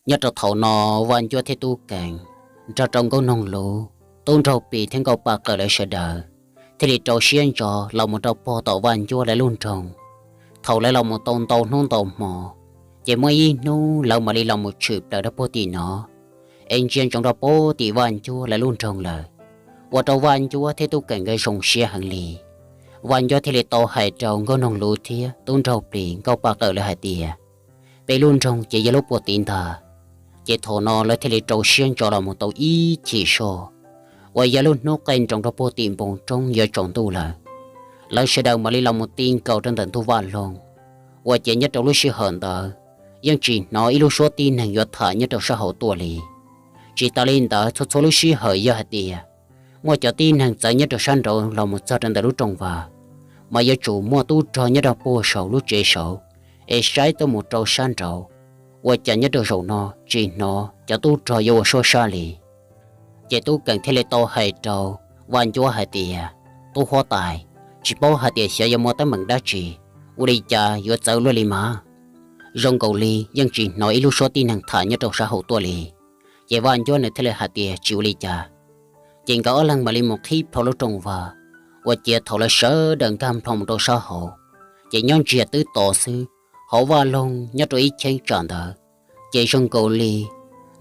Nyob rau thaum no, Vaj Ncuab thiab Tub Keem nrog rau Nkauj Noog Luv, Tub Nraug Plis thiab Nkauj Paj Qawm lawv sawv daws thiaj li rau siab ntso los mus rau puag tom Vaj Ncuab lawv lub nroog. Thaum lawv los mus tau ntau hnub ntau hmo, ces muaj ib hnub lawv mam li los mus tshwm plaws rau puag tim no, es ntsia ntsoov rau puag tim Vaj Ncuab lawv lub nroog lawm, ua rau Vaj Ncuab thiab Tub Keem nkawd zoo siab heev li. Vaj Ncuab thiaj li tau hais rau Nkauj Noog Luv thiab Tub Nraug Plis, Nkauj Paj Qawm lawv hais tias, peb lub nroog ces yog lub puag tid ntag. Ces thaum no lawv thiaj li rau siab ntso los mus tau ib chim soj, uas yog lub hnub qaij nroos rau puag tim npoo roob yuav tsaus ntuj lawm. Lawv sawv daws mam li los mus ti nkaus rau ntawm ntug vaj loog, uas ces nyob rau lub sij hawm ntawd yeej tsis hnov ib lub suab tib neeg yuav tham nyob rau sab hauv tuaj li. Tsis tas li ntawd, txhua txhua lub sij hawm yog hais tias muaj cov tib neeg txawv nyob rau sab nraud los mus txog rau ntawm lub rooj vag, mas yuav tsum muaj tub rog nyob rau puag saum lub tsev saud es saib tuaj mus rau sab nraud, ua cas nyob rau zaum no tsis hnov cov tub rog yuav ua suab sab li. Ces Tub Keem thiaj li tau hais rau Vaj Ncuab hais tias, tub huab tais, tsis paub hais tias xyov yuav muaj teeb meem dab tsi, ua li cas yuav txawv luaj li mas? Zoo nkaus li yeej tsis hnov ib lub suab tib neeg tham nyob rau sab hauv tuaj li. Ces Vaj Ncuab nws thiaj li hais tias tsis ua li cas. Ces nkawd ob leeg mam li mus qhib plho lub rooj vag, ua ciav thaum lawv sawv daws nkag plho mus rau sab hauv, ces nyob ntsiag twb to xwb, hauv vaj loog nyob rau ib cheeb tsam ntawd, ces zoo nkaus li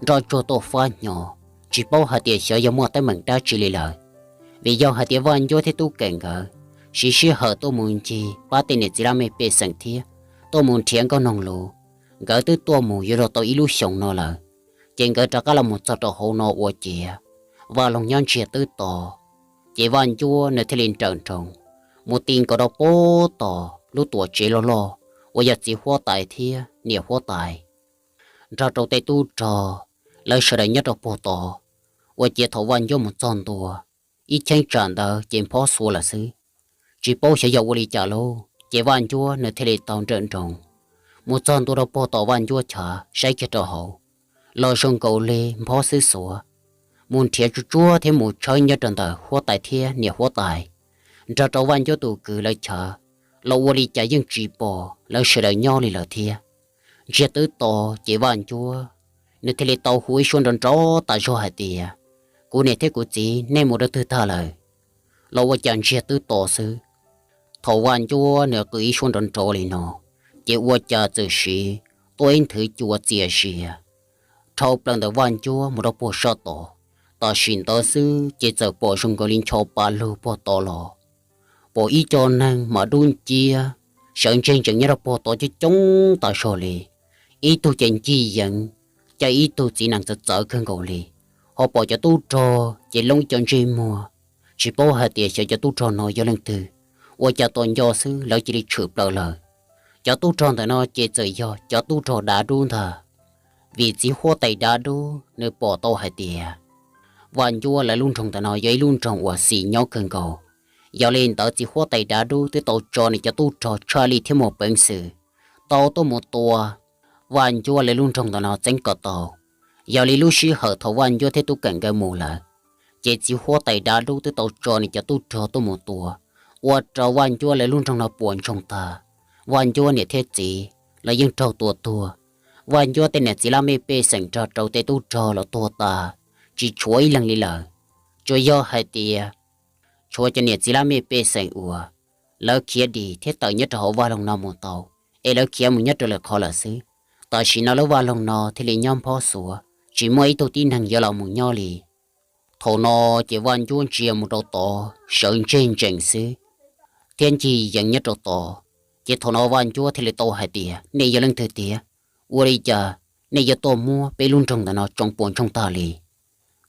nroj tsuag tuaj fab hnyo, tsis paub hais tias xyov yog muaj teeb meem dab tsi li lawm. Vim yog hais tias Vaj Ncuab thiab Tub Keem nkawd siv sij hawm tuaj mus ncig pab tej niam txiv laj mej pej xeem thiab tuaj mus nrhiav Nkauj Noog Luv, nkawd twb tuaj mus yuav luag tau ib lub xyoos no lawm. Ces nkawd rov qab los mus txog rau hauv no ua ciav vaj loog nyob ntsiag twb to. Ces Vaj Ncuab nws thiaj li nrawm nroos mus ti nkaus rau puag tom lub tuam tsev loj loj uas yog txiv huab tais thiab niam huab tais nrog rau tej tub rog lawv sawv daws nyob rau puag tod. Ua ciav thaum Vaj Ncuab mus txog ntua, ib cheeb tsam ntawd ces nphob xuav lawm xwb, tsis paub xyov yog ua li cas lauj. Ces Vaj Ncuab nws thiaj li tau nrawm nroos mus txog ntua rau puag tom Vaj Ncuab chav saib kiag rau hauv, los zoo nkaus li nphob xwb xuav, mus nrhiav tsuag tsuag thiab mus tshawb nyob rau ntawm huab tais thiab niam huab tais nrog rau Vaj Ncuab tus kwv lawv chav, los ua li cas yeej tsis pom lawv sawv daws nyob li lawm thiab. Ntsiag twb to, ces Vaj Ncuab nws thiaj li tau hu ib suab nrov nrov tas zog hais tias, kuv niam thiab kuv txiv nej mus rau twg tag lawm? Los ua cas ntsiag twb to xwb, thaum Vaj Ncuab nws qw ib suab nrov nrov li no, ces ua cas txawm siv tuaj ib nthwv cua txias zias dhau plaws ntawm Vaj Ncuab mus rau puag sab tod. Tam sim ntawd xwb ces txawm pom zoo nkaus li ncho pa lug puag tod los, pom ib co neeg mas dub nciab sawv ntseg ntsees nyob rau puag tod coob coob tas zog li. Ib tug ces ncig yeev, caij ib tug txiv nees txawv txawv kawg nkaus li. Ho pom cov tub rog ces loob ib co ntsej muag, tsis paub hais tias xyov cov tub rog no yog leej twg, ua cas tos nco xwb lawv cia li tshwm plaws lawm. Cov tub rog ntawm no ces txawm yog cov tub rog dav dub ntag, vim txiv huab tais dav dub nws pom tau hais tias Vaj Ncuab lawv lub nroog ntawm no yog ib lub nroog uas xis nyob kawg nkaus. Yog li ntawd txiv huab tais dav dub twb tau tso nws cov tub rog tshaj lij thiab muaj peev xwm tau tuaj mus tua Vaj Ncuab lawv lub nroog ntawm no txeeb kom tau. Yog li lub sij hawm thaum Vaj Ncuab thiab Tub Keem nkawd mus lawm, ces txiv huab tais dav dub twb tau tso nws cov tub rog tuaj mus tua, ua rau Vaj Ncuab lawv lub nroog no puas ntsoog tag. Vaj Ncuab niam thiab txiv los yeej raug tua tuag. Vaj Ncuab tej niam txiv laj mej pej xeem nrog rau tej tub rog los tuag tas, tsis tshuav ib leeg li lawm. Tsuas yog hais tias tshuav cov niam txiv laj mej pej xeem uas lawv khiav dim thiab tawm nyob rau hauv vaj loog no mus tau, es lawv khiav mus nyob rau lwm qhov lawm xwb. Tam sim no lub vaj loog no thiaj li nyob nphob xuav, tsis muaj ib tug tib neeg yuav los mus nyob li. Thaum no ces Vaj Ncuab ntsia mus rau tod sawv ntseg ntsees xwb, thiab ncig yeev nyob rau tod. Ces thaum no Vaj Ncuab thiaj li tau hais tias, nej yog leej twg tiag? Ua li cas nej yuav tuaj muab peb lub nroog ntawm no tsoo puas ntsoog tag li?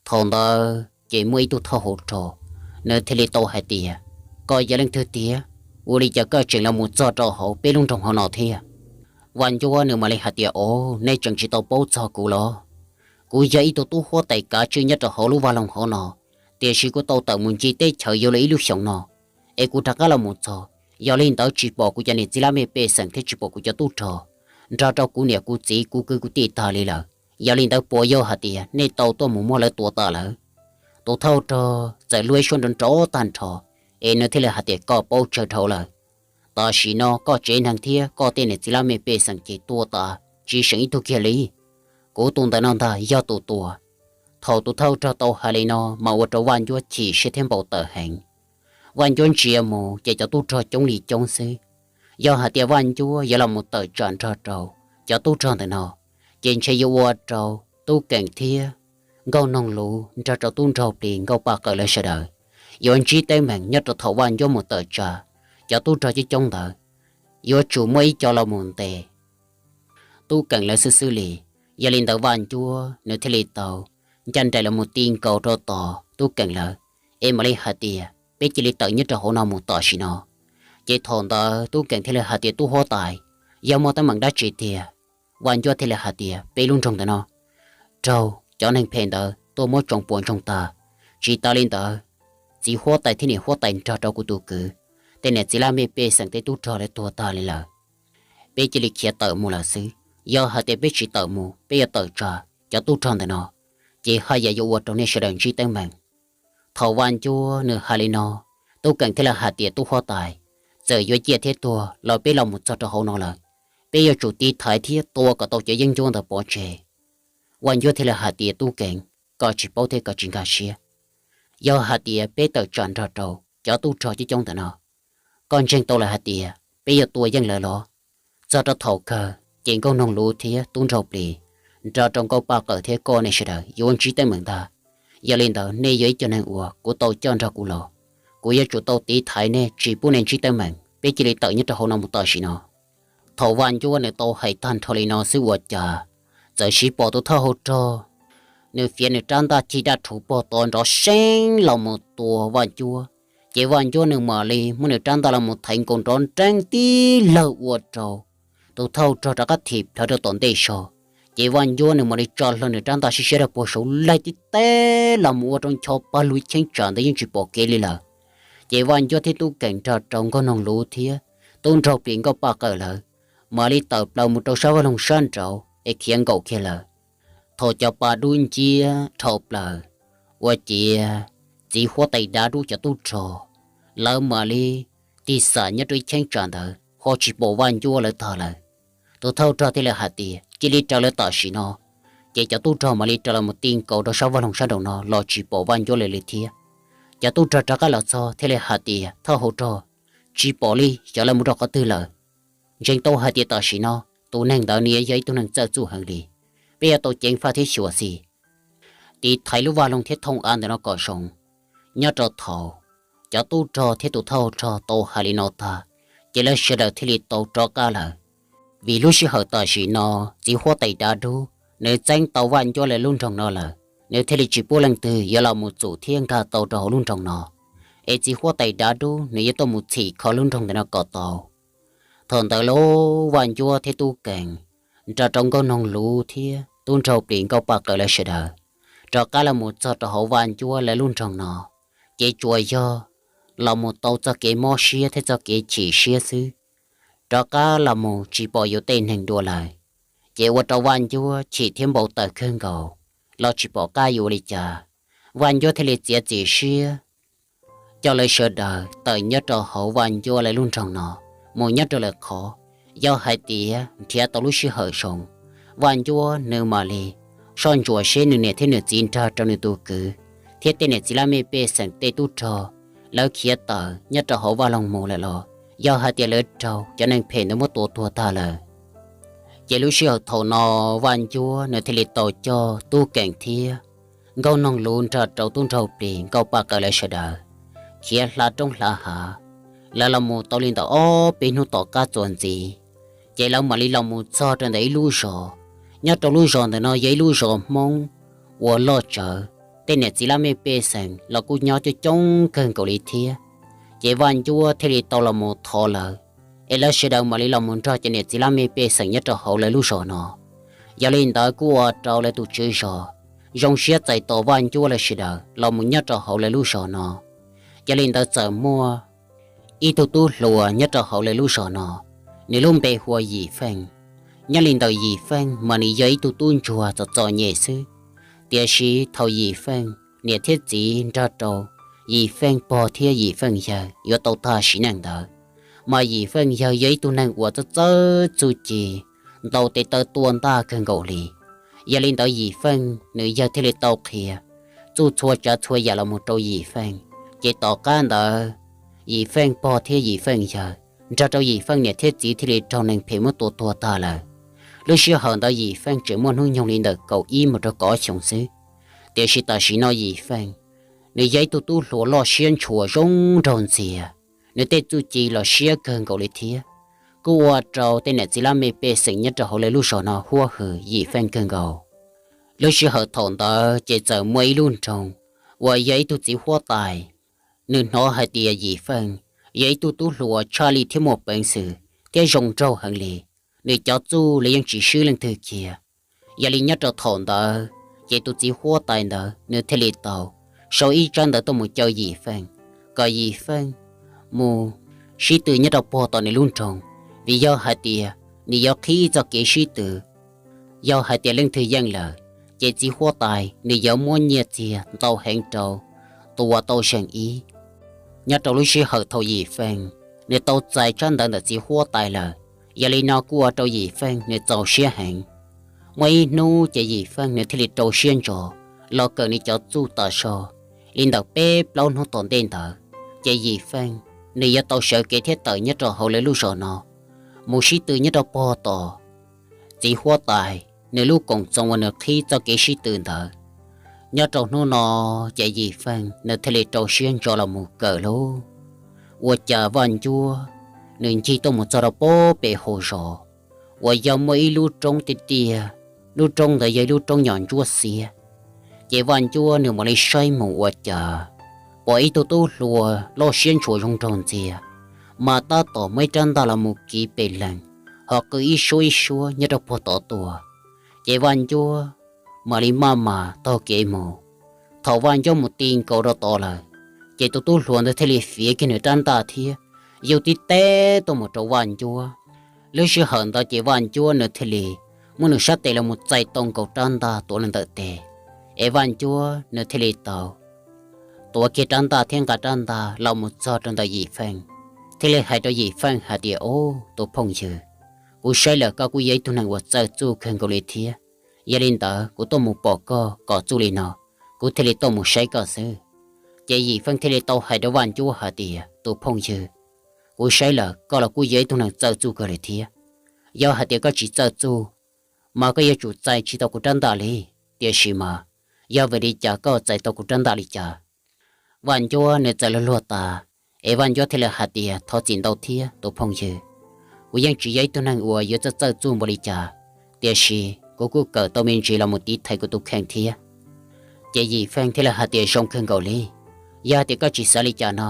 Thaum ntawd ces muaj ib tug thawj hauv rog, nws thiaj li tau hais tias, koj yog leej twg tiag? Ua li cas koj tseem los mus txog rau hauv peb lub nroog hauv no thiab? Vaj Ncuab nws mam li hais tias, o, nej tseem tsis tau paub txog kuv los? Kuv yog ib tug tub huab tais kav tswj nyob rau hauv lub vaj loog hauv no, tiam sis kuv tau tawm mus ncig teb chaws yuav luag ib lub xyoos no, es kuv rov qab los mus txog. Yog li ntawd tsis pom kuv cov niam txiv laj mej pej xeem thiab tsis pom kuv cov tub rog nrog rau kuv niam kuv txiv kuv kwv kuv tij tag li lawm. Yog li ntawd puas yog hais tias nej tau tuaj mus muab lawv tua tas lawm? Tus thawj rog txawm luag ib suab nrov nrov tag nrho, es nws thiaj li hais tias, koj paub tsawg dhau lawm. Tam sim no koj tsev neeg thiab koj tej niam txiv laj mej pej xeem ces tuag tas tsis seem ib tug kiag li. kuv tus ntawm no ntag yog tus tua. Thaum tus thawj rog tau hais li no mas ua rau Vaj Ncuab chim siab thiab npau taws heev. Vaj Ncuab ntsia mus ces cov tub rog coob li coob xwb. Yog hais tias Vaj Ncuab yuav los mus tawm tsam nrog rau cov tub rog ntawm no, ces ntshe yuav ua rau Tub Keem thiab Nkauj Noog Luv nrog rau tub nraug plis Nkauj Paj Qawm lawv sawv daws yuav ntsib teeb meem nyob rau thaum Vaj Ncuab mus tawm tsam cov tub rog coob coob ntawd, yuav tsum muaj ib co los mus ntes Tub Keem lawv xwb xwb li. Yog li ntawd Vaj Ncuab nws thiaj li tau ncaj nraim los mus ti nkaus rau tom Tub Keem lawv, es mam li hais tias peb cia li tawm nyob rau hauv no mus tam sim no. Ces thaum ntawd Tub Keem thiaj li hais tias, tub huab tais, yog muaj teeb meem dab tsi tiag? Vaj Ncuab thiaj li hais tias, peb lub nroog ntawm no raug cov neeg phem ntawd tuaj muab tsoom puas ntsoog tag. Tsis tas li ntawd, txiv huab tais thiab niam huab tais nrog rau kuv tus kwv, tej niam txiv laj mej pej xeem tej tub rog lawv tuag tag li lawm. Peb cia li khiav tawm mus lawm xwb. Yog hais tias peb tsis tawm mus, peb yuav tawm tsam cov tub rog ntawm no, ces haj yam yuav ua rau nej sawv daws ntsib teeb meem. Thaum Vaj Ncuab nws hais li no, Tub Keem thiaj li hais tias, tub huab tais, txawm yuav ciaj thiab tuag los peb los mus txog rau hauv no lawm, peb yuav tsum tiv thaiv thiab tua kom tau cov yeeb ncuab ntawd pov tseg. Vaj Ncuab thiaj li hais tias, tub Keem, koj tsis paub thiab koj tsis nkag siab. Yog hais tias peb tawm tsam nrog rau cov tub rog coob coob ntawm no, koj ntseeg tau lawm hais tias peb yuav tua yeej lawv los? Txog rau thaum kawg ces Nkauj Noog Luv thiab tub nraug plis nrog rau Nkauj Paj Qawm thiab koj nej sawv daws yuav ntsib teeb meem ntag. Yog li ntawd nej yog ib co neeg uas kuv tau coj nrog kuv los, kuv yuav tsum tau tiv thaiv nej tsis pub nej ntsib teeb meem. Peb cia li tawm nyob rau hauv no mus tam sim no. Thaum Vaj Ncuab nws tau hais tag nrho li no xwb ua cas txawm siv pom tus thawj hauv rog nws fiav nws rab ntaj cig daj rhuv pog tod nrov seeb los mus tua Vaj Ncuab. Ces Vaj Ncuab nws mam li muab nws rab ntaj los mus thaiv nkaus nrov nreeb tib lawg ua rau tus thawj hauv rog rov qab thim plhawv rau tom ntej zog. Ces Vaj Ncuab nws mam li tso hlo nws rab ntaj siab siab rau puag saud laig tib teb los mus ua rau ncho pawg lug cheeb tsam ntawd yeej tsis pom kev li lawm. Ces Vaj Ncuab thiab Tub Keem nrog rau Nkauj Noog Luv thiab tub nraug plis Nkauj Paj Qawm lawv mam li tawm plaws mus rau sab vaj loog sab nraud es khiav nkaum kiag lawm. Thaum cov pa dub nciab dhau plaws ua ciav txiv huab tais dav dub cov tub rog, lawv mam li tig xam nyob rau ib cheeb tsam ntawd ho tsis pom Vaj Ncuab lawv tag lawm. Tus thawj rog thiaj li hais tias cia li raws lawv tam sim no. Ces cov tub rog mam li raws los mus ti nkaus rau sab vaj loog sab nraud no los tsis pom Vaj Ncuab lawv li thiab. Cov tub rog rov qab los txog thiaj li hais tias thawj hauv rog, tsis pom li, xyov lawv mus rau qhov twg lawm. Ntseeg tau hais tias tam sim no tus neeg ntawd nws yog ib tug neeg txawj txuj heev li. Peb yuav tau ceev faj thiab xyuam xim tiv thaiv lub vaj loog thiab thooj av ntawm no kom zoo. Nyob rau thaum cov tub rog thiab tus thawj rog tau hais li no tag, ces lawv sawv daws thiaj li tau rov qab lawm. Vim lub sij hawm tam sim no txiv huab tais dav dub nws txeeb tau Vaj Ncuab lawv lub nroog no lawm, nws thiaj li tsis pub leej twg yuav los mus txum thiab nkag tau rau hauv lub nroog no, es txiv huab tais dav dub nws yuav tuaj mus txhim kho lub nroog ntawm no kom tau. Thaum ntawd lub Vaj Ncuab thiab Tub Keem nrog rau Nkauj Noog Luv thiab tub nraug plis Nkauj Paj Qawm lawv sawv daws rov qab los mus txog rau hauv Vaj Ncuab lawv lub nroog no, ces tsuas yog los mus tau txoj kev mob siab thiab txoj kev chim siab xwb, rov qab los mus tsis pom yus tej neeg dua lawm. Ces ua rau Vaj Ncuab chim thiab npau taws kawg nkaus, los tsis pom qab yuav ua li cas. Vaj Ncuab thiaj li txiav txim siab coj lawv sawv daws tawm nyob rau hauv Vaj Ncuab lawv lub nroog no mus nyob rau lawm qhov. Yog hais tias nrhiav tau lub sij hawm zoo, Vaj Ncuab nws mam li soj ntsuam seb nws niam thiab nws txiv nrog rau nws tus kwv thiab tej niam txiv laj mej pej xeem tej tub rog lawv khiav tawm nyob rau hauv vaj loog mus lawm los yog hais tias lawv raug cov neeg phem ntawd muab tua tuag tag lawm. Ces lub sij hawm thaum no Vaj Ncuab nws thiaj li tau coj Tub Keem thiab Nkauj Noog Luv nrog rau tub nraug plis Nkauj Paj Qawm lawv sawv daws khiav hla roob hla hav. Lawv los mus tau li ntawm ob peb hnub tom qab txuas ntxiv, ces lawv mam li los mus txog rau ntawm ib lub zos. Nyob rau lub zos ntawm no yog ib lub zos Hmoob uas loj tsawv, tej niam txiv laj mej pej xeem los kuj nyob coob coob kawg nkaus li thiab. Ces Vaj Ncuab thiaj li tau los mus thov lawv, es lawv sawv daws mam li los mus nrog cov niam txiv laj mej pej xeem nyob rau hauv lawv lub zos no. Yog li ntawd kuj ua rau lawv tus tswv zos zoo siab txais tos Vaj Ncuab lawv sawv daws los mus nyob rau hauv lawv lub zos no. Yog li ntawd txawm muaj ib tug tub hluas nyob rau hauv lawv lub zos no, nws lub npe hu ua Yim Feej. Nyob li ntawm Yim Feej mas nws yog ib tug tub ntsuag txom txom nyem xwb, tiam sis thaum Yim Feej niam thiab txiv nrog rau Yim Feej pog thiab Yim Feej yawg yuav tau tag sim neej ntawd, mas Yim Feej yawg yog ib tug neeg uas txawj txawj txuj ci, ntaus tes taw tua ntaj kawg nkaus li. Yog li ntawd Yim Feej nws yawg thiaj li tau qhia txuj txhua tsav txhua yam los mus rau Yim Feej. Ces tom qab ntawd Yim Feej pog thiab Yim Feej yawg nrog rau Yim Feej niam thiab txiv thiaj li raug neeg phem muab tua tuag tag lawm. Lub sij hawm ntawd Yim Feej tseem muaj hnub nyoog li ntawm kaum ib mus rau kaum ob xyoos xwb. Tiam sis tam sim no Yim Feej nws yog ib tug tub hluas loj siab ntshua zoo nraug ntxiag, nws tej txuj ci los siab kawg nkaus li thiab. Kuj ua rau tej niam txiv laj mej pej xeem nyob rau hauv lawv lub zos no huab hwm Yim Feej kawg nkaus. Lub sij hawm thaum ntawd ces txawm muaj ib lub nroog uas yog ib tug txiv huab tais, nws hnov hais tias Yim Feej yog ib tug tub hluas tshaj lij thiab muaj peev xwm thiab zoo nraug heev li, nws cov txuj los yeej tsis swb leej twg kiag. Yog li nyob rau thaum ntawd ces tus txiv huab tais ntawd nws thiaj li tau sau ib tsab ntawv tuaj mus caw Yim Feej, kom Yim Feej mus sib tw nyob rau puag tom nws lub nroog, vim yog hais tias nws yuav qhib txoj kev sib tw. Yog hais tias leej twg yeej lawm, ces txiv huab tais nws yuav muab nyiaj txiag ntau heev rau tus uas tau zeem ib. Nyob rau lub sij hawm thaum Yim Feej nws tau txais tsab ntawv ntawm txiv huab tais lawm, yog li no kuj ua rau Yim Feej nws txaus siab heev. Muaj ib hnub ces Yim Feej nws thiaj li rau siab ntso los kawm nws cov txuj tas zog li ntawm peb plaub hnub tom ntej ntawd, ces Yim Feej nws yuav tau sawv kev thiab tawm nyob rau hauv lawv lub zos no mus sib tw nyob rau puag tom txiv huab tais nws lub koom txoos uas nws qhib txoj kev sib tw ntawd. Nyob rau hnub no ces Yim Feej nws thiaj li rau siab ntso los mus kawm lauj. Ua cas Vaj Ncuab nws ncig tuaj mus txog rau puag pem hauv zos uas yog muaj ib lub roob tiaj tiaj, lub roob ntawd yog ib lub roob nyom ntsuab xiab. Ces Vaj Ncuab nws mam li saib mus ua cas pom ib tug tub hluas loj siab ntshua zoo nraug ntxiag, mas tab tom muaj ib rab ntaj los mus kiv pes leeg, ho qw ib suab ib suab nyob rau puag tod tuaj. Ces Vaj Ncuab mam li maj mam taug kev mus. Thaum Vaj Ncuab mus ti nkaus rau tod lawm, ces tus tub hluas ntawd thiaj li fiav kiag nws rab ntaj thiab yug tib teb tuaj mus rau Vaj Ncuab. Lub sij hawm ntawd ces Vaj Ncuab nws thiaj li muab nws sab tes los mus txais tau nkaus rab ntaj tuav los ntawm tes, es Vaj Ncuab nws thiaj li tau tuav kiag rab ntaj thiab nqa rab ntaj los mus txog rau ntawm Yim Feej, thiaj li hais rau Yim Feej hais tias, Au, tus phooj ywg, kuv saib lawm koj kuj yog ib tug neeg uas txawj txuj kawg nkaus li thiab. Yog li ntawd kuv tuaj mus pom koj kom txuj li no, kuv thiaj li tuaj mus saib koj xwb. Ces Yim Feej thiaj li tau hais rau Vaj Ncuab hais tias, Tus phooj ywg, kuv saib lawm koj los kuj yog ib tug neeg txawj txuj kawg li thiab. Yog hais tias koj tsis txawj txuj, mas koj yuav tsum txais tsis tau kuv rab ntaj li. Tiam sis mas, yog vim li cas koj txais tau kuv rab ntaj li cas? Vaj Ncuab nws txawm luag luag tas, es Vaj Ncuab thiaj li hais tias, Thov txim ntau thiab tus phooj ywg, kuv yeej tsis yog ib tug neeg uas yuav txawj txawj txuj npaum li cas, tiam sis kuv kuj kawm tau me ntsis los mus tiv thaiv kuv tus kheej thiab. Ces Yim Feej thiaj li hais tias, Zoo kawg nkaus li. Yog hais tias koj tsis xav li cas no,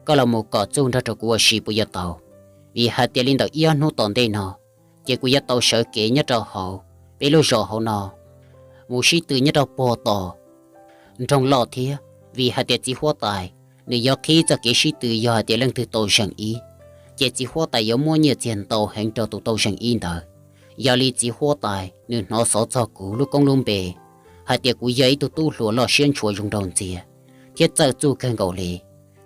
koj los mus kom txuj nrog rau kuv ua si puas yuav tau? Vim hais tias li ntawm ib ob hnub tom ntej no, ces kuv yuav tau sawv kev nyob rau hauv peb lub zos hauv no mus sib tw nyob rau puag tom nroog loj thiab. Vim hais tias txiv huab tais nws yuav qhib txoj kev sib tw, yog hais tias leej twg tau zeem ib, ces txiv huab tais yuav muab nyiaj txiag ntau heev rau tus tau zeem ib ntawd. Yog li txiv huab tais nws hnov xov txog kuv lub koob lub npe hais tias kuv yog ib tug tub hluas loj siab ntshua zoo nraug ntxiag thiab txawj txuj kawg nkaus li,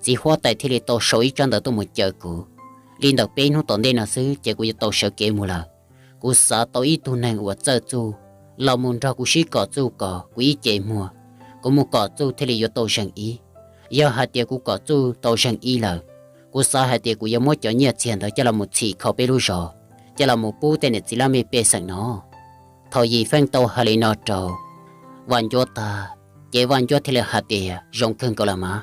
txiv huab tais thiaj li tau sau ib tsab ntawv tuaj mus caw kuv. Li ntawm peb hnub tom ntej no xwb ces kuv yuav tau sawv kev mus lawm. Kuv xav tau ib tug neeg uas txawj txuj los mus nrog kuv sib kom txuj kom kuv ib ce muag, kuv mus kom txuj thiaj li yuav tau zeem ib. Yog hais tias kuv kom txuj tau zeem ib lawm, kuv xav hais tias kuv yuav muab cov nyiaj txiag ntawd coj los mus txhim kho peb lub zos, coj los mus pub tej niam txiv laj mej pej xeem no. Thaum Yim Feej tau hais li no rau Vaj Ncuab tag, ces Vaj Ncuab thiaj li hais tias, Zoo kawg nkaus los mas,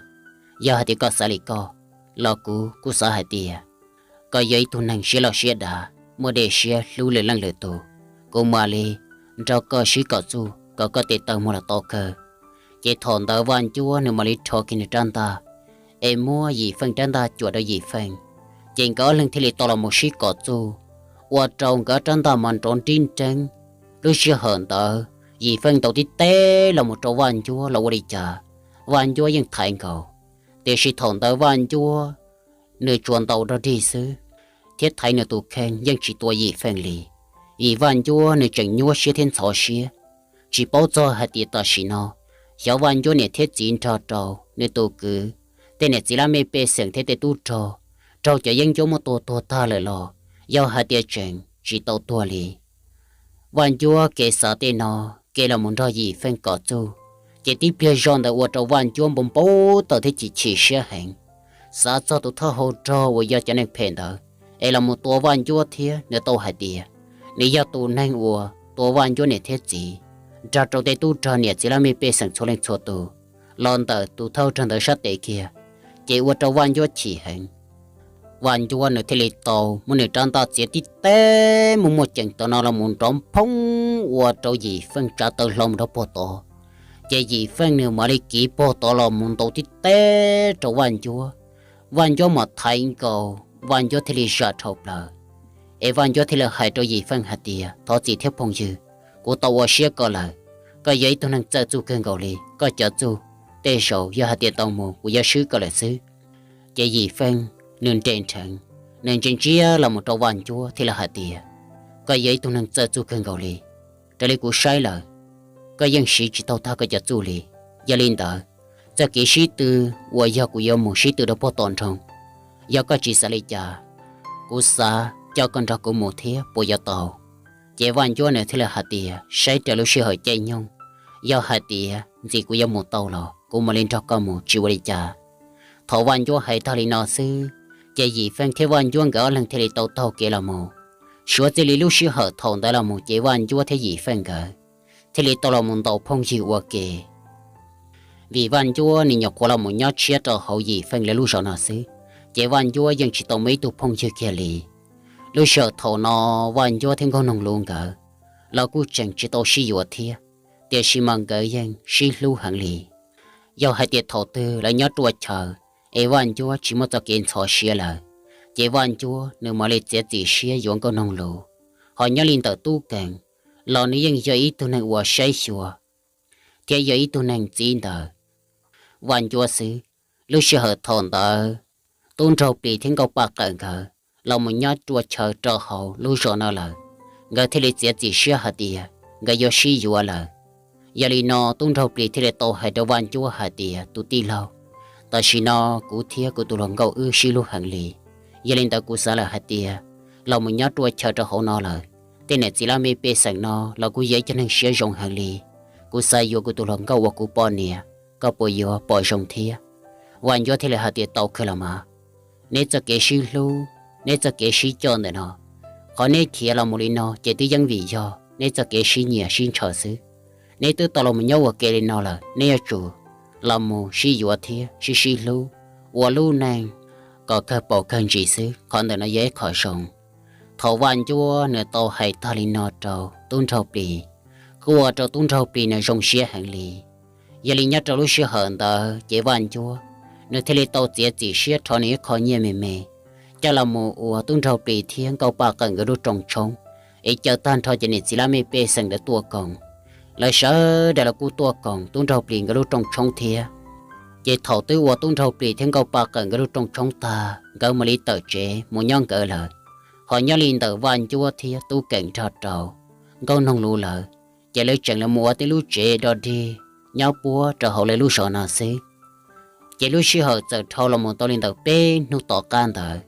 yog hais tias koj xav li koj, los kuv kuj xav hais tias koj yog ib tug neeg siab loj siab dav, muaj dej siab hlub lwm leej lwm tus. Kuv mam li nrog koj sib kom txuj kom koj tes taw muag los tau kawg. Ces thaum ntawd Vaj Ncuab nws mam li rho kiag nws rab ntaj, es muab Yim Feej rab ntaj cuam rau Yim Feej. Ces nkawd ob leeg thiaj li tau los mus sib kom txuj, ua rau nkawd rab ntaj mas nrov nrib nreeb. Lub sij hawm ntawd Yim Feej ntaus tib teb los mus rau Vaj Ncuab los ua li cas Vaj Ncuab yeej thaiv nkaus. Tiam sis thaum ntawd Vaj Ncuab nws tsuas ntaus dog dig xwb, thiab thaiv nws tus kheej yeej tsis tua Yim Feej li. Vim Vaj Ncuab nws tseem nyuaj siab thiab ntxhov siab, tsis paub txog hais tias tam sim no xyov Vaj Ncuab niam thiab txiv nrog rau nws tus kwv, tej niam txiv laj mej pej xeem thiab tej tub rog, raug cov yeeb ncuab muab tua tuag tag lawm los yog hais tias tseem tsis tau tuag li. Vaj Ncuab kev xav tej no, kev los mus nrog Yim Feej kom txuj. Ces tib pliag zog ntawd ua rau Vaj Ncuab npau npau taws thiab chim chim siab heev, xav txog tus thawj hauv rog uas yog cov neeg phem ntawd es los mus tua Vaj Ncuab thiab nws tau hais tias nws yog tus neeg uas tua Vaj Ncuab niam thiab txiv, nrog rau tej tub rog niam txiv laj mej pej xeem txhua leej txhua tus los ntawm tus thawj rog ntawd sab tes kiag. Ces ua rau Vaj Ncuab chim heev. Vaj Ncuab nws thiaj li tau muab nws rab ntaj txiav tib teg muaj muaj ceem tau no los mus nrov nphoob ua rau Yim Feej tsav taw hlo mus rau puag tod. Ces Yim Feej nws mam li kiv puag tod los mus ntaus tib teg rau Vaj Ncuab. Vaj Ncuab mam thaiv nkaus, Vaj Ncuab thiaj li zam dhau plaws. Es Vaj Ncuab thiaj li hais rau Yim Feej hais tias, thov txim thiab phooj ywg, kuv tau ua siab koj lawm. Koj yog ib tug neeg txawj txuj kawg nkaus li, koj cov txuj tej zaum yog hais tias tau mus kuv yuav swb koj lawm xwb. Ces Yim Feej nws nres nrheev, nws ntsia ntsia los mus rau Vaj Ncuab thiaj li hais tias, koj yog ib tug neeg txawj txuj kawg nkaus li. Raws li kuv saib lawm, koj yeej siv tsis tau tag koj cov txuj li. Yog li ntawd, txoj kev sib tw uas yog kuv yuav mus sib tw rau puag tom nroog, yog koj tsis xav li cas, kuv xav coj koj nrog kuv mus thiab puas yuav tau? Ces Vaj Ncuab nws thiaj li hais tias, saib raws lub sij hawm caij nyoog, yog hais tias ntxim kuv yuav mus tau los kuv mam li nrog koj mus tsis ua li cas. Thaum Vaj Ncuab hais tag li no xwb, ces Yim Feej thiab Vaj Ncuab nkawd ob leeg thiaj li tau taug kev los mus. Suav txij li lub sij hawm thaum ntawd los mus ces Vaj Ncuab thiab Yim Feej nkawd thiaj li tau los mus ntaus phooj ywg ua ke. Vim Vaj Ncuab nws nyuam qhuav los mus nyob tshiab rau hauv Yim Feej lawv lub zos no xwb, ces Vaj Ncuab yeej tsis tau muaj ib tug phooj ywg kiag li. Lub sij hawm thaum no Vaj Ncuab thiab Nkauj Noog Luv nkawd los kuj tseem tsis tau sib yuav thiab, tiam sis mas nkawd yeej sib hlub heev li. Yog hais tias thaum twg lawv nyob ruaj chaw es Vaj Ncuab tsis muaj txoj kev ntxhov siab lawm, ces Vaj Ncuab nws mam li txiav txim siab yuav Nkauj Noog Luv. Ho nyob li ntawm Tub Keem los nws yeej yog ib tug neeg uas saib xyuas thiab yog ib tug neeg txib ntawd Vaj Ncuab xwb. Lub sij hawm thaum ntawd Tub Nraug Plis thiab Nkauj Paj Qawm nkawd los mus nyob ruaj chaw rau hauv lub zos no lawm, nkawd thiaj li txiav txim siab hais tias nkawd yuav sib yuav lawm. Yog li no Tub Nraug Plis thiaj li tau hais rau Vaj Ncuab hais tias, tus tij laug, tam sim no kuv thiab kuv tus hluas nkauj wb sib hlub heev li. Yog li ntawd kuv xav lawm hais tias los mus nyob ruaj chaw rau hauv no lawm, tej niam txiv laj mej pej xeem no los kuj yog ib cov neeg siab zoo heev li. Kuv xav yuav kuv tus hluas nkauj ua kuv poj niam, koj puas yuav pom zoo thiab? Vaj Ncuab thiaj li hais tias, tau kawg los mas. Neb txoj kev sib hlub, neb txoj kev sib coj ntawm no, qhov neb khiav los mus li no ces twb yeej vim yog neb txoj kev sib nyiam sib ntshaw xwb. Neb twb tau los mus nyob ua ke li no lawm, neb yuav tsum los mus sib yuav thiab sib sib hlub, ua lub neej kom kawg paus kawg ntsis xwb, qhov ntawm no yog ib qho zoo. Thaum Vaj Ncuab nws tau hais tag li no rau Tub Nraug Plis, kuj ua rau Tub Nraug Plis nws zoo siab heev li. Yog li nyob rau lub sij hawm ntawd ces Vaj Ncuab nws thiaj li tau txiav txim siab rho nws ib qho nyiaj me me coj los mus ua Tub Nraug Plis thiab Nkauj Paj Qawm nkawd lub rooj tshoob, es caw tag nrho cov niam txiv laj mej pej xeem ntawd tuaj koom. Lawv sawv daws los kuj tuaj koom Tub Nraug Plis nkawd lub rooj tshoob thiab. Ces thaum twb ua Tub Nraug Plis thiab Nkauj Paj Qawm nkawd lub rooj tshoob tag, nkawd mam li tawm tsev mus nyob nkawd lawm. Ho nyob li ntawm Vaj Ncuab thiab Tub Keem nrog rau Nkauj Noog Luv lawv, ces lawv tseem los mus ua tej lub tsev dog dig nyob puab rau hauv lawv lub zos no xwb. Ces lub sij hawm txawm dhau los mus tau li ntawm peb hnub tom qab ntawd,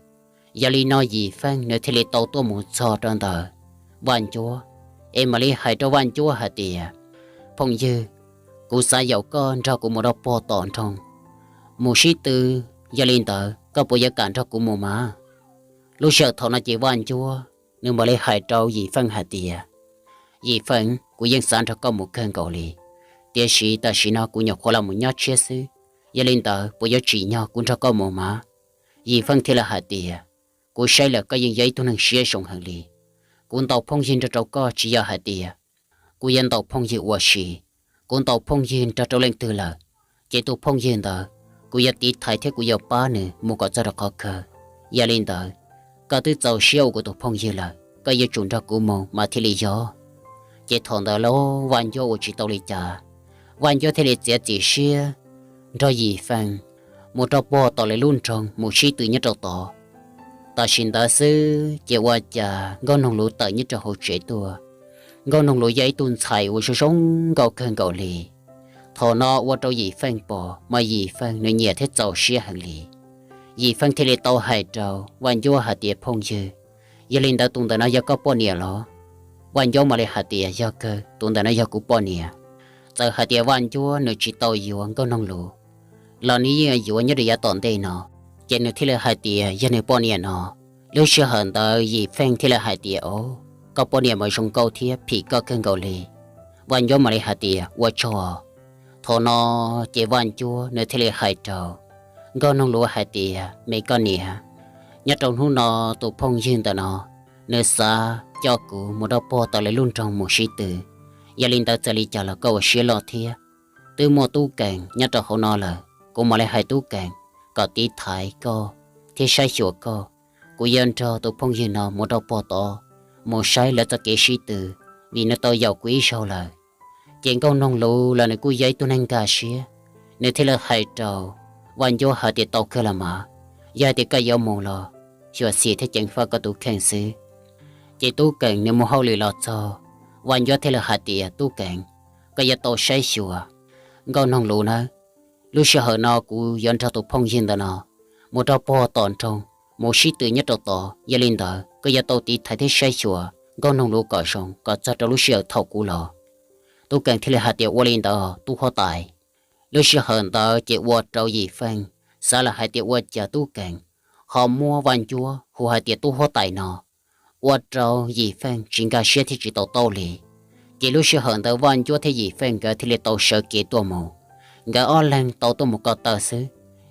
yog li no Yim Feej nws thiaj li tau tuaj mus txog rau ntawm Vaj Ncuab, es mam li hais rau Vaj Ncuab hais tias, phooj ywg, kuv xav yaum koj nrog kuv mus rau puag tom nroog mus sib tw, yog li ntawd koj puas yuav kam nrog kuv mus mas? Lub sij hawm thaum no ces Vaj Ncuab nws mam li hais rau Yim Feej hais tias, Yim Feej, kuv yeej xav nrog koj mus kawg nkaus li, tiam sis tam sim no kuv nyuam qhuav los mus nyob tshiab xwb, yog li ntawd puas yuav tsim nyog kuv nrog koj mus mas? Yim Feej thiaj li hais tias, kuv saib lawm koj yeej yog ib tug neeg siab zoo heev li. Kuv ntaus phooj ywg nrog rau koj tsis yog hais tias kuv yuav ntaus phooj ywg ua si. Kuv ntaus phooj ywg nrog rau leej twg lawm, ces tus phooj ywg ntawd kuv yuav tiv thaiv thiab kuv yuav pab nws mus kom txog rau qhov kawg. Yog li ntawd, koj twb txaus siab ua kuv tus phooj ywg lawm, koj yuav tsum nrog kuv mus mas thiaj li yog. Ces thaum ntawd los Vaj Ncuab ua tsis tau li cas, Vaj Ncuab thiaj li txiav txim siab nrog Yim Feej mus rau puag tom lawv lub nroog mus sib tw nyob rau tod. Tam sim ntawd xwb ces ua cas Nkauj Noog Luv tawm nyob rau hauv tsev tuaj. Nkauj Noog Luv yog ib tug ntxhais uas zoo zoo nkauj kawg nkaus li. Thaum no ua rau Yim Feej pom mas Yim Feej nws nyiam thiab txaus siab heev li. Yim Feej thiaj li tau hais rau Vaj Ncuab hais tias, phooj ywg, yog li ntawd tus ntawm no yog koj poj niam los? Vaj Ncuab mam li hais tias, Yog kawg, tus ntawm no yog kuv poj niam. Txawm hais tias Vaj Ncuab nws tsis tau yuav Nkauj Noog Luv los nws yeej yuav nyob rau yav tom ntej no. Ces nws thiaj li hais tias yog nws poj niam no. Lub sij hawm ntawd Yim Feej thiaj li hais tias, Os, koj poj niam mas zoo nkauj thiab phim koj kawg nkaus li. Vaj Ncuab mam li hais tias, Ua tsaug. Thaum no ces Vaj Ncuab nws thiaj li hais rau Nkauj Noog Luv hais tias, Me koj niam, nyob rau hnub no tus phooj ywg ntawm no nws xav coj kuv mus rau puag tom lawv lub nroog mus sib tw. Yog li ntawd txawm li cas los koj ua siab loj thiab. Twb muaj Tub Kees nyob rau hauv no lawm, kuv mam li hais Tub Kees kom tiv thaiv koj thiab saib xyuas koj. Kuv yuav nrog tus phooj ywg no mus rau puag tod mus saib lawv txoj kev sib tw, vim nws tau yaum kuv ib zaug lawm. Ces Nkauj Noog Luv los nws kuj yog ib tug neeg nkag siab, nws thiaj li hais rau Vaj Ncuab hais tias, Tau kawg los mas, yog hais tias koj yuav mus los xyuam xim thiab ceev faj koj tus kheej xwb. Ces Tub Kees nws mus hauj lwm los txog, Vaj Ncuab thiaj li hais tias, Tub Kees, koj yuav tau saib xyuas Nkauj Noog Luv nawb. Lub sij hawm no kuv yuav nrog tus phooj ywg ntawm no mus rau puag tom nroog mus sib tw nyob rau tod. Yog li ntawd koj yuav tau tiv thaiv thiab saib xyuas Nkauj Noog Luv kom zoo kom txog rau lub sij hawm thaum kuv los. Tub Kees thiaj li hais tias, Ua li ntawd tub huab tais. Lub sij hawm ntawd ces ua rau Yim Feej xav lawm hais tias ua cas Tub Kees ho muab Vaj Ncuab hu hais tias tub huab tais no, ua rau Yim Feej tsis nkag siab thiab tsis tau taub li. Ces lub sij hawm ntawd Vaj Ncuab thiab Yim Feej nkawd thiaj li tau sawv kev tuaj mus. Nkawd ob leeg tau tuaj mus ko taw xwb,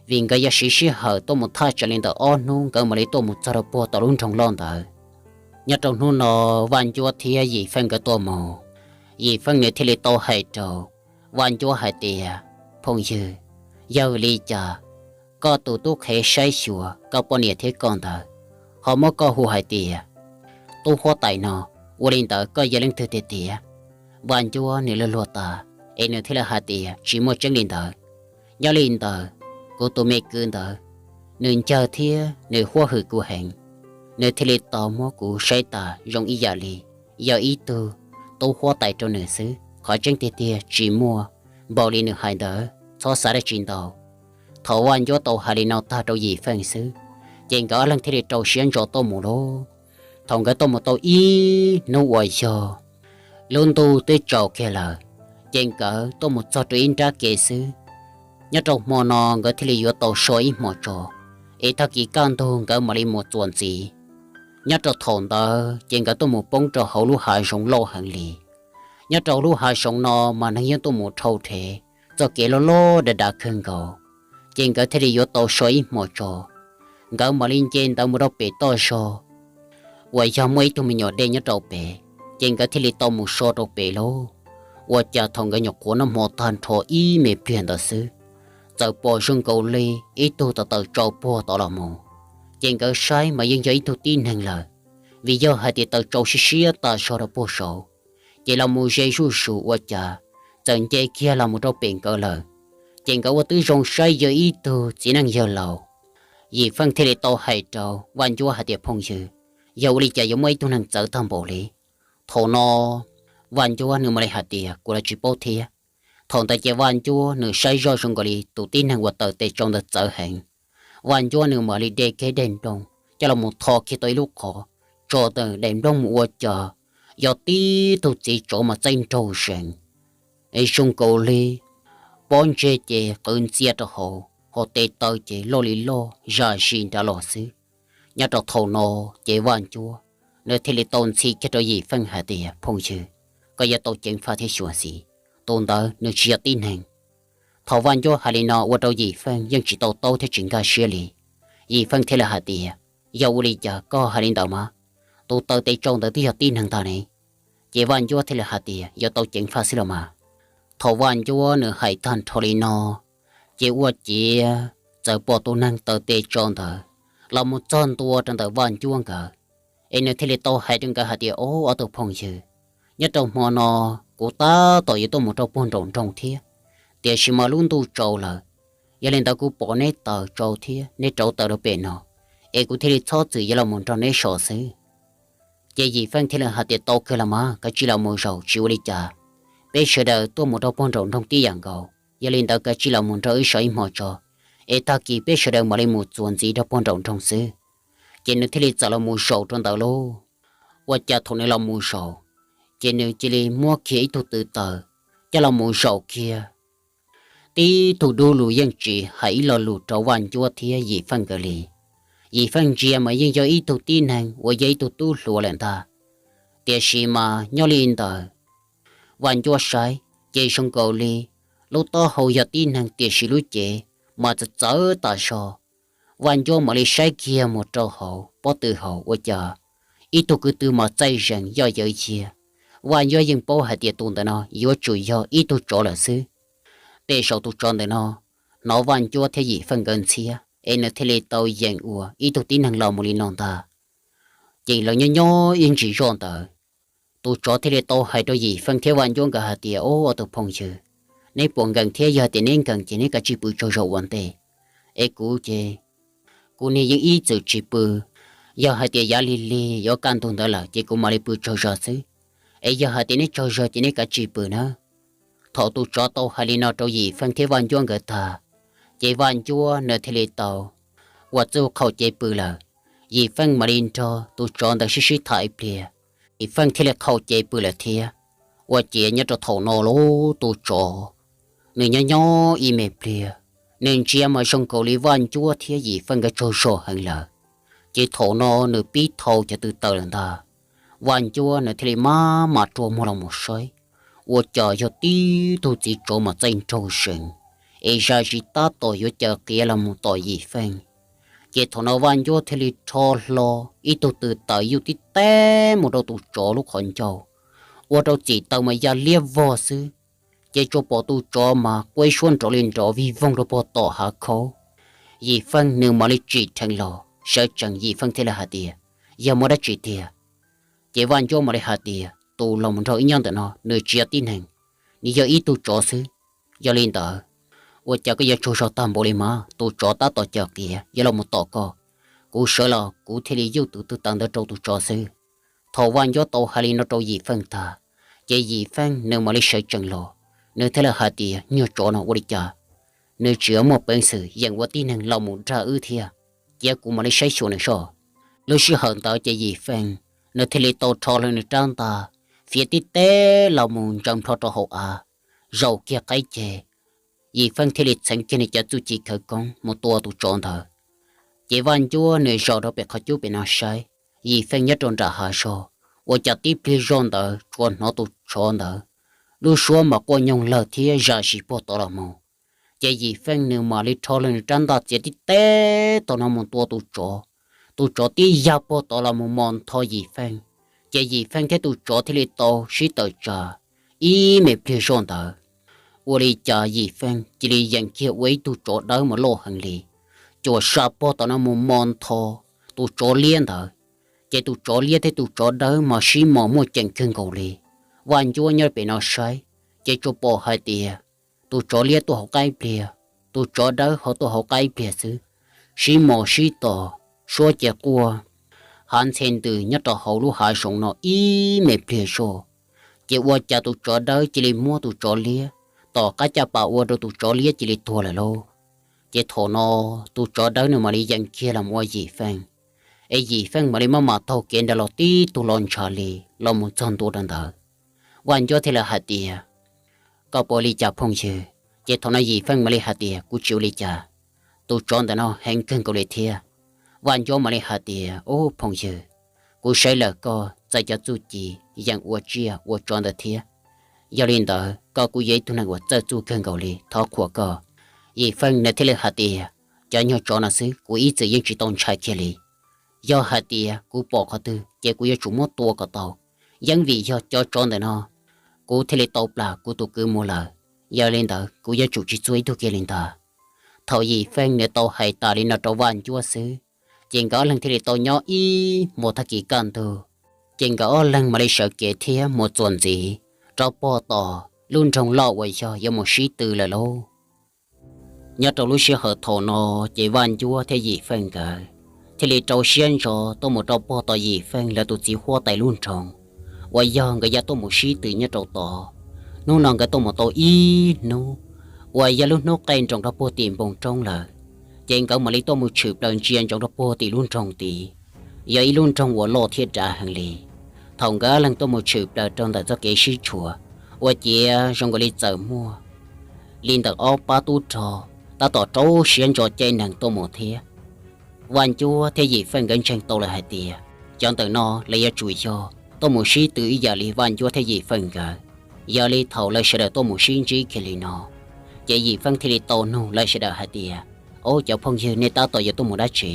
vim nkawd yuav siv sij hawm tuaj mus thaj tsam li ntawm ob hnub nkawd mam li tuaj mus txog rau puag tom lub nroog loj ntawd. Nyob rau hnub no Vaj Ncuab thiab Yim Feej nkawd tuaj mus, Yim Feej nws thiaj li tau hais rau Vaj Ncuab hais tias, Phooj ywg, yog vim li cas koj tus tub qhev saib xyuas koj poj niam thiab koj ntawd ho muab koj hu hais tias tub huab tais no, ua li ntawd koj yog leej twg tiag tiag? Vaj Ncuab nws luag luag tas es nws thiaj li hais tias, Tsis muaj tseeb li ntawd. Nyob li ntawd, kuv tus me kwv ntawd nws ncawg thiab nws huab hwm kuv heev, nws thiaj li tau muab kuv saib tas zoo ib yam li yog ib tug tub huab tais rau nws xwb. Qhov tseeb tiag tiag tsis muaj npaum li nws hais ntawd, txhob xav dab tsi ntau. Thaum Vaj Ncuab tau hais li no tag rau Yim Feej xwb, ces nkawd ob leeg thiaj li rau siab ntso tuaj mus lauj. Thaum nkawd tuaj mus tau ib hnub uas yog lub ntuj twb tsaus kiag lawm, ces nkawd tuaj mus txog rau ib nrab kev xwb. Nyob rau hmo no nkawd thiaj li yuav tau so ib hmos tso, es tag kis kaj ntug nkawd mam li mus txuas ntxiv. Nyob rau thaum ntawd ces nkawd tuaj mus poob rau hauv lub hav zoov loj heev li. Nyob rau lub hav zoov no mas neeg yeej tuaj mus dhau rhev, txoj kev loj loj dav dav kawg nkaus, ces nkawd thiaj li yuav tau so ib hmos tso. Nkawd mam li nce ntawd mus rau pem toj zog uas yog muaj ib tug me nyuam dej nyob rau pem, ces nkawd thiaj li tau mus so rau pem lauj. Ua cas thaum nkawd nyuam qhuav noj hmo tag nrho ib me pliag ntawd xwb, txawm pom zoo nkaus li ib tug tawm tawm tsau puag tod los mus. Ces nkawd saib mas yeej yog ib tug tib neeg lawm, vim yog hais tias tawm tsau siab siab tas zog rau puag saud, ces los mus ze zuj zus ua cas txawm nce kiag los mus rau pem nkawd lawm. Ces nkawd ua tib zoo saib yog ib tug txiv neej yawg laus. Yim Feej thiaj li tau hais rau Vaj Ncuab hais tias, Phooj ywg, yog ua li cas yuav muaj ib tug neeg txawv tag npaum li? Thaum no Vaj Ncuab nws mam li hais tias, Kuv los tsis paub thiab. Thaum ntawd ces Vaj Ncuab nws saib zoj zoo nkaus li tus tib neeg uas tawm tes tsau ntawd txawv heev. Vaj Ncuab nws mam li de kiag daim nplooj coj los mus tho kiag tau ib lub qhov, tso ntawm daim nplooj mus ua cas yog tib tug txiv tsov mas txaij nraug zees, es zoo nkaus li pob ntseg ces qwv ntxiag rau hauv, ho tes taw ces loj li loj zam zis nrad los xwb. Nyob rau thaum no ces Vaj Ncuab nws thiaj li tau ntxhi kiag rau Yim Feej hais tias, Phooj ywg, koj yuav tau ceev faj thiab xyuam xim, tus ntawd nws tsis yog tib neeg. Thaum Vaj Ncuab hais li no ua rau Yim Feej yeej tsis tau taub thiab tsis nkag siab li. Yim Feej thiaj li hais tias, Yog ua li cas koj hais li ntawd mas? Tus tawm tes tsau ntawd twb yog tib neeg ntag ne. Ces Vaj Ncuab thiaj li hais tias, Yuav tau ceev faj xwb los mas. Thaum Vaj Ncuab nws hais tag nrho li no, ces ua ciav txawm pom tus neeg tawm tes tsau ntawd los mus txog ntua rau ntawm Vaj Ncuab nkawd, es nws thiaj li tau hais rau nkawd hais tias, Ob, ob tug phooj ywg, nyob rau hmo no kuv tab tom yuav tuaj mus rau puag nraum nroog thiab, tiam sis mas lub ntuj tsaus lawm. Yog li ntawd kuv pom neb tawm tsau thiab neb rauv taws rau pem no, es kuv thiaj li txhob txwm yuav los mus nrog neb so xwb. Ces Yim Feej thiaj li hais tias, Tau kawg los mas, kav tsij los mus zaum, tsis ua li cas. Peb sawv daws tuaj mus rau puag nraum nroog tib yam nkaus, yog li ntawd kav tsij los mus nrog wb so ib hmo tso, es tag kis peb sawv daws mam li mus txuas ntxiv rau puag nraum nroog xwb. Ces nws thiaj li txawm los mus zaum rau ntawd lauj. Ua cas thaum nws los mus zaum, ces nws cia li muab kiag ib tug tw taws coj los mus zaum kiag. Tib tug dub lug yeej tsis hais ib lo lus rau Vaj Ncuab thiab Yim Feej nkawd li. Yim Feej ntsia mas yeej yog ib tug tib neeg uas yog ib tug tub hluas lawm ntag, tiam sis mas nyob li ntawd Vaj Ncuab saib ces zoo nkaus li lub taub hau yog tib neeg tiam sis lub cev mas txawv txawv tas zog. Vaj Ncuab mam li saib kiag mus rau hauv pob tw hauv ua cas ib tug kwv tw mas txaij zees yoj yawv yig. Vaj Ncuab yeej paub hais tias tus ntawm no yuav tsum yog ib tug tsov lawm xwb. Tej zaum tus tsov ntawm no hnov Vaj Ncuab thiab Yim Feej nkawd ntxhiab es nws thiaj li tau yeem ua ib tug tib neeg los mus li no ntag. Ces lawv nyob nyob ib ntsis zoj ntawd, tus tsov thiaj li tau hais rau Yim Feej thiab Vaj Ncuab nkawd hais tias, Ob tug phooj ywg, neb puas nkees thiab? Yog hais tias neb nkees ces neb kav tsij pw tsaug zog ua ntej, es kuv ces kuv niag yeej ib txwm tsis pw. Yog hais tias yav lig lig yuav kaj ntug ntawd lawm ces kuv mam li pw tsaug zog xwb, es yog hais tias neb tsaug zog ces neb kav tsij pw nawb. Thaum tus tsov tau hais li no rau Yim Feej thiab Vaj Ncuab nkawd tag, ces Vaj Ncuab nws thiaj li tau ua txuj qhaum cev pw lawm. Yim Feej mam li nrog tus tsov ntawd sib sib tham ib pliag, Yim Feej thiaj li qhaum cev pw lawm thiab. Ua ciav nyob rau thaum no lauj, tus tsov nws nyob nyob ib me pliag, nws ntsia mas zoo nkaus li Vaj Ncuab thiab Yim Feej nkawd tsaug zog heev lawm. Ces thaum no nws pib thau cov tw taws lawm ntag. Vaj Ncuab nws thiaj li maj mam rua muag los mus saib, ua cas yog tib tug txiv tsov mas txaij nraug zees, es zam zis tab tom yuav caws qiav los mus tom Yim Feej. Ces thaum no Vaj Ncuab thiaj li rho hlo ib tug tw taws yuj tib teb mus rau tus tsov lub qhov ncauj, ua rau txim taws mas ya liab vog xwb. Ces tsuas pom tus tsov mas quaj suab nrov li nrov vig voog rau puag tom hav khaub. Yim Feej nws mam li tsim dheev los sawv tsees, Yim Feej thiaj li hais tias, Yog muaj dab tsi tiag? Ces Vaj Ncuab mam li hais tias, Tus los mus nrog wb nyob ntawm no nws tsis yog tib neeg, nws yog ib tug tsov xwb. Yog li ntawd, ua cas koj yuav tsaug zog tag npaum li mas? Tus tsov tab tom caws qiav yuav los mus tom koj, kuv sawv los kuv thiaj li yuj tus tw taws ntawd rau tus tsov xwb. Thaum Vaj Ncuab tau hais li no rau Yim Feej tag, ces Yim Feej nws mam li sawv tsees los, nws thiaj li hais tias, Nyuag tsov no ua li cas nws tsis muaj peev xwm yeem ua tib neeg los mus dag wb thiab? Cia kuv mam li saib xyuas nws soj. Lub sij hawm ntawd ces Yim Feej nws thiaj li tau rho hlo nws rab ntaj, fiav tib teb los mus ntsaws nplho rau hauv av, zaum kiag qaib ceg. Yim Feej thiaj li txheev kiag nws cov txuj ci khawv koob mus tua tus tsov ntawd. Ces Vaj Ncuab nws zaum rau pem qhov cub pem no saib, Yim Feej nyob rau nram hav zog, ua cas tib pliag zog ntawd tsuas hnov tus tsov ntawd lub suab mas quaj nyoog lawg thiab zam zis puag tod los mus. Ces Yim Feej nws mam li rho hlo nws rab ntaj txiav tib teb tau no mus tua tus tsov. Tus tsov tib yag puag tod los mus mos ntho Yim Feej, ces Yim Feej thiab tus tsov thiaj li tau sib tawm tsam ib me pliag zog ntawd. Ua li cas Yim Feej cia li yeem kiag ua ib tug tsov dawb mas loj heev li, cuam sa puag tod no mus mos ntho tus tsov liab ntawd. Ces tus tsov liab thiab tus tsov dawb mas sib mos muaj ceem kawg nkaus li. Vaj Ncuab nyob pem no saib, ces tsuas pom hais tias tus tsov liab tuaj hauv qab ib pliag, tus tsov dawb ho tuaj hauv qab ib pliag xwb, sib mos sib tos, suab ces quaj hav ntxhe ntws nyob rau hauv lub hav zoov no ib me pliag zog. Ces ua cas tus tsov dawb cia li muab tus tsov liab tom qab caj pas ua rau tus tsov liab cia li tuag lawm lauj. Ces thaum no tus tsov dawb nws mam li yeem kiag los ua Yim Feej, es Yim Feej mam li maj mam taug kev nrad los tib tug los ntshav li los mus txog ntua rau ntawd. Vaj Ncuab thiaj li hais tias, Koj puas ua li cas phooj ywg? Ces thaum no Yim Feej mam li hais tias, Kuv tsis ua li cas, tus tsov ntawm no heev kawg nkaus li thiab. Vaj Ncuab mam li hais tias, Ub phooj ywg, kuv saib lawm koj txawj cov txuj ci yeem ua tsiaj ua tsov ntawd thiab. Yog li ntawd koj kuj yog ib tug neeg uas txawj txuj kawg nkaus li, thov qhuas koj. Yim Feej nws thiaj li hais tias, Cov nyuag tsov no xwb kuv ib txwm yeej tsis tau ntshai kiag li. Yog hais tias kuv pom qhov twg ces kuv yuav tsum muab tua kom tau, yeej vim yog cov tsov ntawm no kuv thiaj li tau plam kuv tus kwv mus lawm. Yog li ntawd kuv yuav tsum tsis txuag ib tug kiag li ntag. Thaum Yim Feej nws tau hais tas li no rau Vaj Ncuab xwb, ces nkawd ob leeg thiaj li tau nyob ib hmos tag kis kaj ntug, ces nkawd ob leeg mam li sawv kev thiab mus txuas ntxiv rau puag tom lub nroog loj uas yog yuav mus sib tw lawm lauj. Nyob rau lub sij hawm thaum no, ces Vaj Ncuab thiab Yim Feej nkawd thiaj li rau siab ntso tuaj mus rau puag tom Yim Feej lawv tus txiv huab tais lub nroog uas yog nkawd yuav tuaj mus sib tw nyob rau tod. Hnub no nkawd tuaj mus tau ib hnub uas yog lub hnub qaij nroos rau puag tim npoo roob lawm, ces nkawd mam li tuaj mus tshwm plaws ntsia ntsoov rau puag tim lub nroog tid. Yog ib lub nroog uas loj thiab dav heev li. Thaum nkawd ob leeg tuaj mus tshwm plaws rau ntawm txoj kev sib tshuam, ua ciav zoo nkaus li txawm muaj li ntawm ob pab tub rog tab tom rau siab ntso caij nees tuaj mus thiab. Vaj Ncuab thiab Yim Feej nkawd ntseeg tau lawm hais tias cov ntawm no lawv yuav tsum yog tuaj mus sib tw ib yam li Vaj Ncuab thiab Yim Feej nkawd. Yog li thaum lawv sawv daws tuaj mus sib ntsib kiag li no, ces Yim Feej thiaj li tau nug lawv sawv daws hais tias, Ob, cov phooj ywg, nej tab tom yuav tuaj mus dab tsi?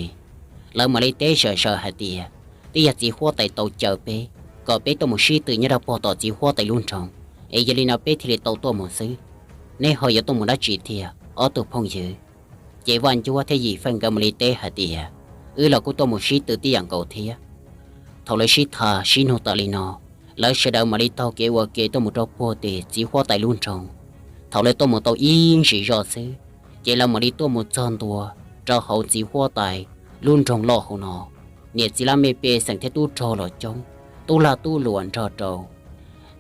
Lawv mam li teb sawv sawv hais tias, Twb yog txiv huab tais tau caw peb kom peb tuaj mus sib tw nyob rau pog tom txiv huab tais lub nroog, es yog li no peb thiaj li tau tuaj mus xwb. Nej ho yuav tuaj mus dab tsi tiag ob tug phooj ywg? Ces Vaj Ncuab thiab Yim Feej nkawd mam li teb hais tias, Wb los kuj tuaj mus sib tw tib yam nkaus thiab. Thaum lawv sib tham sib nug tas li no, lawv sawv daws mam li taug kev ua ke tuaj mus rau puag tim txiv huab tais lub nroog. Thaum lawv tuaj mus tau ib ntsis zog xwb, ces lawv mam li tuaj mus txog ntua rau hauv txiv huab tais lub nroog loj hauv no. Niam txiv laj mej pej xeem thiab tub rog los coob, tub lag tub luam nrog rau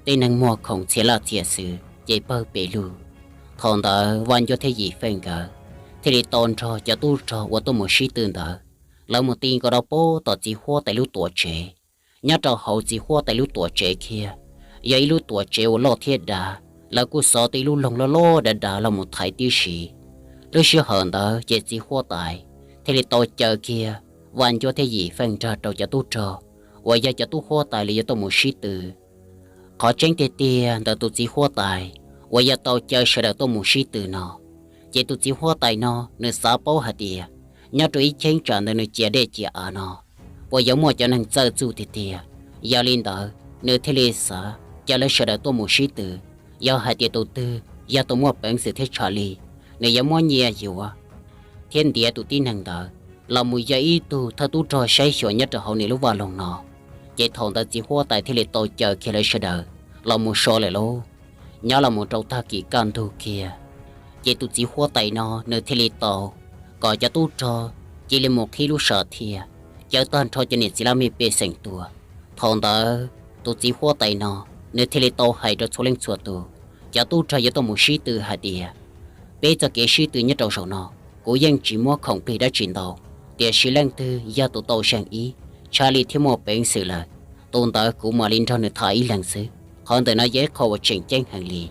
tej neeg muag khoom txhia laj txhia xwm ces pawg pes lug. Thaum ntawd Vaj Ncuab thiab Yim Feej nkawd thiaj li tau nrog cov tub rog uas tuaj mus sib tw ntawd, lawv mus ti nkaus rau puag tom txiv huab tais lub tuam tsev. Nyob rau hauv txiv huab tais lub tuam tsev kiag, yog ib lub tuam tsev uas loj thiab dav, lawv kuj xov tau ib lub loog loj loj dav dav los mus thaiv tib si. Lub sij hawm ntawd ces txiv huab tais thiaj li tau caw kiag Vaj Ncuab thiab Yim Feej nrog rau cov tub rog uas yog cov tub huab tais li yuav tuaj mus sib tw. Qhov tseeb tiag tiag ntawm tus txiv huab tais uas yog tau caw sawv daws tuaj mus sib tw no, ces tus txiv huab tais no nws xav paub hais tias nyob rau ib cheeb tsam ntawm nws cia dej cia av no, puas yuav muaj cov neeg txawj txuj tiag tiag. Yog li ntawd nws thiaj li xav caw lawv sawv daws tuaj mus sib tw. Yog hais tias tus twg yog tus muaj peev xwm thiab tshaj li, nws yuav muab nyiaj yuav thiab ntiav tus tib neeg ntawd los mus yog ib tug thawj tub rog saib xyuas nyob rau hauv nws lub vaj loog no. Ces thaum ntawd txiv huab tais thiaj li tau caw kiag lawv sawv daws los mus so lawm lauj. Nyob los mus rau tag kis kaj ntug kiag, ces tus txiv huab tais no nws thiaj li tau kom cov tub rog cia li mus qhib lub sam thiaj, caw tag nrho cov niam txiv laj mej pej xeem tuaj. Thaum ntawd tus txiv huab tais no nws thiaj li tau hais rau txhua leej txhua tus, cov tub rog yuav tuaj mus sib tw hais tias, peb txoj kev sib tw nyob rau zaum no, kuv yeej tsis muab khoom plig dab tsi ntau, tiam sis leej twg yog tus tau zeeg ib, tshaj li thiab muaj peev xwm lawm, tus ntawd kuv mam li nrog nws tham ib leeg xwb. Qhov ntawm no yog ib qho uas tseem ceeb heev li.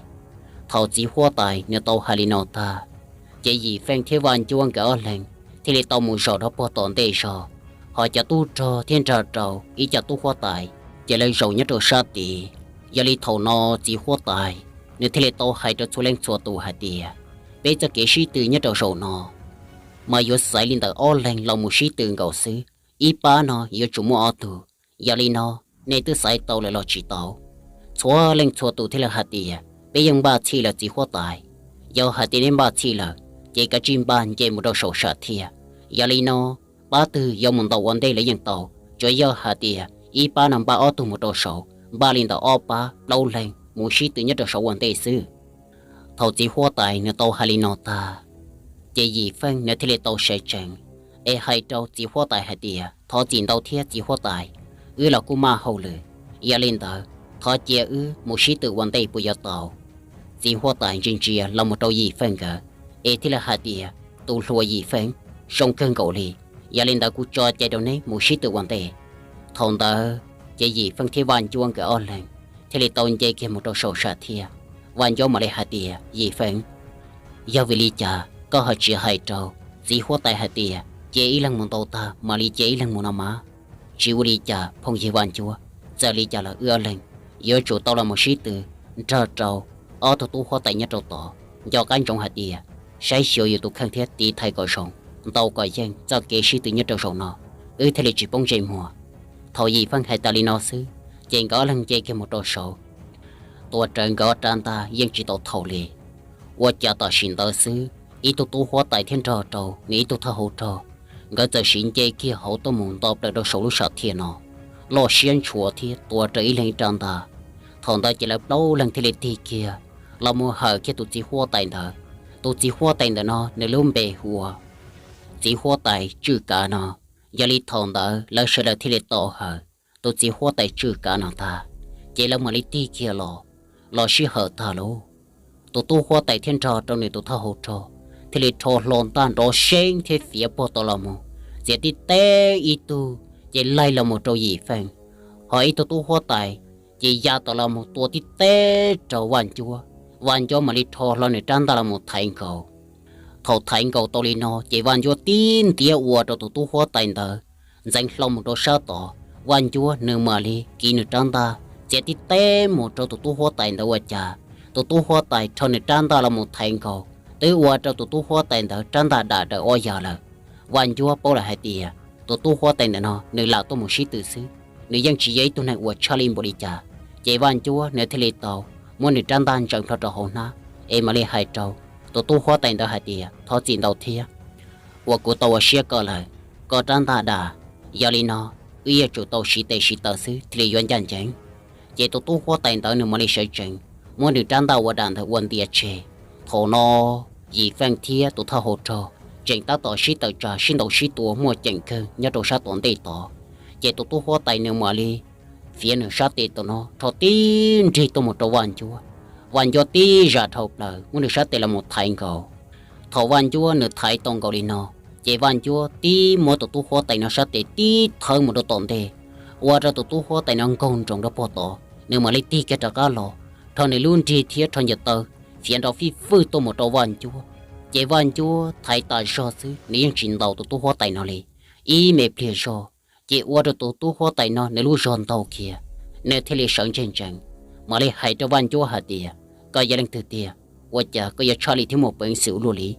Thaum txiv huab tais nws tau hais li no tag, ces Yim Feej thiab Vaj Ncuab nkawd ob leeg thiaj li tau mus zaum rau puag tom ntej zog, ho cov tub rog thiab nrog rau ib co tub huab tais ces lawv zaum nyob rau sab tid. Yog li thaum no txiv huab tais nws thiaj li tau hais rau txhua leej txhua tus hais tias, peb txoj kev sib tw nyob rau zaum no mas yuav xaiv li ntawm ob leeg los mus sib tw nkaus xwb, ib pab no yuav tsum muaj ob tug. Yog li no, nej twb xaiv tau lawm los tsis tau? Txhua leej txhua tus thiaj li hais tias, peb yeej npaj txhij lawm txiv huab tais. Yog hais tias nej npaj txhij lawm, ces kav tsij npaj nce mus rau saum sam thiaj. Yog li no, pab twg yuav mus ntaus ua ntej los yeej tau, tsuav yog hais tias ib pab no npaj ob tug mus rau saud, npaj li ntawm ob pab plaub leeg mus sib tw nyob rau saud ua ntej xwb. Thaum txiv huab tais nws tau hais li no tag, ces Yim Feej nws thiaj li tau sawv tsees es hais rau txiv huab tais hais tias, thov txim ntau thiab txiv huab tais, wb los kuj maj hauj lwm, yog li ntawd thov cia wb mus sib tw ua ntej puas yuav tau? Txiv huab tais ntsia ntsia los mus rau Yim Feej nkawd es thiaj li hais tias, tus hluas Yim Feej, zoo kawg nkaus li, yog li ntawd kuv tso cai rau neb mus sib tw ua ntej. Thaum ntawd ces Yim Feej thiab Vaj Ncuab nkawd ob leeg thiaj li tau nce kiag mus rau saum sam thiaj. Vaj Ncuab mam li hais tias, Yim Feej, yog vim li cas koj ho tsis hais rau txiv huab tais hais tias cia ib leeg mus ntaus tag mam li cia ib leeg mus no mas? Tsis ua li cas phooj ywg Vaj Ncuab, txawm li cas los wb ob leeg yuav tsum tau los mus sib tw nrog rau ob tug tub huab tais nyob rau tod, nco qab ntsoov hais tias saib xyuas yus tus kheej thiab tiv thaiv kom zoo, ntaus kom yeej txoj kev sib tw nyob rau zaum no, wb thiaj li tsis poob ntsej muag. Thaum Yim Feej hais tas li no xwb, ces nkawd ob leeg nce kiag mus rau saud, tuav rawv nkawd ob rab ntaj yeej tsis tau thaum li. Ua cas tam sim ntawd xwb, ib tug tub huab tais thiab nrog rau nws ib tug thawj hauv rog, nkawd txawm siv nce kiag hauv tuaj mus nto plaws rau saum lub sam thiaj no, loj siab ntshua thiab tuav rawv ib leeg ib rab ntaj. Thaum ntawd ces lawv plaub leeg thiaj li tig kiag los mus hawm kiag tus txiv huab tais ntawd. Tus txiv huab tais ntawm no nws lub npe hu ua txiv huab tais Tswj Kav no. Yog li thaum ntawd lawv sawv daws thiaj li tau hawm tus txiv huab tais Tswj Kav no tag, ces lawv mam li tig kiag los, los sij hawm tag lauj, tus tub huab tais thiab nrog rau nws tus thawj hauv rog thiaj li rho hlo ntaj nrov seeb thiab fiav puag tod los mus, txiav tib teb ib tug ces laig los mus rau Yim Feej. Ho ib tug tub huab tais ces ya tom los mus tua tib teb rau Vaj Ncuab. Vaj Ncuab mam li rho hlo nws rab ntaj los mus thaiv nkaus. Thaum thaiv nkaus tau li no ces Vaj Ncuab tib ntiab ua rau tus tub huab tais ntawd ntxeev hlo mus rau sab tod. Vaj Ncuab nws mam li kiv nws rab ntaj txiav tib teb mus rau tus tub huab tais ntawd ua cas tus tub huab tais rho nws rab ntaj los mus thaiv nkaus, twb ua rau tus tub huab tais ntawd rab ntaj dam daws ob yas lawm. Vaj Ncuab paub lawm hais tias tus tub huab tais ntawm no nws lam tuaj mus sib tw xwb, nws yeej tsis yog ib tug neeg uas tshaj lij npaum li cas. Ces Vaj Ncuab nws thiaj li tau muab nws rab ntaj ntsaws plho rau hauv hnab es mam li hais rau tus tub huab tais ntawd hais tias, thov txim ntau thiab uas kuv tau ua siab koj lawm, koj rab ntaj dam, yog li no wb yuav tsum tau siv tes siv taw xwb thiaj li yuav ncaj ncees. Ces tus tub huab tais ntawd nws mam li sawv tsees muab nws rab ntaj ua dam ntawd ua ntias tseg. Thaum no Yim Feej thiab tus thawj hauv rog tseem tab tom sib tawm tsam sib ntaus sib tua muaj ceem kawg nyob rau sab tom ntej tod. Ces tus tub huab tais nws mam li fiav nws sab tes tom no rho tib nrig tuaj mus rau Vaj Ncuab. Vaj Ncuab tib zam dhau plaws muab nws sab tes los mus thaiv nkaus. Thaum Vaj Ncuab nws thaiv tau nkaus li no, ces Vaj Ncuab tib muab tus tub huab tais no sab tes tib thawb mus rau tom ntej, ua rau tus tub huab tais no nkaug nroos rau puag tod, nws mam li tig kiag rov qab los, rho nws lub nrig thiab rho ncaws taw fiav nrov fij fwj tuaj mus rau Vaj Ncuab. Ces Vaj Ncuab thaiv tas zog xwb nws yeej tsis ntaus tus tub huab tais no li. Ib me pliag zog ces ua rau tus tub huab tais no nws lub zog ntaug khiav, nws thiaj li sawv ntseg ntsees, mam li hais rau Vaj Ncuab hais tias, koj yog leej twg tiag? Ua cas koj yuav tshaj lij thiab muaj peev xwm ua luaj li?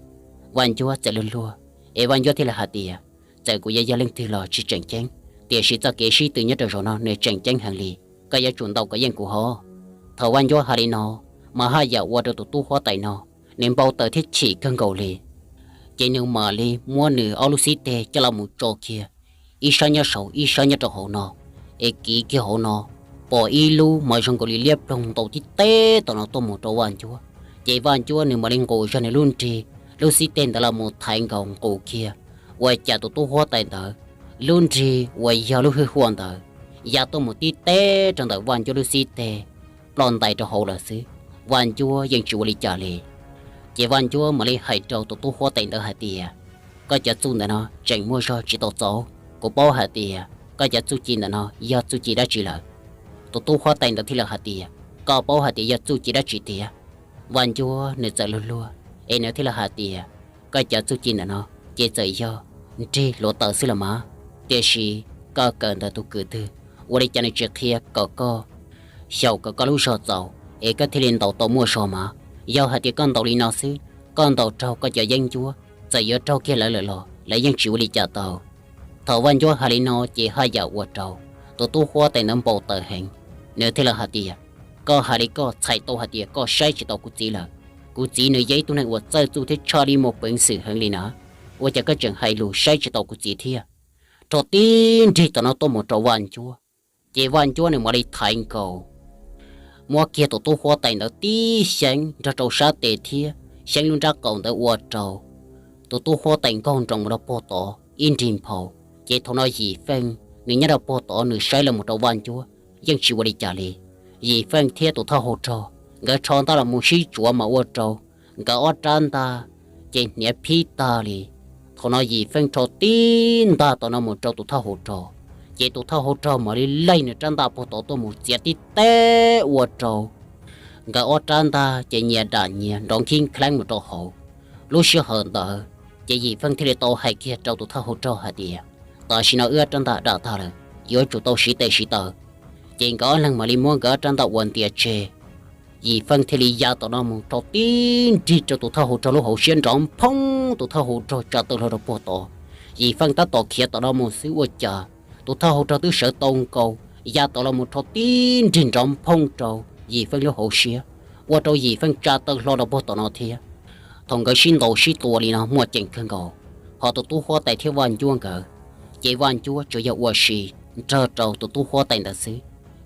Vaj Ncuab txawm luag luag, es Vaj Ncuab thiaj li hais tias, txawm kuv yuav yog leej twg los tsis tseem ceeb, tiam sis txoj kev sib tw nyob rau zaum no nws tseem ceeb heev li, koj yuav tsum ntaus kom yeej kuv hov. Thaum Vaj Ncuab hais li no, mas haj yam ua rau tus tub huab tais no nws npau taws thiab chim kawg nkaus li. Ces nws mam li muab nws ob lub xib teg coj los mus tso kiag, ib sab nyob saud ib sab nyob rau hauv no, es kiv kiag hauv no, pom ib lub mas zoo nkaus li liab ploog ntaus tib teb tom no tuaj mus rau Vaj Ncuab. Ces Vaj Ncuab nws mam li nqus zog nws lub nrig, lub xib teg ntawd los mus thaiv nkaus nqus kiag, ua cas tus tub huab tais ntawd lub nrig uas yog lub hwj huam ntawd ya tuaj mus tib teb rau ntawm Vaj Ncuab lub xib teg, ploj ntais rau hauv lawm xwb. Vaj Ncuab yeej tsis ua li cas li. Ces Vaj Ncuab mam li hais rau tus tub huab tais ntawd hais tias, koj cov txuj ntawm no tseem muaj zog tsis tau txaus, kuv paub hais tias koj cov txuj ci ntawm no yog txuj ci dab tsi lawm. Tus tub huab tais ntawd thiaj li hais tias, koj paub hais tias yog txuj ci dab tsi tiag? Vaj Ncuab nws txawm luag luag, es nws thiaj li hais tias, koj cov txuj ci ntawm no ces txawm yog nrig hluav taws xwb los mas, tiam sis koj kawm ntawm tus kwv twg, ua li cas nws tsis qhia kom koj xyaum kom koj lub zog txaus es koj thiaj li ntaus tau muaj zog mas? Yog hais tias koj ntaus li no xwb, koj ntaus raug koj cov yeeb ncuab, txawm yuav raug kiag lawv lawm los lawv yeej tsis ua li cas tau. Thaum Vaj Ncuab hais li no ces haj yam ua rau tus tub huab tais ntawd npau taws heev, nws thiaj li hais tias, koj hais li koj txhais tau hais tias koj saib tsis taus kuv txiv lawm. Kuv txiv nws yog ib tug neeg uas txawj txuj thiab tshaj lij muaj peev xwm heev li na, ua cas koj tseem hais lus saib tsis taus kuv txiv thiab? Rho tib nrig tom no tuaj mus rau Vaj Ncuab. Ces Vaj Ncuab nws mam li thaiv nkaus, muab kiag tus tub huab tais ntawd tib xyeeb nrog rau sab tes thiab xyeeb lub nrab qaum ntawd ua rau tus tub huab tais nkaug nroos mus rau puag tod ib nrig nphau. Ces thaum no Yim Feej nws nyob rau puag tod nws saib los mus rau Vaj Ncuab yeej tsis ua li cas li. Yim Feej thiab tus thawj hauv rog nkawd rho ntaj los mus sib tsuav mas ua rau nkawd ob rab ntaj ces hniav phib tag li. Thaum no Yim Feej rho tib ntaj tom no mus rau tus thawj hauv rog, ces tus thawj hauv rog mam li laig nws rab ntaj puag tod tuaj mus txiav tib teb ua rau nkawd ob rab ntaj ces nyias dam nyias nrov nkhib nkheeb mus rau hauv. Lub sij hawm ntawd ces Yim Feej thiaj li tau hais kiag rau tus thawj hauv rog hais tias, tam sim no wb rab ntaj dam tag lawm, yuav tsum tau siv tes siv taw. Ces nkawd ob leeg mam li muab nkawd ob rab ntaj ua ntias tseg. Yim Feej thiaj li ya tom no mus rho tib nrig rau tus thawj hauv rog lub hauv siab nrov nphoob, tus thawj hauv rog tsa taw hlo rau puag tod. Yim Feej tab tom khiav tom no mus xwb ua cas tus thawj hauv rog twb sawv tau nkaus, ya tom los mus rho tib nrig nrov nphoob rau Yim Feej lub hauv siab, ua rau Yim Feej tsa taw hlo rau puag tom no thiab. Thaum nkawd sib ntaus sib tua li no muaj ceem kawg nkaus, ho tus tub huab tais thiab Vaj Ncuab nkawd, ces Vaj Ncuab tsuas yog ua si nrog rau tus tub huab tais ntawd xwb.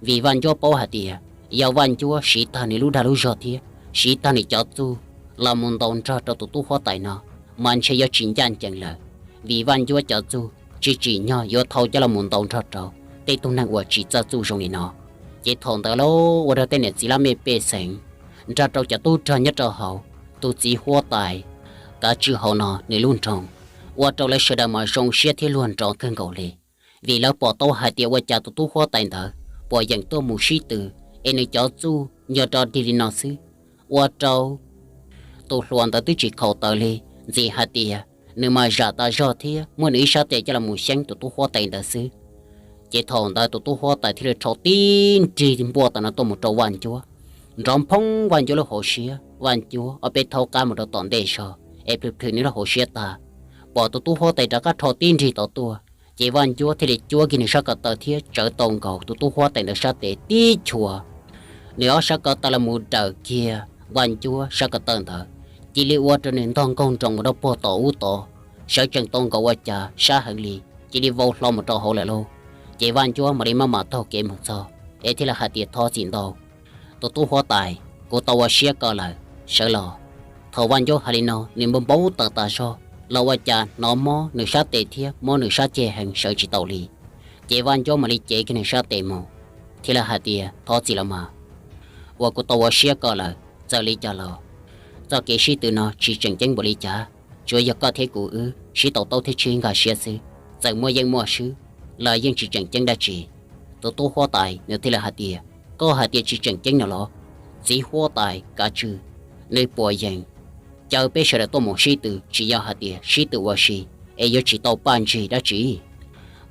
Vim Vaj Ncuab paub hais tias yog Vaj Ncuab siv tag nws lub dag lub zog thiab siv tag nws cov txuj los mus ntaus nrog rau tus tub huab tais no, mas ntshe yuav tsis ncaj ncees lawm. Vim Vaj Ncuab cov txuj tsis tsim nyog yuav thau coj los mus ntaus nrog rau tej tug neeg uas tsis txawj txuj zoo li no. Ces thaum ntawd lauj, ua rau tej niam txiv laj mej pej xeem nrog rau cov tub rog nyob rau hauv tus txiv huab tais Kav Tswj Hauv no nws lub nroog, ua rau lawv sawv daws mas zoo siab thiab luag nrov kawg nkaus li. Vim lawv pom tau hais tias ua cas tus tub huab tais ntawd puas yeem tuaj mus sib tw, es nws cov txuj nyog rov dig li no xwb, ua rau tus hluas ntawd twb tsis khaus taws li. Ntxim hais tias nws mas zam tas zog thiab muab nws ib sab tes coj los mus xyeeb tus tub huab tais ntawd xwb. Ces thaum ntawd tus tub huab tais thiaj li rho tib nrig npuaj tom no tuaj mus rau Vaj Ncuab, nrov nphoo Vaj Ncuab lub hauv siab. Vaj Ncuab ob peb thaub qab mus rau tom ntej zog es plhws plhws nws lub hauv siab tag, pom tus tub huab tais rov qab rho tib nrig tod tuaj, ces Vaj Ncuab thiaj li cuab kiag nws sab ko taw thiab tsawv tau nkaus tus tub huab tais ntawd sab tes tib chua. Nws ob sab ko taw los mus dawm kiag Vaj Ncuab sab ko taw ntawd, cia li ua rau nws ntog nkaug nroos mus rau puag tom ub tod, sawv tsees tau nkaus ua cas sab heev li, cia li vau hlo mus rau hauv lawm lauj. Ces Vaj Ncuab mam li maj mam taug kev mus txog es thiaj li hais tias, Thov txim ntau, tus tub huab tais, kuv tau ua siab ko lawm, sawv los. Thaum Vaj Ncuab hais li no, nws npau npau taws tas zog los ua cas hnov mob nws sab tes thiab mob nws sab ceg heev sawv tsis tau li. Ces Vaj Ncuab mam li cev kiag nws sab tes mus, thiaj li hais tias, Thov txim los mas, uas kuv tau ua siab ko lawm, txawm li cas los txoj kev sib tw no tsis tseem ceeb npaum li cas, tsuav yog koj thiab kuv wb sib tau taub thiab txhib nkag siab xwb, txawm muaj yeej muaj swb los yeej tsis tseem ceeb dab tsi. Tus tub huab tais nws thiaj li hais tias, Koj hais tias tsis tseem ceeb no los? Txiv huab tais kav tswj, nws puas yeem caw peb sawv daws tuaj mus sib tw, tsis yog hais tias sib tw ua si es yuav tsis tau paj ntsig dab tsi?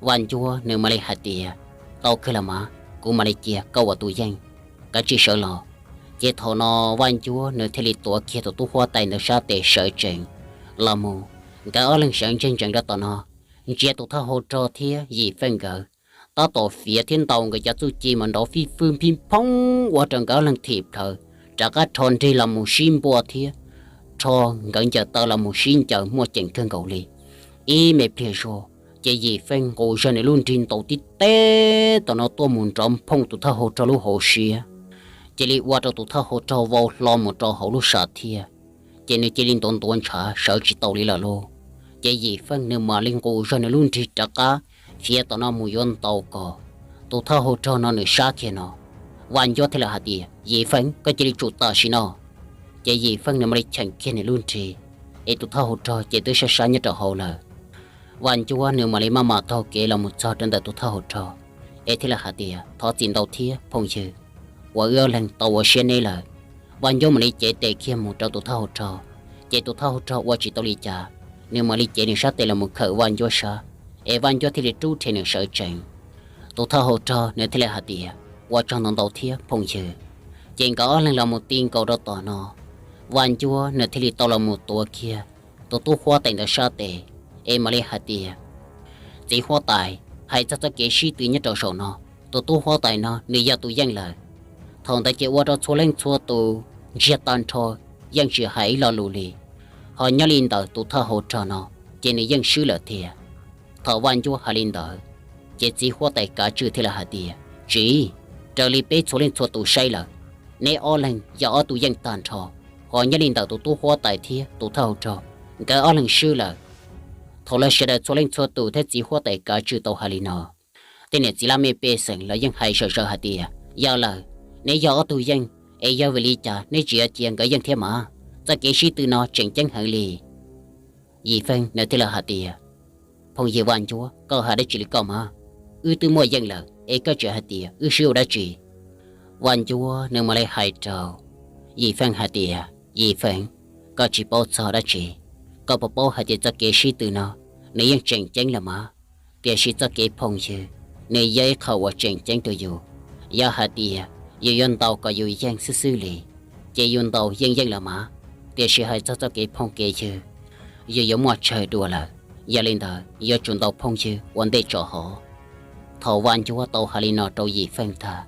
Vaj Ncuab nws mam li hais tias, Tau kawg los mas, kuv mam li cia koj ua tus yeej, kav tsij sawv los. Ces thaum no Vaj Ncuab nws thiaj li tuav kiag tus tub huab tais ntawd sab tes sawv tsees los mus. Nkawd ob leeg sawv ntseg ntsees rau tom no, ntsia tus thawj hau rog thiab Yim Feej nkawd tab tom fiav thiab ntaus nkawd cov txuj ci mas nrov fij fwj nphij nphoob ua rau nkawd ob leeg thim plhawv, rov qab rho nrig los mus sib npuaj thiab rho nkawd ncaws taw los mus sib ncaws muaj ceem kawg nkaus li. Ib me pliag zog, ces Yim Feej nqus zog nws lub nrig ntaus tib teb tom no tuaj mus nrov nphoo tus thawj hau rog lub hauv siab, cia li ua rau tus thawj hau rog vau hlo mus rau hauv lub sam thiaj. Ces nws cia li ntuav ntuav ntshav sawv tsis tau li lawm lauj. Ces Yim Feej nws mam li nqus zog nws lub nrig rov qab fiav tom no mus yuav ntaus kom tus thawj hau rog no nws sab kiag no. Vaj Ncuab thiaj li hais tias, Yim Feej, koj cia li tsum tam sim no. Ces Yim Feej nws mam li cheem kiag nws lub nrig, es tus thawj hau rog ces twb sab sab nyob rau hauv lawm. Vaj Ncuab nws mam li maj mam taug kev los mus txog rau ntawm tus thawj hau rog, es thiaj li hais tias, Thov txim ntau thiab phooj ywg, uas wb ob leeg tau ua siab neb lawm. Vaj Ncuab mam li cev tes kiag mus rau tus thawj hau rog, ces tus thawj hau rog ua tsis tau li cas, nws mam li cev nws sab tes los mus khawm Vaj Ncuab sab, es Vaj Ncuab thiaj li rub rhe nws sawv tsees. Tus thawj hau rog nws thiaj li hais tias, Ua tsaug ntau ntau thiab phooj ywg. Ces nkawd ob leeg los mus ti nkaus rau tom no, Vaj Ncuab nws thiaj li tau los mus tuav kiag tus tub huab tais ntawd sab tes, es mam li hais tias, Txiv huab tais, hais txog txoj kev sib tw nyob rau saum no, tus tub huab tais no nws yog tus yeej lawm. Thaum ntawd ces ua rau txhua leej txhua tus ntsiag tag nrho, yeej tsis hais ib lo lus li. Ho nyob li ntawm tus thawj hau rog no, ces nws yeej swb lawm tiag. Thaum Vaj Ncuab hais li ntawd, ces txiv huab tais kav tswj thiaj li hais tias, Tsis, raws li peb txhua leej txhua tus saib lawm, neb ob leeg yog ob tug yeej tag nrho. Ho nyob li ntawm tus tub huab tais thiab tus thawj hau rog, nkawd ob leeg swb lawm. Thaum lawv sawv daws txhua leej txhua tus thiab txiv huab tais kav tswj tau hais li no, tej niam txiv laj mej pej xeem los yeej hais zom zaws hais tias, Yog lawm, neb yog ob tug yeej, es yog vim li cas neb tsis cia nkawd yeej thiab mas? Txoj kev sib tw no tseem ceeb heev li. Yim Feej nws thiaj li hais tias, Phooj ywg Vaj Ncuab, koj hais dab tsi li koj mas? Wb twb muaj yeej lawm es koj tseem hais tias wb swb ua dab tsi? Vaj Ncuab nws mam li hais rau Yim Feej hais tias, Yim Feej, koj tsis paub txog dab tsi. Koj puas paub hais tias txoj kev sib tw no nws yeej tseem ceeb lawm mas, tiam sis txoj kev phooj ywg nws yog ib qho uas tseem ceeb rau yus. Yog hais tias yus yuav ntaus kom yus yeej xwb xwb li, ces yus ntaus yeej yeej lawm mas, tiam sis hais txog txoj kev phooj kev ywg, yus yuav muaj tsawg dua lawm. Yog li ntawd yuav tsum ntaus phooj ywg ua ntej tso hov. Thaum Vaj Ncuab tau hais li no rau Yim Feej tag,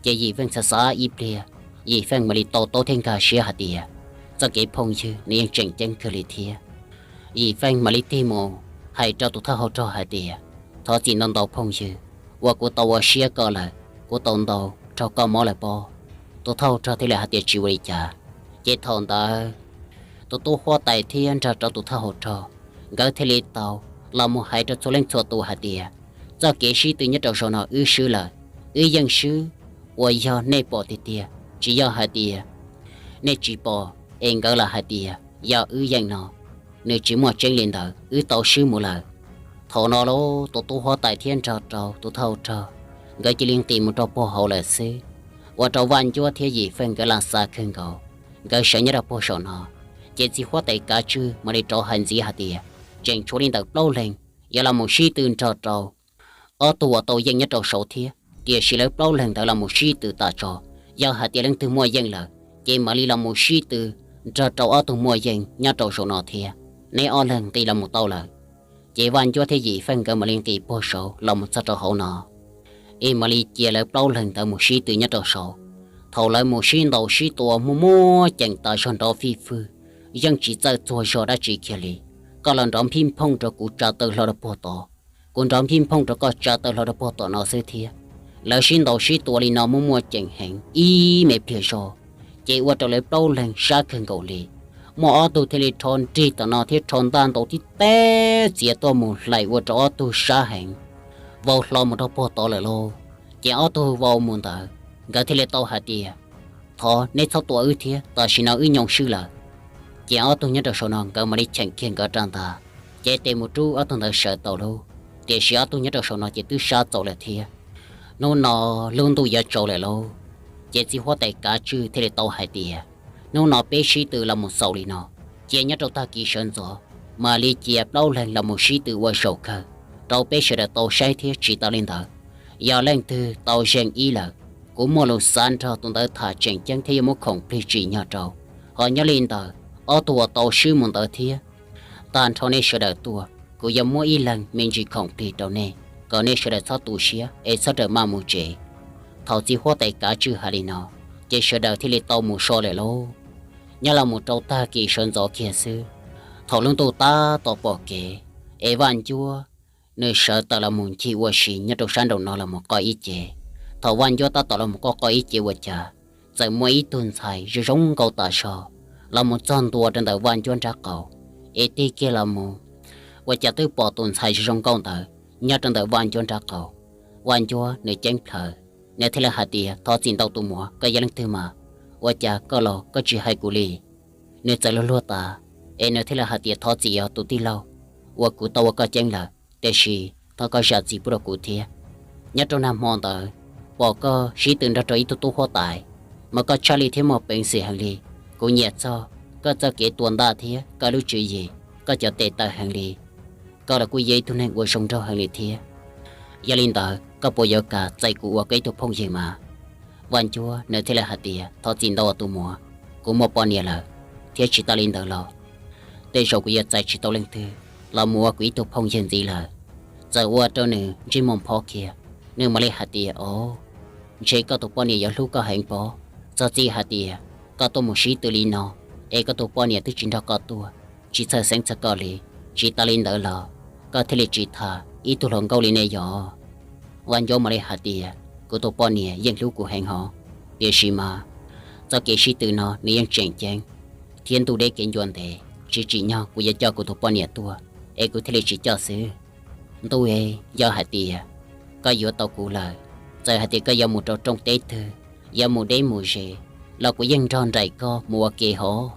ces Yim Feej xav xav ib pliag, Yim Feej mam li to taub thiab nkag siab hais tias, txoj kev phooj ywg nws yeej tseem ceeb kawg li thiab. Yim Feej mam li tig mus hais rau tus thawj hau rog hais tias, Thov txim ntau ntau phooj ywg, uas kuv tau ua siab koj lawm, kuv tau ntaus raug koj mob lawm pob. Tus thawj hau rog thiaj li hais tias tsis ua li cas. Ces thaum ntawd tus tub huab tais thiab nrog rau tus thawj hau rog, nkawd thiaj li tau los mus hais rau txhua leej txhua tus hais tias, txoj kev sib tw nyob rau saum no wb swb lawm, wb yeej swb uas yog nej pom tiag tiag, tsis yog hais tias nej tsis pom es nkawd lam hais tias yog wb yeej no, nws tsis muaj tseeb li ntawd, wb tau swb mus lawm. Thaum no lauj, tus tub huab tais thiab nrog rau tus thawj hau rog, nkawd cia li nqis mus rau puag hauv lawm xwb. Ua rau Vaj Ncuab thiab Yim Feej nkawd lam xav kawg nkaus, nkawd sawv nyob rau puag saum no, ces txiv huab tais kav tswj mam li rov hais ntxiv hais tias tseem tshuav li ntawm plaub leeg yuav los mus sib tw nrog rau ob tug uas tau yeej nyob rau saud thiab, tiam sis lawv plaub leeg ntawd los mus sib tw tas tso. Yog hais tias leej twg muaj yeej lawm, ces mam li los mus sib tw nrog rau ob tug muaj yeej nyob rau saum no thiab. Neb ob leeg nqis los mus tau lawm. Ces Vaj Ncuab thiab Yim Feej nkawd mam li nqis puag saud los mus txog rau hauv no, es mam li cia lawv plaub leeg ntawd mus sib tw nyob rau saud. Thaum lawv mus sib ntaus sib tua muaj muaj ceem tas zog nrov fij fwj, yeej tsis txawj txuag zog dab tsi kiag li. Koj los nrov nphij nphooj rau kuv tsa taw hlo rau puag tod, kuv nrov nphij nphooj rau koj tsa taw hlo rau puag tom no xwb thiab. Lawv sib ntaus sib tua li no muaj muaj ceem heev ib me pliag zog, ces ua rau lawv plaub leeg sab kawg nkaus li. Muaj ob tug thiaj li rho nrig tom no thiab rho ntaj ntaus tib teb txiav tuaj mus hlais ua rau ob tug sab heev, vau hlo mus rau puag tod lawm lauj. Ces ob tug vau mus ntawd, nkawd thiaj li tau hais tias, thov neb txhob tua wb thiab, tam sim no wb nyoo swb lawm. Ces ob tug nyob rau saum no nkawd mam li cheem kiag nkawd rau ntag, ces tes mus rub ob tug ntawd sawv tau lauj. Tiam sis ob tug nyob rau saum no ces twb sab txaus lawm thiab. Hnub no lub ntuj yuav tsaus lawm lauj, ces txiv huab tais kav tswj thiaj li tau hais tias, hnub no peb sib tw los mus xaus li no, cia nyob rau tag kis sawv ntxov mam li cia plaub leeg los mus sib tw ua zaum kawg rau peb sawv daws tau saib thiab. Tsis tas li ntawd, yog leej twg tau zeem ib lawm, kuv muaj lus xav nrog tus ntawd tham tseem ceeb thiab yuav muab khoom plig tsim nyog rau. Ho nyob li ntawd, ob tug uas tau swb mus ntawd thiab, tag nrho nej sawv daws tuaj, kuv yuav muab ib leeg me ntsis khoom plig rau nej, kom nej sawv daws txhob tu siab es txhob rawm maj mus tsev. Thaum txiv huab tais kav tswj hais li no, ces sawv daws thiaj li tau mus so lawm lauj. Nyob los mus rau tag kis sawv ntxov kiag xwb, thaum lub ntuj tab tom pom kev, es Vaj Ncuab nws sawv tawm los mus ncig ua si nyob rau sab nraum no los mus qoj ib ce. Thaum Vaj Ncuab tab tom los mus qoj qoj ib ce ua cas, txawm muaj ib tug ntxhais zoo zoo nkauj tas zog los mus txog ntua rau ntawm Vaj Ncuab nrab qaum, es tig kiag los mus, ua cas twb pom tus ntxhais zoo zoo nkauj ntawd nyob rau ntawm Vaj Ncuab nrab qaum. Vaj Ncuab nws ceeb plhaws, nws thiaj li hais tias, thov txim ntau tus muam, koj yog leej twg mas? Ua cas koj los koj tsis hais kuv li? Nws txawm luag luag tas, es nws thiaj li hais tias, thov txim os tus tij laug, uas kuv tau ua koj ceeb lawm, tiam sis thov koj zam txim pub rau kuv thiab. Nyob rau nag hmo ntawd, pom koj sib tw nrog rau ib tug tub huab tais, mas koj tshaj lij thiab muaj peev xwm heev li. Kuv nyiam txog koj txoj kev tua ntaj thiab koj lub tswv yim, koj cov tes taw heev li. Koj los kuj yog ib tug neeg uas zoo nraug heev li thiab. Yog li ntawd koj puas yuav kam txais kuv ua koj ib tug phooj ywg mas? Vaj Ncuab nws thiaj li hais tias, thov txim ntau tus muam, kuv muaj poj niam lawm, thiab tsis tas li ntawd los tej zaum kuv yuav txais tsis tau leej twg los mus ua kuv ib tug phooj ywg ntxiv lawm. Txawm ua rau nws ntsej muag phob kiag, nws mam li hais tias, o, ntshe koj tus poj niam yuav hlub koj heev pob. Txog txij hais tias koj tuaj mus sib tw li no, es koj tus poj niam twb tsis nrog koj tuaj, tsis txhawj xeeb txog koj li. Tsis tas li ntawd los koj thiaj li tsis tham ib tug hluas nkauj li ne yog? Vaj Ncuab mam li hais tias, kuv tus poj niam yeej hlub kuv heev hos, tiam sis mas txoj kev sib tw no nws yeej tseem ceeb, thiab ntuj deb kev ncua ntev, tsis tsim nyog kuv yuav coj kuv tus poj niam tuaj, es kuv thiaj li tsis coj xwb. Ntuj e, yog hais tias koj yuav tau kuv lawm, txawm hais tias koj yuav mus rau rooj teb twg, yuav mus deb mus ze, los kuv yeej nrog nraim koj mus ua ke hos.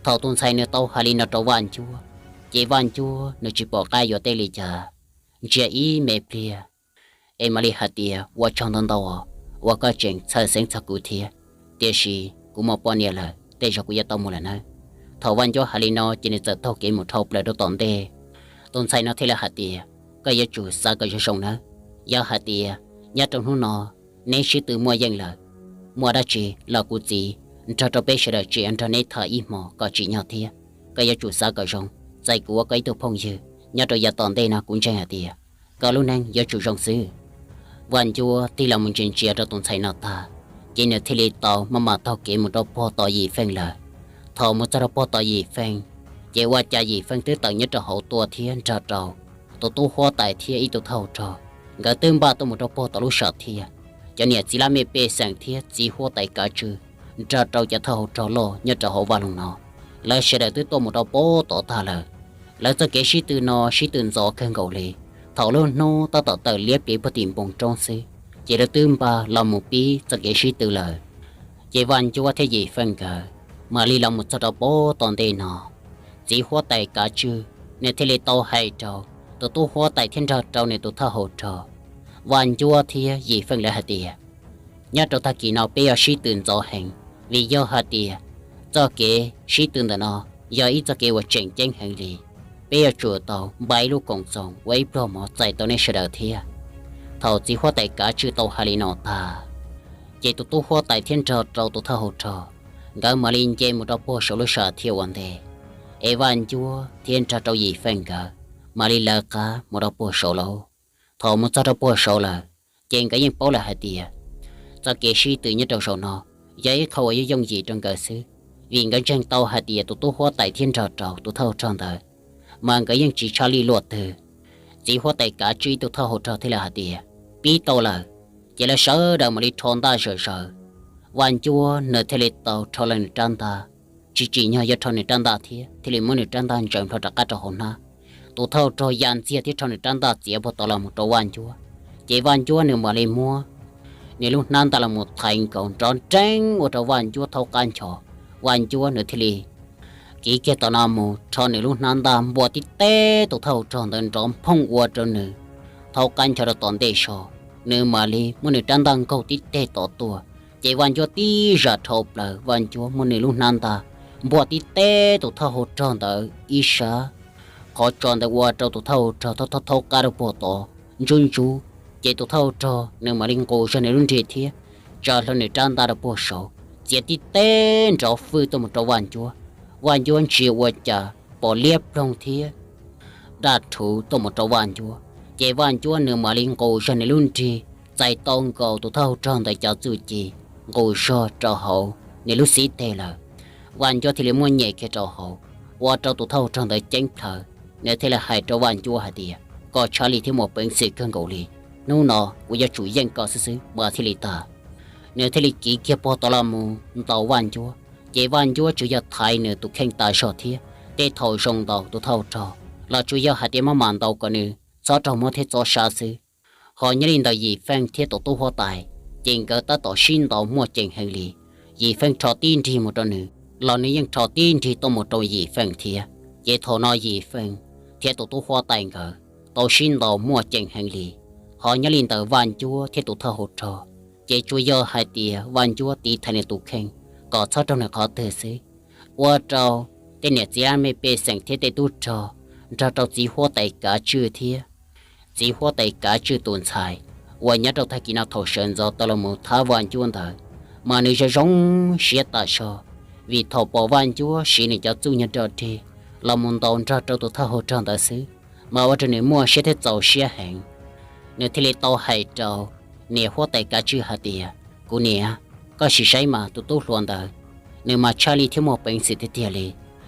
Thaum tus ntxhais nws tau hais li no rau Vaj Ncuab, ces Vaj Ncuab nws tsis pom qab yuav teb li cas, ntsia ib me pliag, es mam li hais tias, ua tsaug ntau ntau uas koj tseem txhawj xeeb txog kuv thiab, tiam sis kuv muaj poj niam lawm, tej zaum kuv yuav tau mus lawm nawb. Thaum Vaj Ncuab hais li no ces nws txawm taug kev mus dhau plaws rau tom ntej. Tus ntxhais no thiaj li hais tias, koj yuav tsum xav kom zoo zoo nawb. Yog hais tias nyob rau hnub no neb sib tw muaj yeej lawm, muaj dab tsi los kuv txiv nrog rau peb sawv daws tseem nrog neb tham ib hmo kom tsim nyog thiab. Koj yuav tsum xav kom zoo, txais kuv ua koj ib tug phooj ywg, nyob rau yav tom ntej no kuv ntseeg hais tias koj lub neej yuav tsum zoo xwb. Vaj Ncuab tig los mus ntsia ntsia rau tus ntxhais no tag, ces nws thiaj li tau maj mam taug kev mus rau puag tom Yim Feej lawm. Thaum mus txog rau puag tom Yim Feej, ces ua cas Yim Feej twb tawm nyob rau hauv tuaj thiab nrog rau tus tub huab tais thiab ib tug thawj hauv rog, nkawd twb npaj tuaj mus rau puag tom lub sam thiaj. Cov niam txiv laj mej pej xeem thiab txiv huab tais kav tswj nrog rau cov thawj hauv rog loj nyob rau hauv vaj loog no, lawv sawv daws twb tuaj mus rau puag tom tag lawm. Lawv txoj kev sib tw no sib tw ntxov kawg nkaus li. Thaum lub hnub tab tom tawm liab pliv puag tim npoo roob xwb, ces lawv twb npaj los mus pib txoj kev sib tw lawm. Ces Vaj Ncuab thiab Yim Feej nkawd mam li los mus txog rau puag tom ntej no. Txiv huab tais kav tswj nws thiaj li tau hais rau tus tub huab tais thiab nrog rau nws tus thawj hauv rog, Vaj Ncuab thiab Yim Feej lawv hais tias, nyob rau tag kis no peb yuav sib tw ntxov heev, vim yog hais tias txoj kev sib tw ntawm no yog ib txoj kev uas tseem ceeb heev li. Peb yuav tsum tau npaj ib lub koom txoos ua ib pluag mov txais tau nej sawv daws thiab. Thaum txiv huab tais kav tswj tau hais li no tag, ces tus tub huab tais thiab nrog rau tus thawj hauv rog, nkawd mam li nce mus rau puag saum lub sij hawm thiab ua ntej. Es Vaj Ncuab thiab nrog rau Yim Feej nkawd mam li lawv qab mus rau puag saud lauj. Thaum mus txog rau puag saud lawm, ces nkawd yeej paub lawm hais tias txoj kev sib tw nyob rau saum no yog ib qho uas yooj yooj yim rau nkawd xwb, vim nkawd ntseeg tau hais tias tus tub huab tais thiab nrog rau tus thawj hauv rog ntawd mas nkawd yeej tsis tshaj lij luaj twg. Txiv huab tais kav tswj ib tug thawj hauv rog thiaj li hais tias, pib tau lawm, ces lawv sawv daws mam li rho ntaj zawm zaws. Vaj Ncuab nws thiaj li tau rho los nws rab ntaj, tsis tsim nyog yuav rho nws rab ntaj thiab thiaj li muab nws rab ntaj ntsaws nplho rov qab rau hauv hnab. Tus thawj hauv rog ya ntxiag thiab rho nws rab ntaj txiav puag tod los mus rau Vaj Ncuab, ces Vaj Ncuab nws mam li muab nws lub hnab ntaj los mus thaiv nkaus nrov nreeb ua rau Vaj Ncuab thaub qab nchos. Vaj Ncuab nws thiaj li kiv kiag tom no mus rho nws lub hnab ntaj npuaj tib teg tus thawj hauv rog ntawd nrov nphooj ua rau nws thaub qab nchos rau tom ntej so. Nws mam li muab nws rab ntaj nkaug tib teg tom tuaj, ces Vaj Ncuab tib zam dhau plaws, Vaj Ncuab muab nws lub hnab ntaj npuaj tib teg tus thawj hauv rog ntawd ib sab qhov tsos ntawd ua rau tus thawj hauv rog thaub thaub thaub qab rau puag tod ntsub ntsub. Ces tus thawj hauv rog nws mam li nqus zog nws lub nrig thiab tsa hlo nws rab ntaj rau puag saud, txiav tib teg nrov fwj tuaj mus rau Vaj Ncuab. Vaj Ncuab ntsia ua cas pom liab ploog thiab daj rhuv tuaj mus rau Vaj Ncuab, ces Vaj Ncuab nws mam li nqus zog nws lub nrig txais tau nkaus tus thawj hauv rog ntawd cov txuj ci, nqus zog rau hauv nws lub xib teg lawm. Vaj Ncuab thiaj li muab nyem kiag rau hauv, ua rau tus thawj hauv rog ntawd ceeb plhaw. Nws thiaj li hais rau Vaj Ncuab hais tias, koj tshaj lij thiab muaj peev xwm kawg nkaus li, hnub no kuv yuav tsum yeej koj xwb xwb mas thiaj li tag. Nws thiaj li kiv kiag puag tod los mus ntaus Vaj Ncuab, ces Vaj Ncuab tsuas yog thaiv nws tus kheej tas zog thiab tej thaum zoo ntaus tus thawj hauv rog los tsuas yog hais tias maj mam ntaus kom nws txhob raug mob thiab txhob sab xwb. Ho nyob li ntawm Yim Feej thiab tus tub huab tais, ces nkawd tab tom sib ntaus muaj ceem heev li. Yim Feej rho tib nrig mus rau nws los nws yeej rho tib nrig tuaj mus rau Yim Feej thiab. Ces thaum no Yim Feej thiab tus tub huab tais nkawd tau sib ntaus muaj ceem heev li. Ho nyob li ntawm Vaj Ncuab thiab tus thawj hauv rog, ces tsuas yog hais tias Vaj Ncuab tiv thaiv nws tus kheej kom txhob raug nws qhov twg xwb, ua rau tej niam txiv laj mej pej xeem thiab tej tub rog nrog rau txiv huab tais kav tswj thiab txiv huab tais kav tswj tus ntxhais uas nyob rau tag kis no thaum sawv ntxov tau los mus thab Vaj Ncuab ntawd, mas nws zoo zoo siab tas zog, vim thaum pom Vaj Ncuab siv nws cov txuj nyuag rog reg los mus ntaus nrog rau tus thawj hauv rog ntawd xwb, mas ua rau nws muaj siab thiab txaus siab heev. Nws thiaj li tau hais rau niam huab tais kav tswj hais tias, kuv niam, koj sim saib mas tus tub hluas ntawd, nws mas tshaj lij thiab muaj peev xwm tiag tiag li.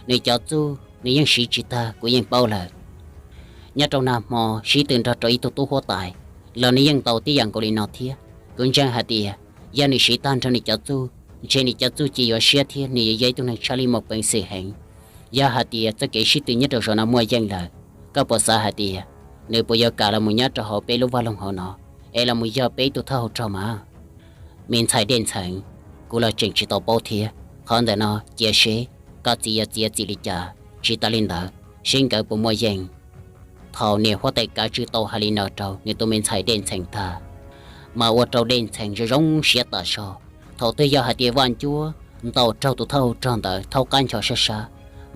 Nws cov txuj nws yeej siv tsis tag kuv yeej paub lawm. Nyob rau nag hmo sib tw nrog rau ib tug tub huab tais los nws yeej ntaus tib yam nkaus li no thiab. Kuv ntseeg hais tias yog nws siv tag nrho nws cov txuj, ntshe nws cov txuj ci yuav siab thiab nws yuav yog ib tug neeg tshaj lij muaj peev xwm heev. Yog hais tias txoj kev sib tw nyob rau zaum no muaj yeej lawm, koj puas xav hais tias nws puas yuav kam los mus nyob rau hauv peb lub vaj loog hauv no es los mus yog peb ib tug thawj hauv rog mas? Me ntxhais Dej Ntxhee, kuv los tseem tsis tau paub thiab. Qhov ntawm no cia seb koj txiv yuav txiav txim li cas. Tsis tas li ntawd, seb nkawd puas muaj yeej. Thaum niam huab tais kav tswj tau hais li no rau nws tus me ntxhais Dej Ntxhee tag, mas ua rau Dej Ntxhee zoo zoo siab tas zog. Thaum twg yog hais tias Vaj Ncuab ntaus raug tus thawj hauv rog ntawd thaub qab nchos sab sab,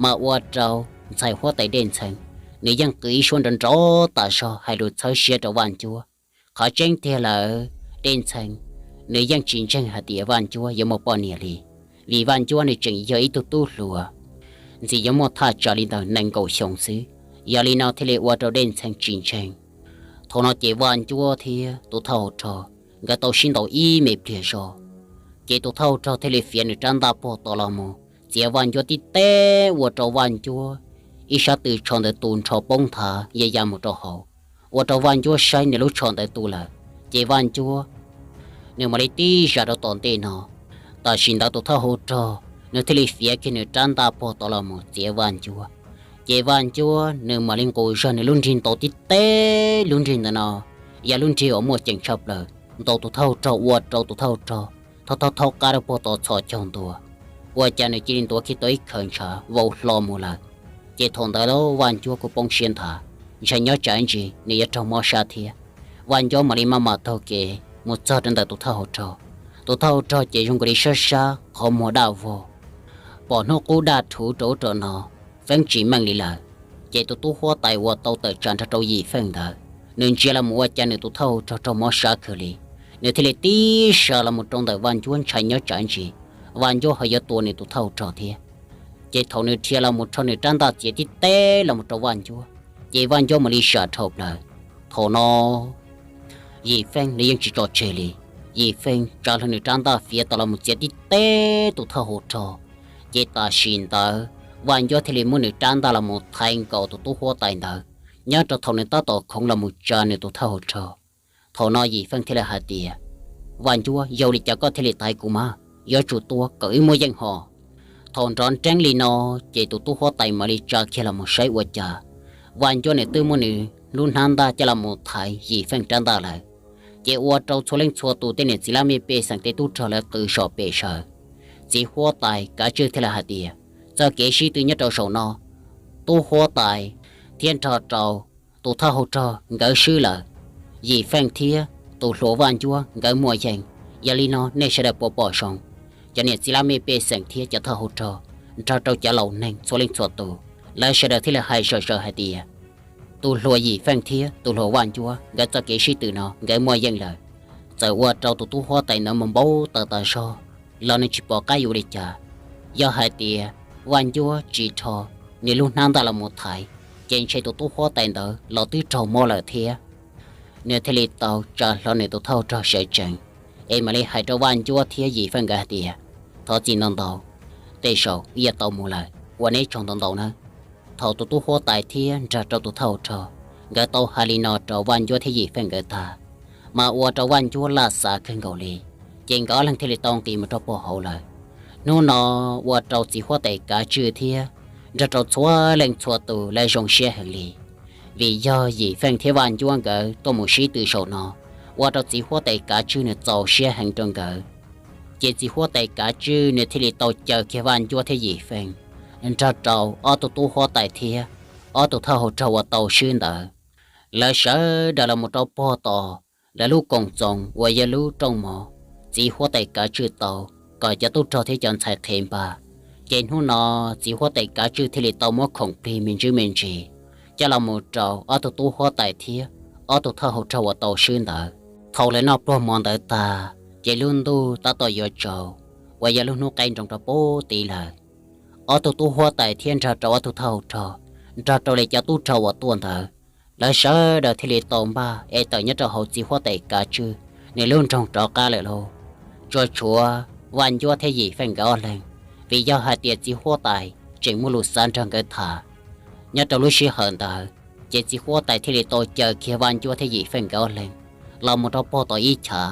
mas ua rau ntxhais huab tais Dej Ntxhee nws yeej qw ib suab nrov nrov tas zog hais lus txhawb siab rau Vaj Ncuab. Qhov tseeb tiag lawm, Dej Ntxhee nws yeej tsis ntseeg hais tias Vaj Ncuab yuav muaj poj niam li, vim Vaj Ncuab nws tseem yog ib tug tub hluas ntxim yuav muaj thaj tsam li ntawm nees nkaum xyoo xwb. Yog li no thiaj li ua rau Dej Ntxhee tsis ntseeg. Thaum no ces Vaj Ncuab thiab tus thawj hauv rog nkawd tau sib ntaus ib me pliag zog, ces tus thawj hauv rog thiaj li fiav nws rab ntaj puag tod los mus txiav Vaj Ncuab tib teg ua rau Vaj Ncuab ib sab tw tsho ntawd tu nrho poob nthav ya ya mus rau hauv, ua rau Vaj Ncuab saib nws lub tsho ntawd tu lawm, ces Vaj Ncuab nws mam li tib zam rau tom ntej no. Tam sim ntawd tus thawj hauv rog nws thiaj li fiav kiag nws rab ntaj puag tod los mus txiav Vaj Ncuab, ces Vaj Ncuab nws mam li nqus zog nws lub nrig ntaus tib teg lub nrig ntawd no, yog lub nrig uas muaj ceem tshaj plaws ntaus tus thawj hauv rog ua rau tus thawj hauv rog thaub thaub thaub qab rau puag tod txhos caug ntua, ua cas nws cia li ntuav kiag tau ib khaws ntshav vau hlo mus lawm. Ces thaum ntawd Vaj Ncuab kuj poob siab nthav, ntshai nyob tsam ntsis nws yuav raug mob sab thiab. Vaj Ncuab mam li maj mam taug kev mus txog rau ntawm tus thawj hauv rog. Tus thawj hauv rog ces zoo nkaus li sab sab qhov muag daj vog, pom hnub qub daj rhuv rau ub rau no, feeb tsis meej li lawm. Ces tus tub huab tais uas tau tawm tsam nrog rau Yim Feej ntawd, nws ntsia los mus ua cas nws tus thawj hauv rog raug mob sab kawg li. Nws thiaj li tib sa los mus rau ntawm Vaj Ncuab ntshai nyob tsam ntsis Vaj Ncuab ho yuav tua nws tus thawj hauv rog thiab. Ces thaum nws dhia los mus rho nws rab ntaj txiav tib teb los mus rau Vaj Ncuab, ces Vaj Ncuab mam li sam dhau plaws. Thaum no Yim Feej nws yeej tsis tso tseg li. Yim Feej tsa hlo nws rab ntaj fiav tau los mus txiav tib teb tus thawj hauv rog. Ces tam sim ntawd Vaj Ncuab thiaj li muab nws rab ntaj los mus thaiv nkaus tus tub huab tais ntawd, nyob rau thaum nws tab tom khoov los mus tsa nws tus thawj hauv rog. Thaum no Yim Feej thiaj li hais tias, Vaj Ncuab, yog li cas koj thiaj li thaiv kuv mas? Yuav tsum tua kom wb muaj yeej ho. Thaum nrov nreeb li no, ces tus tub huab tais mam li tsa kiag los mus saib ua cas Vaj Ncuab nws twb muab nws lub hnab ntaj coj los mus thaiv Yim Feej rab ntaj lawm. Ces ua rau txhua leej txhua tus tej niam txiv laj mej pej xeem tej tub rog lawv qw som pem sawv. Txiv huab tais kav tswj thiaj li hais tias, txoj kev sib tw nyob rau saum no, tub huab tais thiab nrog rau tus thawj hauv rog nkawd swb lawm. Yim Feej thiab tus hluas Vaj Ncuab nkawd muaj yeej. Yog li no nej sawv daws puas pom zoo? Cov niam txiv laj mej pej xeem thiab cov thawj hauv rog nrog rau cov laus neeg txhua leej txhua tus, lawv sawv daws thiaj li hais zom zaws hais tias, tus hluas Yim Feej thiab tus hluas Vaj Ncuab nkawd txoj kev sib tw no nkawd muaj yeej lawm. Txawm ua rau tus tub huab tais ntawd mus npau taws tas zog los nws tsis pom qab yuav ua li cas. Yog hais tias Vaj Ncuab tsis rho nws lub hnab ntaj los mus thaiv, ces ntshe tus tub huab tais ntawd los twb raug mob lawm thiab. Nws thiaj li tau tsa hlo nws tus thawj rog sawv tsees, es mam li hais rau Vaj Ncuab thiab Yim Feej nkawd hais tias, thov txim ntau ntau, tej zaum wb yuav tau mus lawm, ua neb tsaug ntau ntau nawb. Thaum tus tub huab tais thiab nrog rau tus thawj rog nkawd tau hais li no rau Vaj Ncuab thiab Yim Feej nkawd tag, mas ua rau Vaj Ncuab laj xav kawg nkaus li, ces nkawd ob leeg thiaj li tau nqis mus rau puag hauv lawm. Hnub no ua rau txiv huab tais kav tswj thiab nrog rau txhua leej txhua tus lawv zoo siab heev li, vim yog Yim Feej thiab Vaj Ncuab nkawd tuaj mus sib tw saum no, ua rau txiv huab tais kav tswj nws txaus siab heev rau nkawd. Ces txiv huab tais kav tswj nws thiaj li tau caw kiag Vaj Ncuab thiab Yim Feej nrog rau ob tug tub huab tais thiab ob tug thawj hauv rog uas tau swb ntawd, lawv sawv daws los mus rau puag tom lawv lub koom txoos uas yog lub rooj mov txiv huab tais kav tswj tau, kom cov tub rog thiab cov ntxhais qhev npaj. Ces hnub no txiv huab tais kav tswj thiaj li tau muab khoom plig me ntsis me ntsis coj los mus rau ob tug tub huab tais thiab ob tug thawj hauv rog uas tau swb ntawd. Thaum lawv noj pluag mov ntawd tag, ces lub ntuj tab tom yuav tsaus, uas yog lub hnub qaij nroo rau puag tid lawm. Ob tug tub huab tais thiab nrog rau ob tug thawj hauv rog, nrog rau li cov tub rog uas tuaj ntawd, lawv sawv daws thiaj li tau npaj es tawm nyob rau hauv txiv huab tais kav tswj nws lub nroog rov qab lawm lauj. Tsuas tshuav Vaj Ncuab thiab Yim Feej nkawd ob leeg, vim yog hais tias txiv huab tais tseem muaj lus xav nrog nkawd tham. Nyob rau lub sij hawm ntawd, ces txiv huab tais thiaj li tau caw kiag Vaj Ncuab thiab Yim Feej nkawd ob leeg los mus rau puag tom ib chav.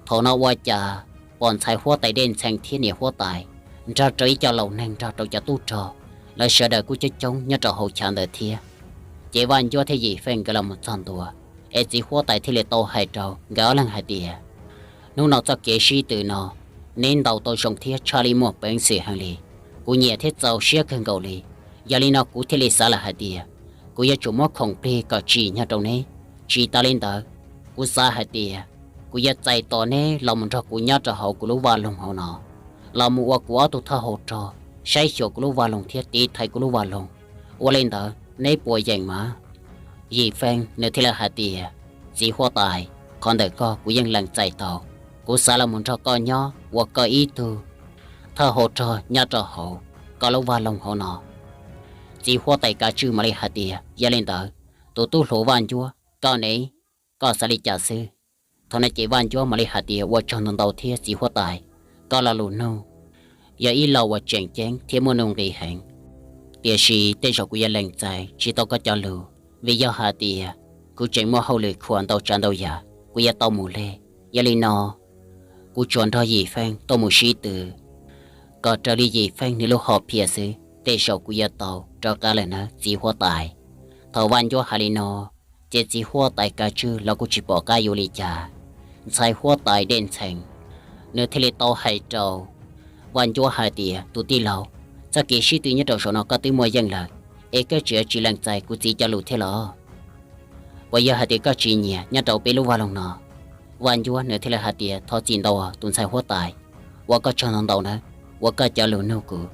Thaum no ua cas pom ntxhais huab tais Dej Ntxhee thiab niam huab tais nrog rau ib co laus neeg nrog rau cov tub rog, lawv sawv daws kuj coob coob nyob rau hauv chav ntawd thiab. Ces Vaj Ncuab thiab Yim Feej nkawd los mus txog ntua, es txiv huab tais thiaj li tau hais rau nkawd ob leeg hais tias, hnub no txoj kev sib tw no, neb ntaus tau zoo thiab tshaj li muaj peev xwm heev li. Kuv nyiam thiab txaus siab kawg nkaus li. Yog li no kuv thiaj li xav lawm hais tias, kuv yuav tsum muab khoom plig kom tsim nyog rau neb. Tsis tas li ntawd, kuv xav hais tias, kuv yuav txais tos neb los mus nrog kuv nyob rau hauv kuv lub vaj loog hauv no, los mus ua kuv ob tug thawj hauv rog saib xyuas kuv lub vaj loog thiab tiv thaiv kuv lub vaj loog. Ua li ntawd neb puas yeem mas? Yim Feej nws thiaj li hais tias, txiv huab tais, qhov ntawm koj kuv yeej lees txais tau. Kuv xav los mus nrog koj nyob ua koj ib tug thawj hauv rog nyob rau hauv koj lub vaj loog hauv no. Txiv huab tais kav tswj mam li hais tias, yog li ntawd, tus tub hluas Vaj Ncuab, koj ne, koj xav li cas xwb? Thaum no ces Vaj Ncuab mam li hais tias, ua tsaug ntau ntau thiab txiv huab tais, koj lo lus nug yog ib lo uas tseem ceeb thiab muaj nuj nqis heev. Tiam sis tej zaum kuv yuav lees txais tsis tau koj cov lus, vim yog hais tias kuv tseem muaj hauj lwm khuam ntau tsav ntau yam, kuv yuav tau mus li. Yog li no, kuv tsuas nrog Yim Feej tuaj mus sib tw, kom raws li Yim Feej nws lub hom phiaj xwb, tej zaum kuv yuav tau rov qab lawm nawb txiv huab tais. Thaum Vaj Ncuab hais li no, ces txiv huab tais kav tswj los kuj tsis pom qab yuav li cas. Ntxhais huab tais Dej Ntxhee, nws thiaj li tau hais rau Vaj Ncuab hais tias, tus tij laug, txoj kev sib tw nyob rau saum no koj twb muaj yeej lawm, es koj tseem yuav tsis lees txais kuv txiv cov lus thiab los? Puas yog hais tias koj tsis nyiam nyob rau peb lub vaj loog no? Vaj Ncuab nws thiaj li hais tias, thov txim ntau tus ntxhais huab tais, ua koj tsaug ntau ntau nawb uas koj cov lus nug kuv,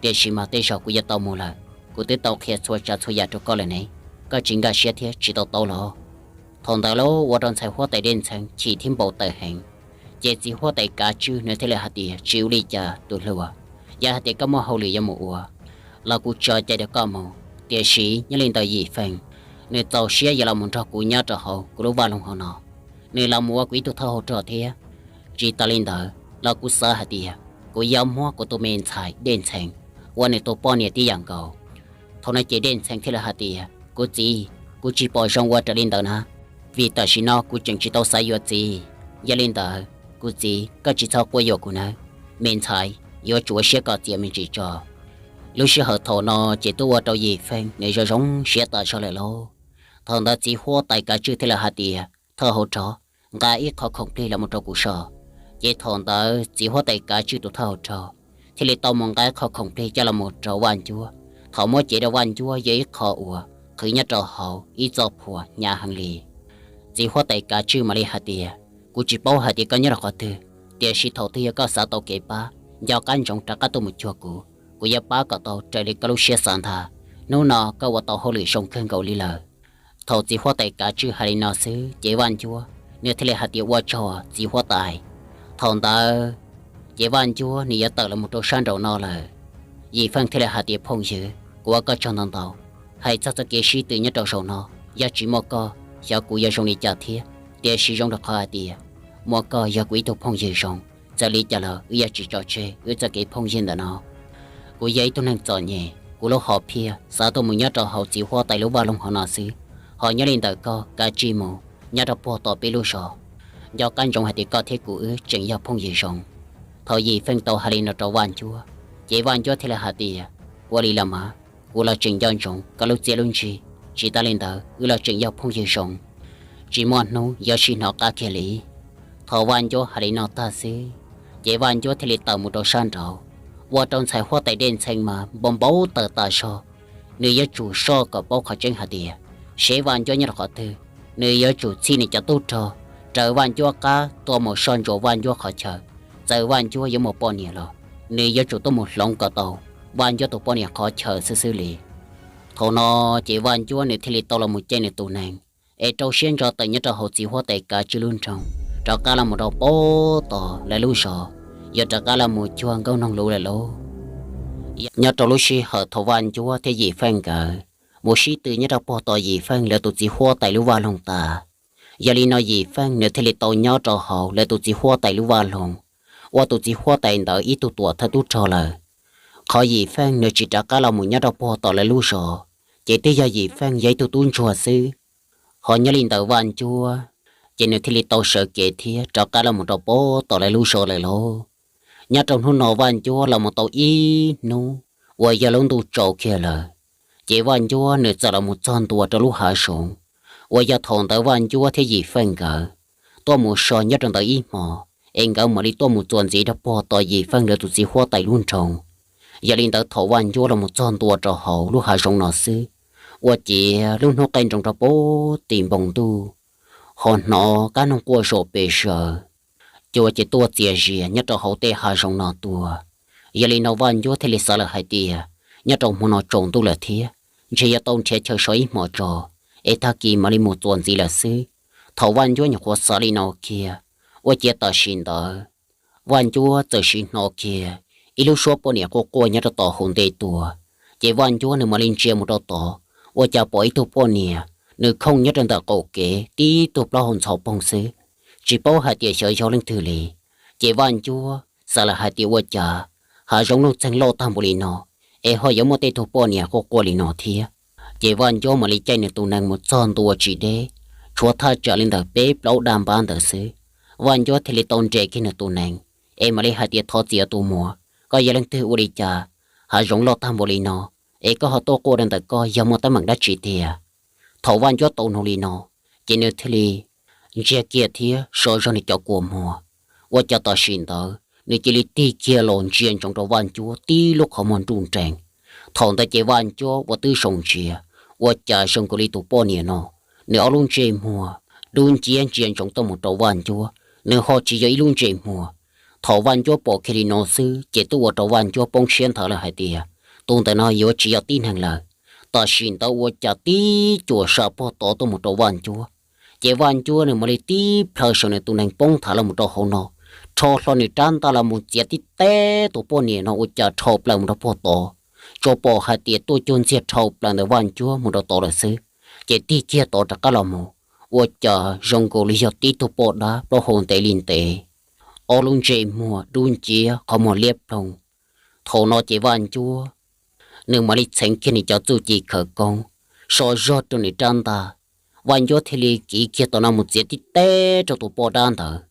tiam sis mas tej zaum kuv yuav tau mus lawm. Kuv twb tau qhia txhua tsav txhua yam rau koj lawm ne, koj tsis nkag siab thiab tsis to taub los? Thaum ntawd los ua rau ntxhais huab tais Dej Ntxhee chim thiab npau taws heev. Ces txiv huab tais Kav Tswj nws thiaj li hais tias, tsis ua li cas tus hluas, yog hais tias koj muaj hauj lwm yuav mus ua los kuv tso cai rau koj mus. Tiam sis nyob li ntawm Yim Feej, nws txaus siab yuav los mus nrog kuv nyob rau hauv kuv lub vaj loog hauv no, nws los mus ua kuv ib tug thawj hauv rog thiab. Tsis tas li ntawd los kuv xav hais tias kuv yuav muab kuv tus me ntxhais Dej Ntxhee ua nws tus poj niam tib yam nkaus. Thaum no ces Dej Ntxhee thiaj li hais tias, kuv txiv, kuv tsis pom zoo ua raws li ntawd na, vim tam sim no kuv tseem tsis tau xav yuav txiv. Yog li ntawd kuv txiv, koj tsis txhob quab yuam kuv nawb, me ntxhais, yuav tsum ua siab kom txias me ntsis tso. Lub sij hawm thaum no ces twb ua rau Yim Feej nws zoo zoo siab tas zog lawm lauj. Thaum ntawd txiv huab tais Kav Tswj thiaj li hais tias, thawj hauv rog, nqa ib qho khoom plig los mus rau kuv so. Ces thaum ntawd txiv huab tais Kav Tswj tus thawj hauv rog thiaj li tau mus nqa ib qho khoom plig coj los mus rau Vaj Ncuab. Thaum muab cev rau Vaj Ncuab yog ib qho uas qhwv nyob rau hauv ib txoj phuam hnyav heev li. Txiv huab tais Kav Tswj mam li hais tias, kuv tsis paub hais tias koj nyob rau qhov twg, tiam sis thaum twg yog koj xav tau kev pab, nco qab ntsoov rov qab tuaj mus cuag kuv, kuv yuav pab kom tau raws li koj lub siab xav ntag. Hnub no koj ua tau hauj lwm zoo kawg nkaus li lawm. Thaum txiv huab tais Kav Tswj hais li no xwb ces Vaj Ncuab nws thiaj li hais tias, ua tsaug txiv huab tais. Thaum ntawd ces Vaj Ncuab nws yuav tawm los mus rau sab nraum no lawm. Yim Feej thiaj li hais tias, phooj ywg, kuv ua koj tsaug ntau ntau. Hais txog txoj kev sib tw nyob rau zaum no, yog tsis muaj koj, xyov kuv yuav zoo li cas thiab. Tiam sis zoo rau qhov hais tias muaj koj yog kuv ib tug phooj ywg zoo, txawm li cas los wb yuav tsis tso tseg wb txoj kev phooj ywg ntawm no. Kuv yog ib tug neeg txom nyem, kuv lub hom phiaj xav tuaj mus nyob rau hauv txiv huab tais lub vaj loog hauv no xwb, ho nyob li ntawm koj kav tsij mus nyob rau puag tom peb lub zos. Nco qab ntsoov hais tias koj thiab kuv wb tseem yog phooj ywg zoo. Thaum Yim Feej tau hais li no rau Vaj Ncuab, ces Vaj Ncuab thiaj li hais tias, ua li los mas, kuv los tseem nco ntsoov koj lub txiaj lub ntsig, tsis tas li ntawd wb los tseem yog phooj ywg zoo. Tsis muaj hnub yuav sib hnov qab kiag li. Thaum Vaj Ncuab hais li no tag xwb, ces Vaj Ncuab thiaj li tawm mus rau sab nraud, ua rau ntxhais huab tais Dej Ntxhee mas npau npau taws tas zog. Nws yuav tsum soj kom paub qhov tseeb hais tias seb Vaj Ncuab nyob rau qhov twg. Nws yuav tsum txhij nws cov tub rog raws Vaj Ncuab qab tuaj mus soj ntsuam Vaj Ncuab qhov chaw. Txawm Vaj Ncuab yuav muaj poj niam los nws yuav tsum tuaj mus hloov kom tau Vaj Ncuab tus poj niam qhov chaw xwb xwb li. Thaum no ces Vaj Ncuab nws thiaj li tau los mus caij nws tus nees es rau siab ntso tawm nyob rau hauv txiv huab tais kav tswj lub nroog, rov qab los mus rau puag tom lawv lub zos, yuav rov qab los mus cuag Nkauj Noog Luv lawm lauj. Nyob rau lub sij hawm thaum Vaj Ncuab thiab Yim Feej nkawd mus sib tw nyob rau puag tom Yim Feej lawv tus txiv huab tais lub vaj loog tas, yog li no Yim Feej nws thiaj li tau nyob rau hauv lawv tus txiv huab tais lub vaj loog, ua tus txiv huab tais ntawd ib tug tuam thawj tub rog lawm. Qhov Yim Feej nws tsis rov qab los mus nyob rau puag tom lawv lub zos, ces twb yog Yim Feej yog ib tug tub ntsuag xwb. Ho nyob li ntawm Vaj Ncuab, ces nws thiaj li tau sawv kev thiab rov qab los mus rau puag tom lawv lub zos lawm lauj. Nyob rau hnub no Vaj Ncuab los mus tau ib hnub uas yog lub ntuj tsaus kiag lawm, ces Vaj Ncuab nws txawm los mus txog ntua rau lub hav zoov uas yog thaum ntawd Vaj Ncuab thiab Yim Feej nkawd tuaj mus so nyob rau ntawd ib hmos, es nkawd mam li tuaj mus txuas ntxiv rau puag tom Yim Feej lawv tus txiv huab tais lub nroog. Yog li ntawd thaum Vaj Ncuab los mus txog ntua rau hauv lub hav zoov no xwb, ua ciav lub hnub qaij nroos rau puag tim npoo ntuj, ho hnov kab noog quaj zom pes zaws, cua ces tuaj txias zias nyob rau hauv tej hav zoov no tuaj. Yog li no Vaj Ncuab thiaj li xav lawm hais tias, nyob rau hmo no tsaus ntuj lawm thiab, ntshe yuav tau nrhiav chaw so ib hmos tso, es tag kis mam li mus txuas ntxiv lawm xwb. Thaum Vaj Ncuab nyuam qhuav xav li no kiag, ua ciav tam sim ntawd Vaj Ncuab txawm sim hnov kiag ib lub suab poj niam quaj quaj nyob rau tom hauv ntej tuaj. Ces Vaj Ncuab nws mam li ntsia mus rau tod, ua cas pom ib tug poj niam nws khooj nyob rau ntawm qaum kev tib tug plaub hau ntxhov poog xwb, tsis paub hais tias xyov yog leej twg li. Ces Vaj Ncuab xav lawm hais tias ua cas hav zoov nuj txeeg loj tag npaum li no, es ho yuav muaj tej tug poj niam quaj quaj li no thiab. Ces Vaj Ncuab mam li caij nws tus nees mus txog ntua tsis deb, tshuav thaj tsam li ntawm peb plaub daj npab ntawd xwb. Vaj Ncuab thiaj li tau nres kiag nws tus nees, es mam li hais tias, thov txim os tus muam, koj yog leej twg ua li cas hav zoov loj tag npaum li no, es koj ho tuaj quaj rau ntawm koj yog muaj teeb meem dab tsi tiag? Thaum Vaj Ncuab tau nug li no, ces nws thiaj li ntsiag kiag thiab so zog nws cov kua muag. Ua cas tam sim ntawd nws cia li tig kiag los ntsia ntsoov rau Vaj Ncuab tib lub qhov muag nruj nrees. Thaum ntawd ces Vaj Ncuab ua twb zoo ntsia, ua cas zoo nkaus li tus poj niam no nws ob lub ntsej muag dub nciab ntsia ntsoov tuaj mus rau Vaj Ncuab, nws ho tsis yog ib lub ntsej muag. Thaum Vaj Ncuab pom kiag li no xwb ces twb ua rau Vaj Ncuab poob siab nthav lawm hais tias tus ntawm no yuav tsis yog tib neeg lawm. Tam sim ntawd ua cas tib cuam sa pog tod tuaj mus rau Vaj Ncuab, ces Vaj Ncuab nws mam li tib plhaw saum nws tus nees poob nthav los mus rau hauv no, rho hlo nws rab ntaj los mus txiav tib teb tus poj niam no ua cas dhau plaws mus rau pog tod. Tsuas pom hais tias tuaj cuag ntxiag dhau plaws ntawm Vaj Ncuab mus rau tod lawm xwb, ces tig kiag tod rov qab los mus, ua cas zoo nkaus li yog tib tug poj dab plaub hau ntev li ntev, ob lub ntsej muag dub nciab qhov muag liab ploog. Thaum no ces Vaj Ncuab nws mam li txheev kiag nws cov txuj ci khawv koob, so zog rau nws rab ntaj. Vaj Ncuab thiaj li kiv kiag tom no mus txiav tib teb rau tus poj dab ntawd.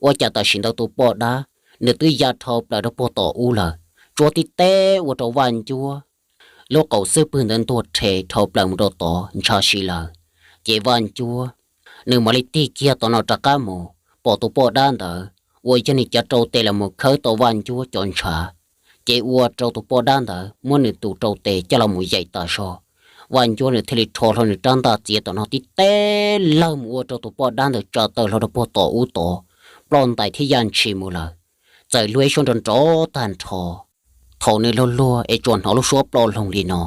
Ua cas tam sim ntawd tus poj dab nws twb ya dhau plaws rau pog tom ub lawm, tsuab tib teb ua rau Vaj Ncuab lub qaum xwb pwg ntawd ntuag rhe dhau plaws mus rau tod ntshav si lawm. Ces Vaj Ncuab nws mam li tig kiag tom no rov qab mus, pom tus poj dab ntawd uas yog nws cov rau tes los mus khawb tau Vaj Ncuab cov ntshav, ces ua rau tus poj dab ntawd muab nws tus rau tes coj los mus yaim tas zog. Vaj Ncuab nws thiaj li rho hlo nws rab ntaj txiav tom no tib teb lawg mus ua rau tus poj dab ntawd tsa taw hlo rau pog tom ub tod, ploj ntais thiab yaj ntshis mus lawm. Txawm luag ib suab nrov nrov tag nrho. Thaum nws luag luag es tsuas hnov lub suab ploj loog li no,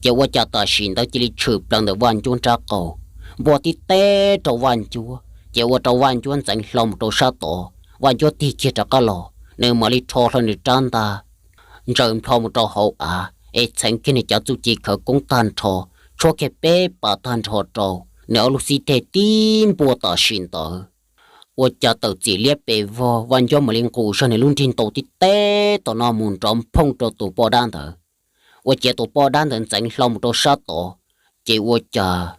ces ua cas tam sim ntawd cia li tshwm plaws ntawm Vaj Ncuab nrab qaum, npuaj tib teb rau Vaj Ncuab, ces ua rau Vaj Ncuab ntxeev hlo mus rau sab tod. Vaj Ncuab tig kiag rov qab los, nws mam li rho hlo nws rab ntaj ntsaws nplho mus rau hauv av es txheev kiag nws cov txuj ci khawv koob tag nrho, tshuab kiag peb pas tag nrho rau, nws ob lub xib teg tib npuaj tam sim ntawd. Ua cas tawm txim liab pes vog, Vaj Ncuab mam li nqus zog nws lub nrig ntau tib teb tom no mus nrov nphooj rau tus poj dab ntawd. Ua ciav tus poj dab ntawd ntxeev hlo mus rau sab tod, ces ua cas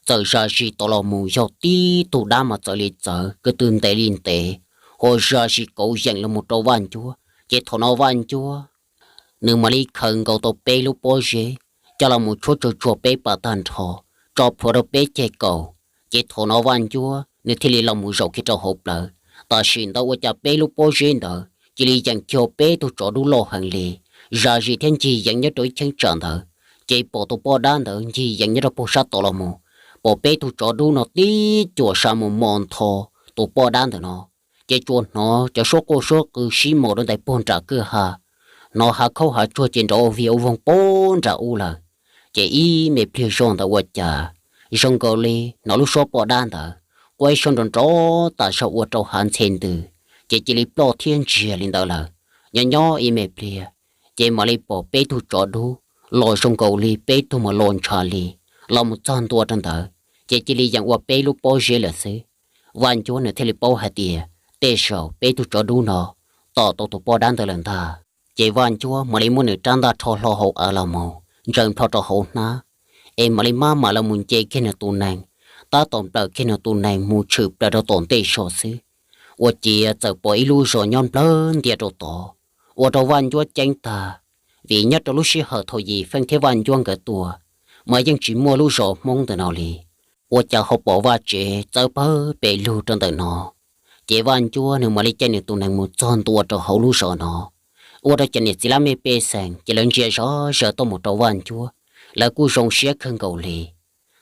txawm zam zis tod los mus yog tib tug dab mas txawv li txawv, ko tw ntev li ntev, ho zam zis kauv yeem los mus rau Vaj Ncuab. Ces thaum no Vaj Ncuab nws mam li khaws nkaus tau peb lub pob zeb coj los mus tshuab tsuag tsuag peb pas tag nrho, tso plhuav rau peb ceg kaum. Ces thaum no Vaj Ncuab nws thiaj li los mus zaum kiag rau hauv plawv. Tam sim ntawd ua cas peb lub pob zeb ntawd cia li yeem cog peb tug tsov dub loj heev li, zam zis thiab ncig yeev nyob rau ib cheeb tsam ntawd. Ces pom tus poj dab ntawd ncig yeev nyob rau puag sab tod los mus, pom peb tug tsov dub no tib cuam sa mus mos ntho tus poj dab ntawd no. Ces tsuas hnov cov suab quaj suab qw sib mos rau ntawm puag nram kwj ha, hnov hav khaub hav tsuag ces nrov ua vig ua voog puag nram ub lawm. Ces ib me pliag zog ntawd ua cas zoo nkaus li hnov lub suab poj dab ntawd quaj ib suab nrov nrov tas zog ua rau hav ntxhe ntws, ces cia li ploj thiab ntsiag li ntawd lawm. Nyob nyob ib me pliag, ces mam li pom peb tug tsov dub los zoo nkaus li peb tug mas los ntshav li, los mus txog ntua rau ntawd, ces cia li yeem ua peb lub pob zeb lawm xwb. Vaj Ncuab nws thiaj li paub hais tias tej zaum peb tug tsov dub no tom tau tus poj dab ntawd lawm ntag. Ces Vaj Ncuab mam li muab nws rab ntaj rho hlo hauv av los mus ntsaws nplho rau hauv hnab, es mam li maj mam los mus nce kiag nws tus nees, tab tom nplawm kiag nws tus nees mus tshwm plaws rau tom ntej zog xwb, ua ciav txawm pom ib lub zos nyob nplawg ntias rau tod, ua rau Vaj Ncuab ceeb tag, vim nyob rau lub sij hawm thaum Yim Feej thiab Vaj Ncuab nkawd tuaj mas yeej tsis muaj lub zos Hmoob ntawm no li, ua cas ho pom vaj tsev txawb pawg pes lug rau ntawm no. Ces Vaj Ncuab nws mam li caij nws tus nees mus txog ntua rau hauv lub zos no, ua rau cov niam txiv laj mej pej xeem ces lawv ntsia zov zaws tuaj mus rau Vaj Ncuab, lawv kuj zoo siab kawg nkaus li.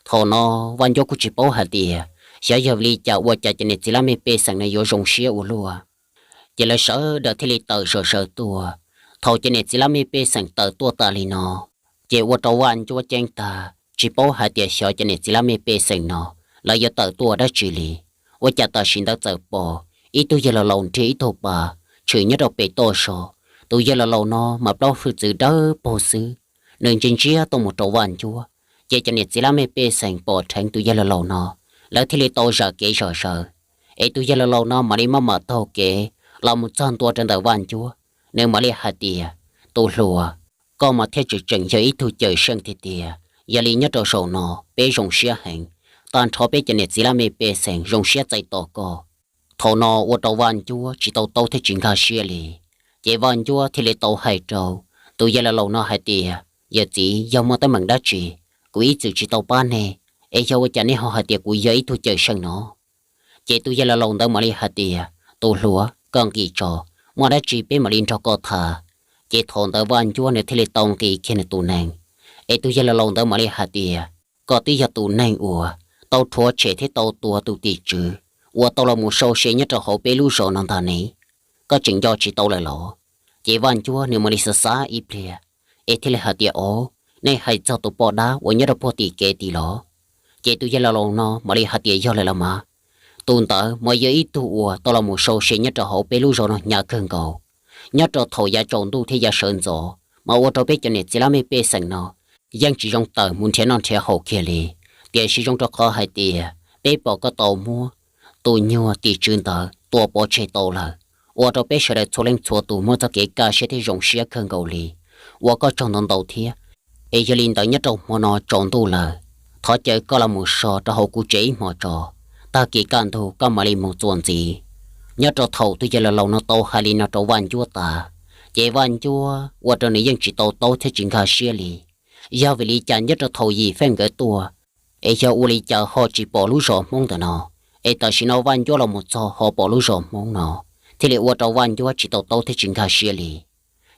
Thaum no Vaj Ncuab kuj tsis paub hais tias xyov yog vim li cas ua cas cov niam txiv laj mej pej xeem no yuav zoo siab ua luaj. Ces lawv sawv daws thiaj li tawm zom zaws tuaj. Thaum cov niam txiv laj mej pej xeem tawm tuaj tas li no, ces ua rau Vaj Ncuab ceeb tag, tsis paub hais tias xyov cov niam txiv laj mej pej xeem no lawv yuav tawm tuaj dab tsi li. Ua cas tam sim ntawd txawm pom ib tug yawg laus laus nrhiav ib tug pas tshwm nyob rau pem toj zog. Tus yawg laus laus no mas plaub hwj txwv dawb paug xwb, nws ntsia ntsia tuaj mus rau Vaj Ncuab. Ces cov niam txiv laj mej pej xeem pom dheev tus yawg laus laus no, lawv thiaj li tau zam kev zom zaws, es tus yawg laus laus no mam li maj mam taug kev los mus txog ntua rau ntawm Vaj Ncuab. Nws mam li hais tias, tus hluas, koj mas thiaj tseem tseem yog ib tug cawm seej tiag tiag. Yog li nyob rau zaum no peb zoo siab heev, tag nrho peb cov niam txiv laj mej pej xeem zoo siab txais tos koj. Thaum no ua rau Vaj Ncuab tsis tau taub thiab tsis nkag siab li. Ces Vaj Ncuab thiaj li tau hais rau tus yawg laus laus no hais tias, yawm txiv, yog muaj teeb meem dab tsi, kuv ib txwm tsis tau pab nej, es yog ua cas nej ho hais tias kuv yog ib tug cawm seej no? Ces tus yawg laus laus ntawd mam li hais tias, tus hluas, koj nqis tso, muaj dab tsi peb mam li nrog koj tham. Ces thaum ntawd Vaj Ncuab nws thiaj li tau nqis kiag nws tus nees, es tus yawg laus laus ntawd mam li hais tias, koj twb yog tus neeg uas tau rhuav tshem thiab tau tua tus tim tswv uas tau los mus sau se nyob rau hauv peb lub zos no ntag ne? Koj tseem nco tsis tau lawm los? Ces Vaj Ncuab nws mam li xav xav ib pliag, es thiaj li hais tias, Os, nej hais txog tus poj dab uas nyob rau puag tim kev tid los? Ces tus yawg laus laus no mam li hais tias, Yog lawm los mas. Tus ntawd mas yog ib tug uas tau los mus sau se nyob rau hauv peb lub zos no hnyav kawg nkaus. Nyob rau thaum yav tsaus ntuj thiab yav sawv ntxov mas ua rau peb cov niam txiv laj mej pej xeem no yeej tsis zoo tawm mus nrhiav noj nrhiav haus kiag li. Tiam sis zoo rau qhov hais tias peb pom koj tau muab tus nyuag tim tswv ntawd tua pov tseg tau lawm, ua rau peb sawv daws txhua leej txhua tus muaj txoj kev kaj siab thiab zoo siab kawg nkaus li, ua koj tsaug ntau ntau thiab. Es yog li ntawd nyob rau hmo no tsaus ntuj lawm, thov caw koj los mus so rau hauv kuv tsev ib hmos tso, tag kis kaj ntug koj mam li mus txuas ntxiv. Nyob rau thaum tus yawg laus laus no tau hais li no rau Vaj Ncuab tas, ces Vaj Ncuab ua rau nws yeej tsis tau taub thiab tsis nkag siab li. Yog vim li cas nyob rau thaum Yim Feej nkawd tuaj, es yog ua li cas ho tsis pom lub zos Hmoob ntawm no, es tam sim no Vaj Ncuab los mus txog ho pom lub zos Hmoob no, thiaj li ua rau Vaj Ncuab tsis tau taub thiab tsis nkag siab li.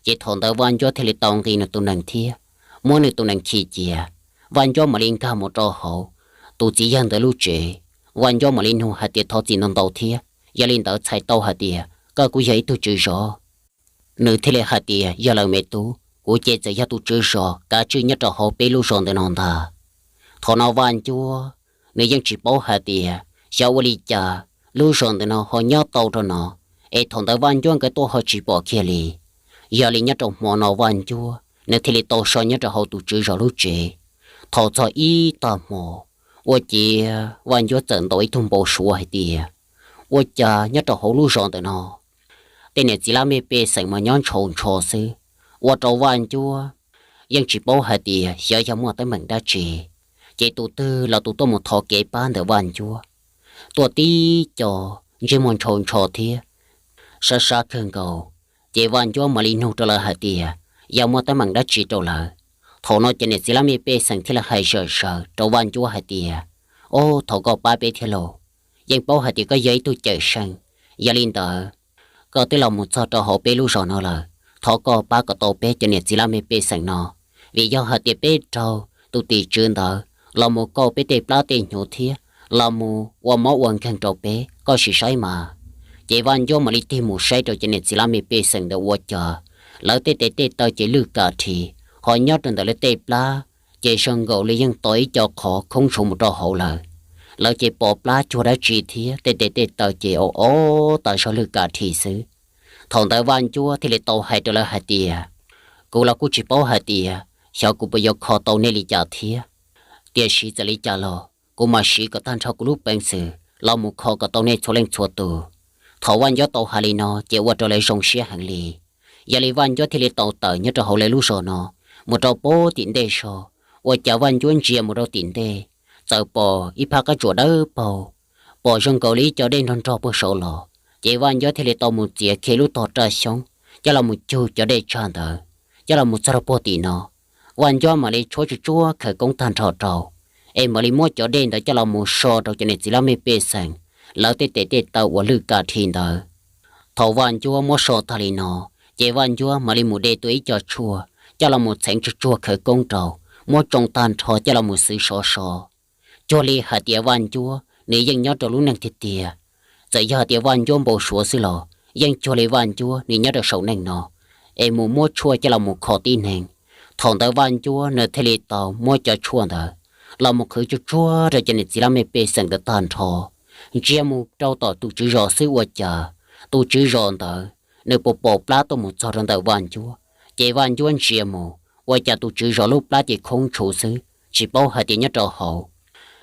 Ces thaum ntawd Vaj Ncuab thiaj li tau nqis nws tus nees thiab muab nws tus nees khi cia. Vaj Ncuab mam li nkag mus rau hauv tus txiv yawg ntawd lub tsev. Vaj Ncuab mam li nug hais tias, Thov txim ntau ntau thiab, yog li ntawd txhais tau hais tias koj kuj yog ib tug tswv zos? Nws thiaj li hais tias, Yog lawm me tub, kuv ces txawm yog tus tswv zos kav tswj nyob rau hauv peb lub zos ntawm no ntag. Thaum no Vaj Ncuab nws yeej tsis paub hais tias xyov ua li cas lub zos ntawm no ho nyob tau rau no, es thaum ntawd Vaj Ncuab nkawd tuaj ho tsis pom kiag li. Yog li nyob rau hmo no Vaj Ncuab nws thiaj li tau so nyob rau hauv tus tswv zos lub tsev. Thaum txog ib tag hmo, ua ciav Vaj Ncuab txawm ntaus ib tug npau suav hais tias, Ua cas nyob rau hauv lub zos ntawm no tej niam txiv laj mej pej xeem mas nyob ntshaus ntsho xwb, ua rau Vaj Ncuab yeej tsis paub hais tias xyov yog muaj teeb meem dab tsi, ces tus twg los tus tuaj mus thov kev pab ntawm Vaj Ncuab. Tuaj tib co ntsej muag ntshaus ntsho thiab sab sab kawg nkaus, ces Vaj Ncuab mam li nug rau lawv hais tias yog muaj teeb meem dab tsi rau lawv. Thaum no cov niam txiv laj mej pej xeem thiaj li hais zom zaws rau Vaj Ncuab hais tias, Ob, thov koj pab peb thiab lauj, yeej paub hais tias koj yog ib tug cawm seej, yog li ntawd koj twb los mus txog rau hauv peb lub zos no lawm, thov koj pab kom tau peb cov niam txiv laj mej pej xeem no, vim yog hais tias peb raug tus tim tswv ntawd los mus kauj peb tej plab tej hnyuv thiab los mus ua mob ua nkeeg rau peb, koj sim saib mas. Ces Vaj Ncuab mam li tig mus saib rau cov niam txiv laj mej pej xeem ntawd ua cas lawv tej tes tej taw ces lwj kam rhis, ho nyob rau ntawm lawv tej plab ces zoo nkaus li yeej to ib co qhov khoob tshuv mus rau hauv lawm. Lawv ces pos plab cuag dab tsi thiab tej tes tej taw ces o o tas zog lwj kam rhis xwb. Thaum ntawd Vaj Ncuab thiaj li tau hais rau lawv hais tias, Kuv los kuj tsis paub hais tias xyov kuv puas yuav kho tau nej li cas thiab, tiam sis txawm li cas los kuv mam siv kom tag nrho kuv lub peev xwm los mus kho kom tau nej txhua leej txhua tus. Thaum Vaj Ncuab tau hais li no ces ua rau lawv zoo siab heev li. Yog li Vaj Ncuab thiaj li tau tawm nyob rau hauv lawv lub zos no mus rau puag tim ntej zog. Ua cas Vaj Ncuab ntsia mus rau tim ntej, txawm pom ib phab qab tsuas dawb paug, pom zoo nkaus li ib co dej nrog nrog puag saud los. Ces Vaj Ncuab thiaj li tau mus txiav kiag lub tog raj xyoob coj los mus cug cov dej tsag ntawd, coj los mus txog rau puag tim no. Vaj Ncuab mam li tshuab tsuj tsuag khawv koob tag nrho rau, es mam li muab cov dej ntawd coj los mus so rau cov niam txiv laj mej pej xeem lawv tej tes tej taw uas lwj kam rhis ntawd. Thaum Vaj Ncuab muab so tag li no, ces Vaj Ncuab mam li mus de tua ib co tshuaj coj los mus txheev tsuj tsuag khawv koob rau, muab tsoo tag nrho coj los mus xwv sov so. Cuag li hais tias Vaj Ncuab nws yeej nyob rau lub neej tiag tiag. Txawm yog hais tias Vaj Ncuab npau suav xwb los yeej cuag li Vaj Ncuab nws nyob rau saum neej no, es mus muab tshuaj coj los mus kho tib neeg. Thaum ntawd Vaj Ncuab nws thiaj li tau muab cov tshuaj ntawd los mus qhwv tsuj tsuag rau cov niam txiv laj mej pej xeem ntawd tag nrho, ntsia mus rau tom tus tswv zos xwb ua cas tus tswv zos ntawd nws puas pom plab tuaj mus txog rau ntawm Vaj Ncuab. Ces Vaj Ncuab ntsia mus ua cas tus tswv zos lub plab ces khoob tshuv xwb, tsis paub hais tias nyob rau hauv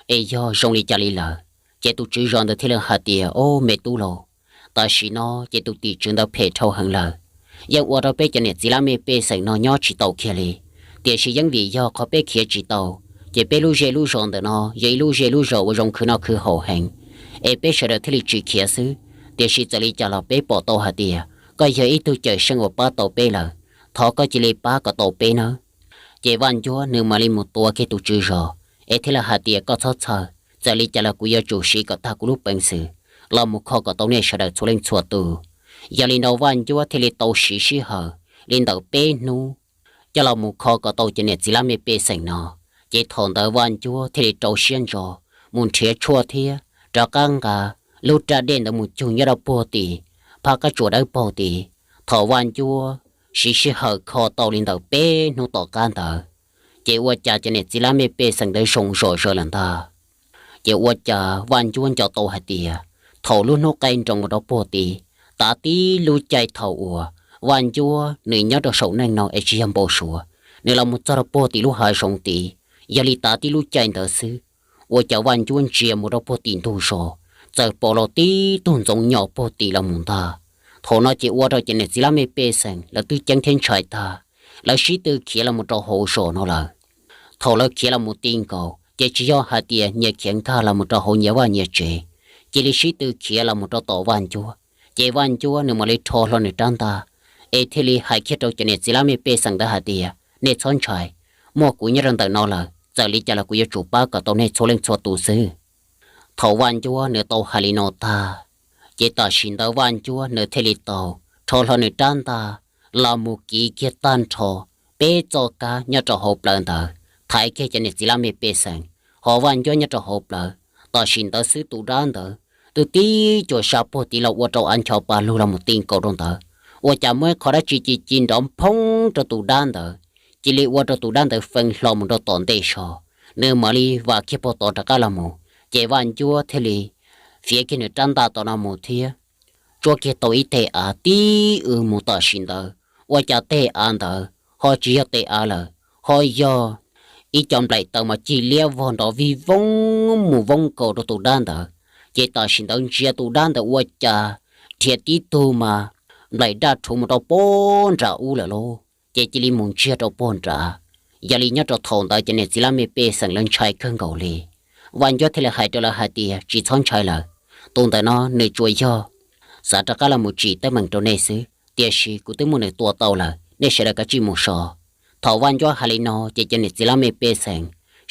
es yog zoo li cas li lawm. Ces tus tswv zos ntawd thiaj li hais tias, Ob, me tub lauj, tam sim no ces tus tim tswv ntawd phem dhau heev lawm, yeej ua rau peb cov niam txiv laj mej pej xeem no nyob tsis tau kiag li. Tiam sis yeej vim yog qhov peb khiav tsis tau, ces peb lub zej lub zos ntawm no yog ib lub zej lub zos uas zoo khwv noj khwv haus heev, es peb sawv daws thiaj li tsis khiav xwb. Tiam sis txawm li cas los peb pom tau hais tias koj yog ib tug cawm seej uas pab tau peb lawm, thov koj cia li pab kom tau peb nawb. Ces Vaj Ncuab nws mam li mus tua kiag tus tswv zos, es thiaj li hais tias, Koj txhob txhawj, txawm li cas los kuv yuav tsum siv kom tag kuv lub peev xwm los mus kho kom tau nej sawv daws txhua leej txhua tus. Yog li no Vaj Ncuab thiaj li tau siv sij hawm li ntawm peb hnub coj los mus kho kom tau cov niam txiv laj mej pej xeem no. Ces thaum ntawd Vaj Ncuab thiaj li rau siab ntso mus nrhiav tshuaj thiab rov qab nqa lub raj dej ntawd mus cug nyob rau puag tim phab qab tsuas dawb paug tid. Thaum Vaj Ncuab siv sij hawm kho tau li ntawm peb hnub tom qab ntawd, ces ua cas cov niam txiv lab mej pej xeem ntawd zoo zom zaws lawm ntag. Ces ua cas Vaj Ncuab nco tau hais tias thaum lub hnub qaij nroos mus rau puag tid, tav tib lub caij thaum uas Vaj Ncuab nws nyob rau saum neej no es tsis yog npau suav, nws los mus txog rau puag tim lub hav zoov tid, yog li tav tib lub caij ntawd xwb, ua cas Vaj Ncuab ntsia mus rau puag tim ntug zos, txawm pom los tib tug ntxoov nyos puag tim los mus ntag. Thaum no ces ua rau cov niam txiv lab mej pej xeem lawv twb ceeb thiab ntshai tag, lawv sib tw khiav los mus rau hauv zos no lawm. Thaum lawv khiav los mus ti nkaus ces tsis yog hais tias nyias khiav nkag los mus rau hauv nyias vaj nyias tsev, cia li sib tw khiav los mus rau tom Vaj Ncuab. Ces Vaj Ncuab nws mam li rho hlo nws rab ntaj, es thiaj li hais kiag rau cov niam txiv lab mej pej xeem ntawd hais tias, nej txhob ntshai, muaj kuv nyob rau ntawm no lawm, txawm li cas los kuv yuav tsum pab kom tau nej txhua leej txhua tus xwb. Thaum Vaj Ncuab nws tau hais li no tag, ces tam sim ntawd Vaj Ncuab nws thiaj li tau rho hlo nws rab ntaj los mus kiv kiag tag nrho peb txoj kab nyob rau hauv plawv ntawd, thaiv kiag cov niam txiv lab mej pej xeem, ho Vaj Ncuab nyob rau hauv plawv. Tam sim ntawd xwb tus dab ntawd twb tib cuag sab puag tid los ua rau av ncho pa lug los mus ti nkaus rau ntawd, ua cas muaj ib qho dab tsi ci ci nrov nphoob rau tus dab ntawd, cia li ua rau tus dab ntawd feeb hlo mus rau tom ntej zog, nws mam li vam kiag puag tod rov qab los mus. Ces Vaj Ncuab thiaj li fiav kiag nws rab ntaj tom no mus thiab tsuab kiag tau ib teg av tib w mus tam sim ntawd, ua cas teg av ntawd ho tsis yog teg av lawm, ho yog ib co nplaim taws mas cig liab vog nrov vij voob mus voob nkaus rau tus dab ntawd. Ces tam sim ntawd ntsia tus dab ntawd ua cas rhiav tib tug mas nplaim daj rhuv mus rau puag nram ub lawm lauj, ces cia li mus ntsiag rau puag nrad. Yog li nyob rau thaum ntawd cov niam txiv lab mej pej xeem lawv ntshai kawg nkaus li. Vaj Ncuab thiaj li hais rau lawv hais tias, tsis txhob ntshai lawm, tus ntawm no nws tsuas yog xav rov qab los mus tsim teeb meem rau nej xwb, tiam sis kuv twb muab nws tua tau lawm, nej sawv daws kav tsij mus so. Thaum Vaj Ncuab hais li no ces cov niam txiv lab mej pej xeem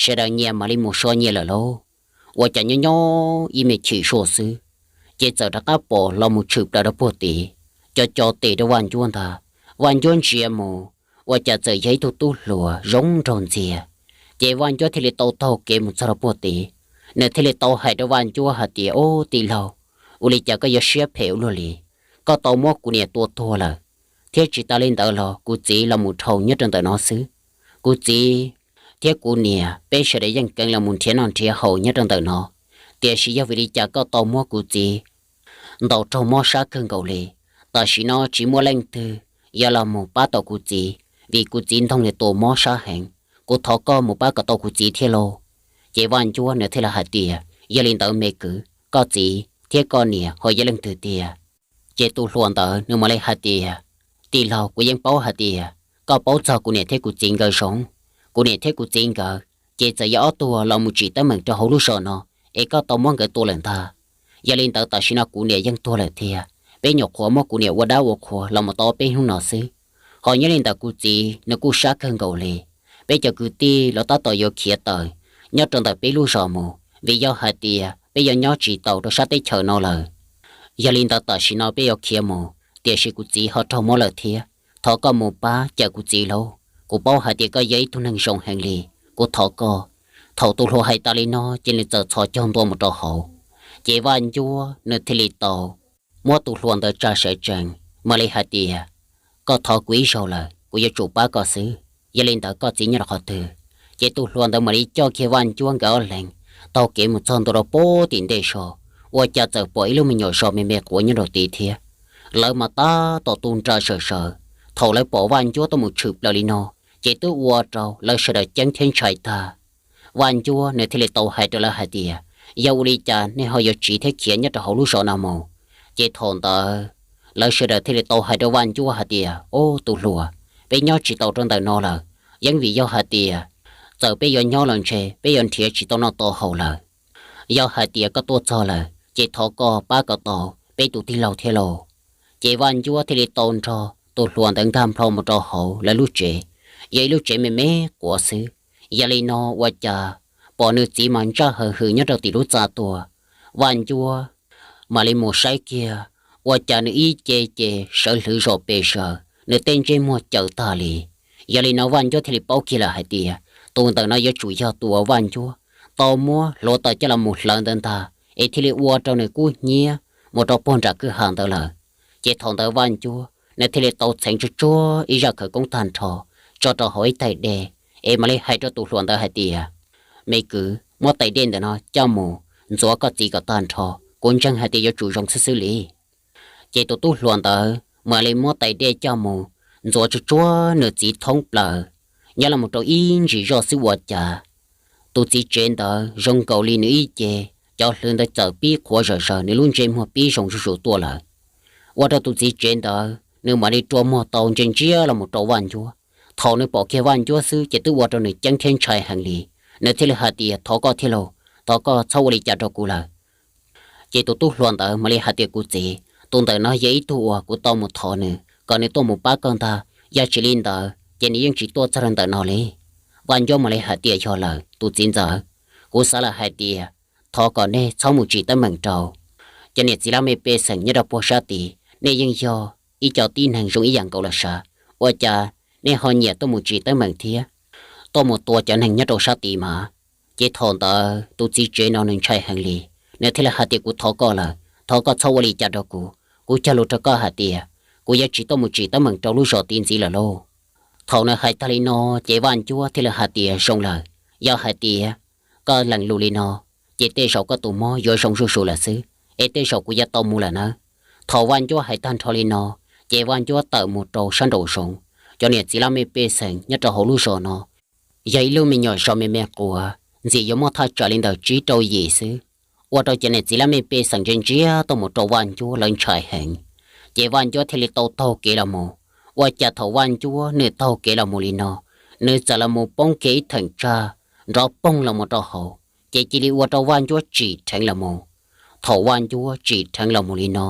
sawv daws nyias mam li mus so nyias lawm lauj. Ua cas nyob nyob ib me chim suaj xwb, ces txawm rov qab pom los mus tshwm plaws rau puag tid, co co tes rau Vaj Ncuab ntag. Vaj Ncuab ntsia mus, ua cas txawm yog ib tug tub hluas zoo nraug ntxiag. Ces Vaj Ncuab thiaj li tau taug kev mus txog rau puag tid, nws thiaj li tau hais rau Vaj Ncuab hais tias, ub tij laug, ua li cas koj yuav siab phem ua luaj li? Koj tau muab kuv niam tua tuag lawm, thiab tsis tas li ntawd los kuv txiv los mus dhau nyob rau ntawm no xwb. Kuv txiv thiab kuv niam peb sawv daws yeej keev los mus nrhiav noj nrhiav haus nyob rau ntawm no, tiam sis yog vim li cas koj tau muab kuv txiv ntaus raug mob sab kawg nkaus li? Tam sim no tsis muaj leej twg yuav los mus pab tau kuv txiv, vim kuv txiv ntog nws tus mob sab heev. Kuv thov koj mus pab kom tau kuv txiv thiab lauj. Ces Vaj Ncuab nws thiaj li hais tias, yog li ntawd me kwv, koj txiv thiab koj niam ho yog leej twg tiag? Ces tus hluas ntawd nws mam li hais tias, tij laug, kuv yeej paub hais tias koj paub txog kuv niam thiab kuv txiv nkawd zoo. Kuv niam thiab kuv txiv nkawd ces txawm yog ob tug los mus tsim teeb meem rau hauv lub zos no, es koj tau muab nkawd tua lawm ntag. Yog li ntawd tam sim no kuv niam yeej tuag lawm thiab, peb nyuam qhuav muab kuv niam ua dab ua qhua los mus tau peb hnub no xwb. Ho nyob li ntawm kuv txiv nws kuj sab kawg nkaus li. Peb cov kwv tij los tab tom yuav khiav tawm nyob rau ntawm peb lub zos mus, vim yog hais tias peb yuav nyob tsis tau rau sab teb chaws no lawm. Yog li ntawd tam sim no peb yuav khiav mus, tiam sis kuv txiv ho raug mob lawm thiab. Thov koj mus pab cawm kuv txiv lauj, kuv paub hais tias koj yog ib tug neeg zoo heev li, kuv thov koj. Thaum tus hluas hais tas li no ces nws txawm txhos caug ntua mus rau hauv. Ces Vaj Ncuab nws thiaj li tau muab tus hluas ntawd tsa sawv tsees, mam li hais tias, koj thov kuv ib zaug lawm, kuv yuav tsum pab koj xwb. Yog li ntawd koj txiv nyob rau qhov twg? Ces tus hluas ntawd mam li coj kiag Vaj Ncuab nkawd ob leeg taug kev mus txog ntua rau puag tim ntej zos, ua cas txawm pom ib lub me nyuam zos me me quav nyob rau tid thiab. Lawv mas tab tom tu nra sawv sawv. Thaum lawv pom Vaj Ncuab tuaj mus tshwm plaws li no, ces twb ua rau lawv sawv daws ceeb thiab ntshai tag. Vaj Ncuab nws thiaj li tau hais rau lawv hais tias, yog ua li cas nej ho yuav tsiv thiab khiav nyob rau hauv lub zos no mus? Ces thaum ntawd lawv sawv daws thiaj li tau hais rau Vaj Ncuab hais tias, ub tus hluas, peb nyob tsis tau rau ntawm no lawm, yeej vim yog hais tias txawm peb yuav nyob los ntshe peb yuav nrhiav tsis tau noj tau haus lawm. Yog hais tias koj tuaj txog lawm ces thov koj pab kom tau peb tus tij laug thiab lauj. Ces Vaj Ncuab thiaj li tau nrog tus hluas ntawd nkag nplho mus rau hauv lawv lub tsev, yog ib lub tsev me me quav xwb. Yog li no ua cas pom nws txiv mas ntsaj hawv hwm nyob rau tim lub txaj tuaj. Vaj Ncuab mam li mus saib kiag, ua cas nws ib ce ces sawv hlwv zom pes zaws, nws tej ntsej muag caws tag li. Yog li no Vaj Ncuab thiaj li paub kiag lawm hais tias tus ntawm no yuav tsum yog tus uas Vaj Ncuab tau muab hluav taws coj los mus hlawv ntawd ntag, es thiaj li ua rau nws kub hnyiab mus rau puag nram kwj ha ntawd lawm. Ces thaum ntawd Vaj Ncuab nws thiaj li tau txheev tsuag tsuag ib zaj khawv koob tag nrho tso rau hauv ib tais dej, es mam li hais rau tus hluas ntawd hais tias, Me kwv, muab tais dej ntawm no coj mus ntxuav koj txiv kom tag nrho, kuv ntseeg hais tias yuav tsum zoo xwb xwb li. Ces tus tub hluas ntawd mam li muab tais dej coj mus ntxuav tsuag tsuag nws txiv thoob plaws, nyob los mus rau ib ntsis zoj xwb ua cas tus txiv tsev ntawd zoo nkaus li nws ib ce, cov hlwv ntawd txawm pib qhuav zom zaws, nws lub ntsej muag pib zoo zuj zus tuaj lawm. Ua rau tus txiv tsev ntawd nws mam li rua muag tau ntsia ntsia los mus rau Vaj Ncuab. Thaum nws pom kiag Vaj Ncuab xwb ces twb ua rau nws ceeb thiab ntshai heev li. Nws thiaj li hais tias, Thov koj thiab lauj, thov koj txhob ua li cas rau kuv lawm. Ces tus tub hluas ntawd mam li hais tias, Kuv txiv, tus ntawm no yog ib tug uas kuv tau mus thov nws kom nws tuaj mus pab koj ntag, yog tsis li ntawd ces nws yeej tsis tuaj txog rau ntawm no li. Vaj Ncuab mam li hais tias, Yog lawm tus txiv ntxawm, kuv xav lawm hais tias thov kom nej txhob mus tsim teeb meem rau cov niam txiv laj mej pej xeem nyob rau puag sab tid. Nej yeej yog ib co tib neeg zoo ib yam nkaus los sav, ua cas nej ho nyiam tuaj mus tsim teeb meem thiab tuaj mus tua cov neeg nyob rau sab tid mas? Ces thaum ntawd tus txiv tsev no nws ntshai heev li, nws thiaj li hais tias, Kuv thov koj lawm, thov koj txhob ua li cas rau kuv. Kuv cog lus rau koj hais tias kuv yuav tsis tuaj mus tsim teeb meem rau lub zos tid ntxiv lawm lauj. Thaum nws hais tag li no ces Vaj Ncuab thiaj li hais tias, Zoo lawm, yog hais tias koj lees lus li no ces tej zaum koj tus mob yuav zoo zuj zus lawm xwb, es tej zaum kuv yuav tau mus lawm nawb. Thaum Vaj Ncuab hais tag nrho li no ces Vaj Ncuab tawm mus rau sab nraum zoov. Cov niam txiv laj mej pej xeem nyob rau hauv lub zos no yog ib lub me nyuam zos me me quas, ntxim yuav muaj thaj tsam li ntawm tsib rau yim xwb. Ua rau cov niam txiv laj mej pej xeem ntsia ntsia tuaj mus rau Vaj Ncuab lawv ntshai heev. Ces Vaj Ncuab thiaj li tau taug kev los mus. Ua cas thaum Vaj Ncuab nws taug kev los mus li no, nws txawm los mus poob kiag ib theem tsag nrov poog los mus rau hauv, ces cia li ua rau Vaj Ncuab tsim dheev los mus. Thaum Vaj Ncuab tsim dheev los mus li no,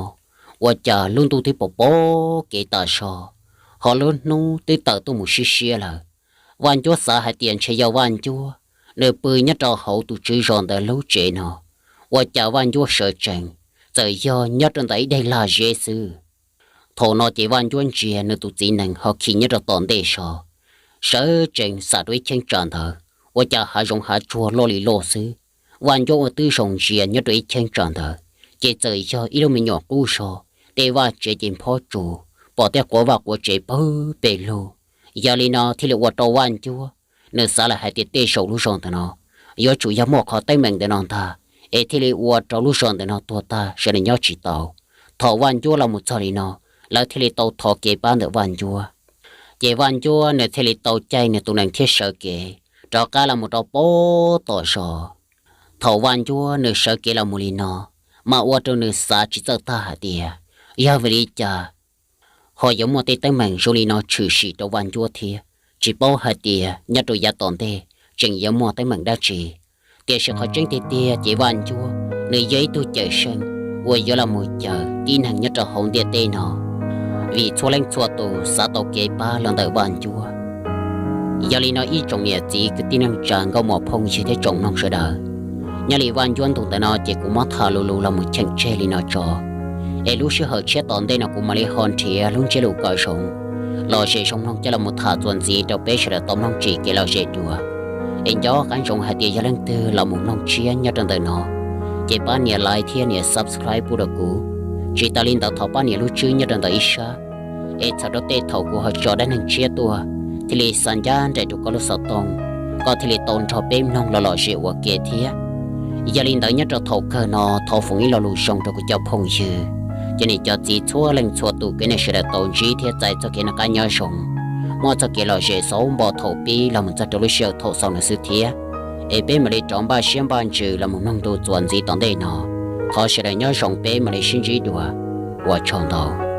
ua cas lub ntuj twb pom pom kev tas zog, ho lub hnub twb tawm tuaj mus siab siab lawm. Vaj Ncuab xav hais tias ntshe yog Vaj Ncuab nws pw nyob rau hauv tus tswv zos ntawd lub tsev no, ua cas Vaj Ncuab sawv tsees txawm yog nyob rau ntawm ib daim lag zeb xwb. Thaum no ces Vaj Ncuab ntsia nws tus txiv nees ho khi nyob rau tom ntej zos, sawv tsees xam rau ib cheeb tsam ntawd, ua cas hav zoov hav tsuag loj li loj xwb. Vaj Ncuab ua twb zoo ntsia nyob rau ib cheeb tsam ntawd, ces txawm yog ib lub me nyuam qub zog, tej vaj tsev ces nphob tsuas, pom tej quav vaj quav tsev pawg pes lug. Yog li no thiaj li ua rau Vaj Ncuab nws xav lawm hais tias tej zaum lub zos ntawm no yuav tsum yog muaj qhov teeb meem ntawm no ntag, es thiaj li ua rau lub zos ntawm no tuag tag sawv daws nyob tsis tau. Thaum Vaj Ncuab los mus txog li no, lawv thiaj li tau thov kev pab ntawm Vaj Ncuab. Ces Vaj Ncuab nws thiaj li tau caij nws tus nees thiab sawv kev rov qab los mus rau pem tom zos. Thaum Vaj Ncuab nws sawv kev los mus li no, mas ua rau nws xav tsis txawj tag hais tias yog vim li cas ho yuav muaj tej teeb meem zoo li no tshwm sim rau Vaj Ncuab thiab. Tsis paub hais tias nyob rau yav tom ntej tseem yuav muaj teeb meem dab tsi. Tiam sis qhov tseeb tiag tiag ces Vaj Ncuab nws yog ib tug cawm seej uas yuav los mus cawm tib neeg nyob rau hauv ntiaj teb no, vim txhua leej txhua tus xav tau kev pab los ntawm Vaj Ncuab. Yog li no ib tsoom niam txiv kwv tij neej tsa nkauj muam phooj ywg thiab tsoom mloog sawv daws, nyob li Vaj Ncuab ntu ntawm no ces kuv muab tham lu lus los mus cheem tseg li no tso. Es lub sij hawm tshiab tom ntej no kuv mam li ho nrhiav lub ntsiab lus kom zoo, lom zem zoo mloog coj los mus tham txuas ntxiv rau peb sawv daws tau mloog tsim kev lom zem dua. Es nco qab ntsoov hais tias yog leej twg los mus mloog tshiab nyob rau ntawm no, ces pab nias like thiab nias subscribe pub rau kuv, tsis tas li ntawd thov pab nias lub tswb nyob rau ntawm ib sab, es txhawm rau tej thaum kuv ho tso dab neeg tshiab tuaj thiaj li xa ncaj nraim rau koj lub xov tooj, koj thiaj li tau nrog peb mloog los lom zem ua ke thiab. Yog li ntawd nyob rau thaum kawg no thov foom ib lo lus zoo rau kuv cov phooj ywg, cov niam cov txiv txhua leej txhua tus, kev nej sawv daws tau ntsib thiab txais txoj kev noj qab nyob zoo, muaj txoj kev lom zem xauv npo thaum pib los mus txog rau lub sij hawm thaum xaus no xwb thiab. Es peb mam li rov npaj siab npaj ntsws los mus mloog ntu txuas ntxiv tom ntej no. Thov sawv daws nyob zoo, peb mam li sib ntsib dua. Ua tsaug ntau.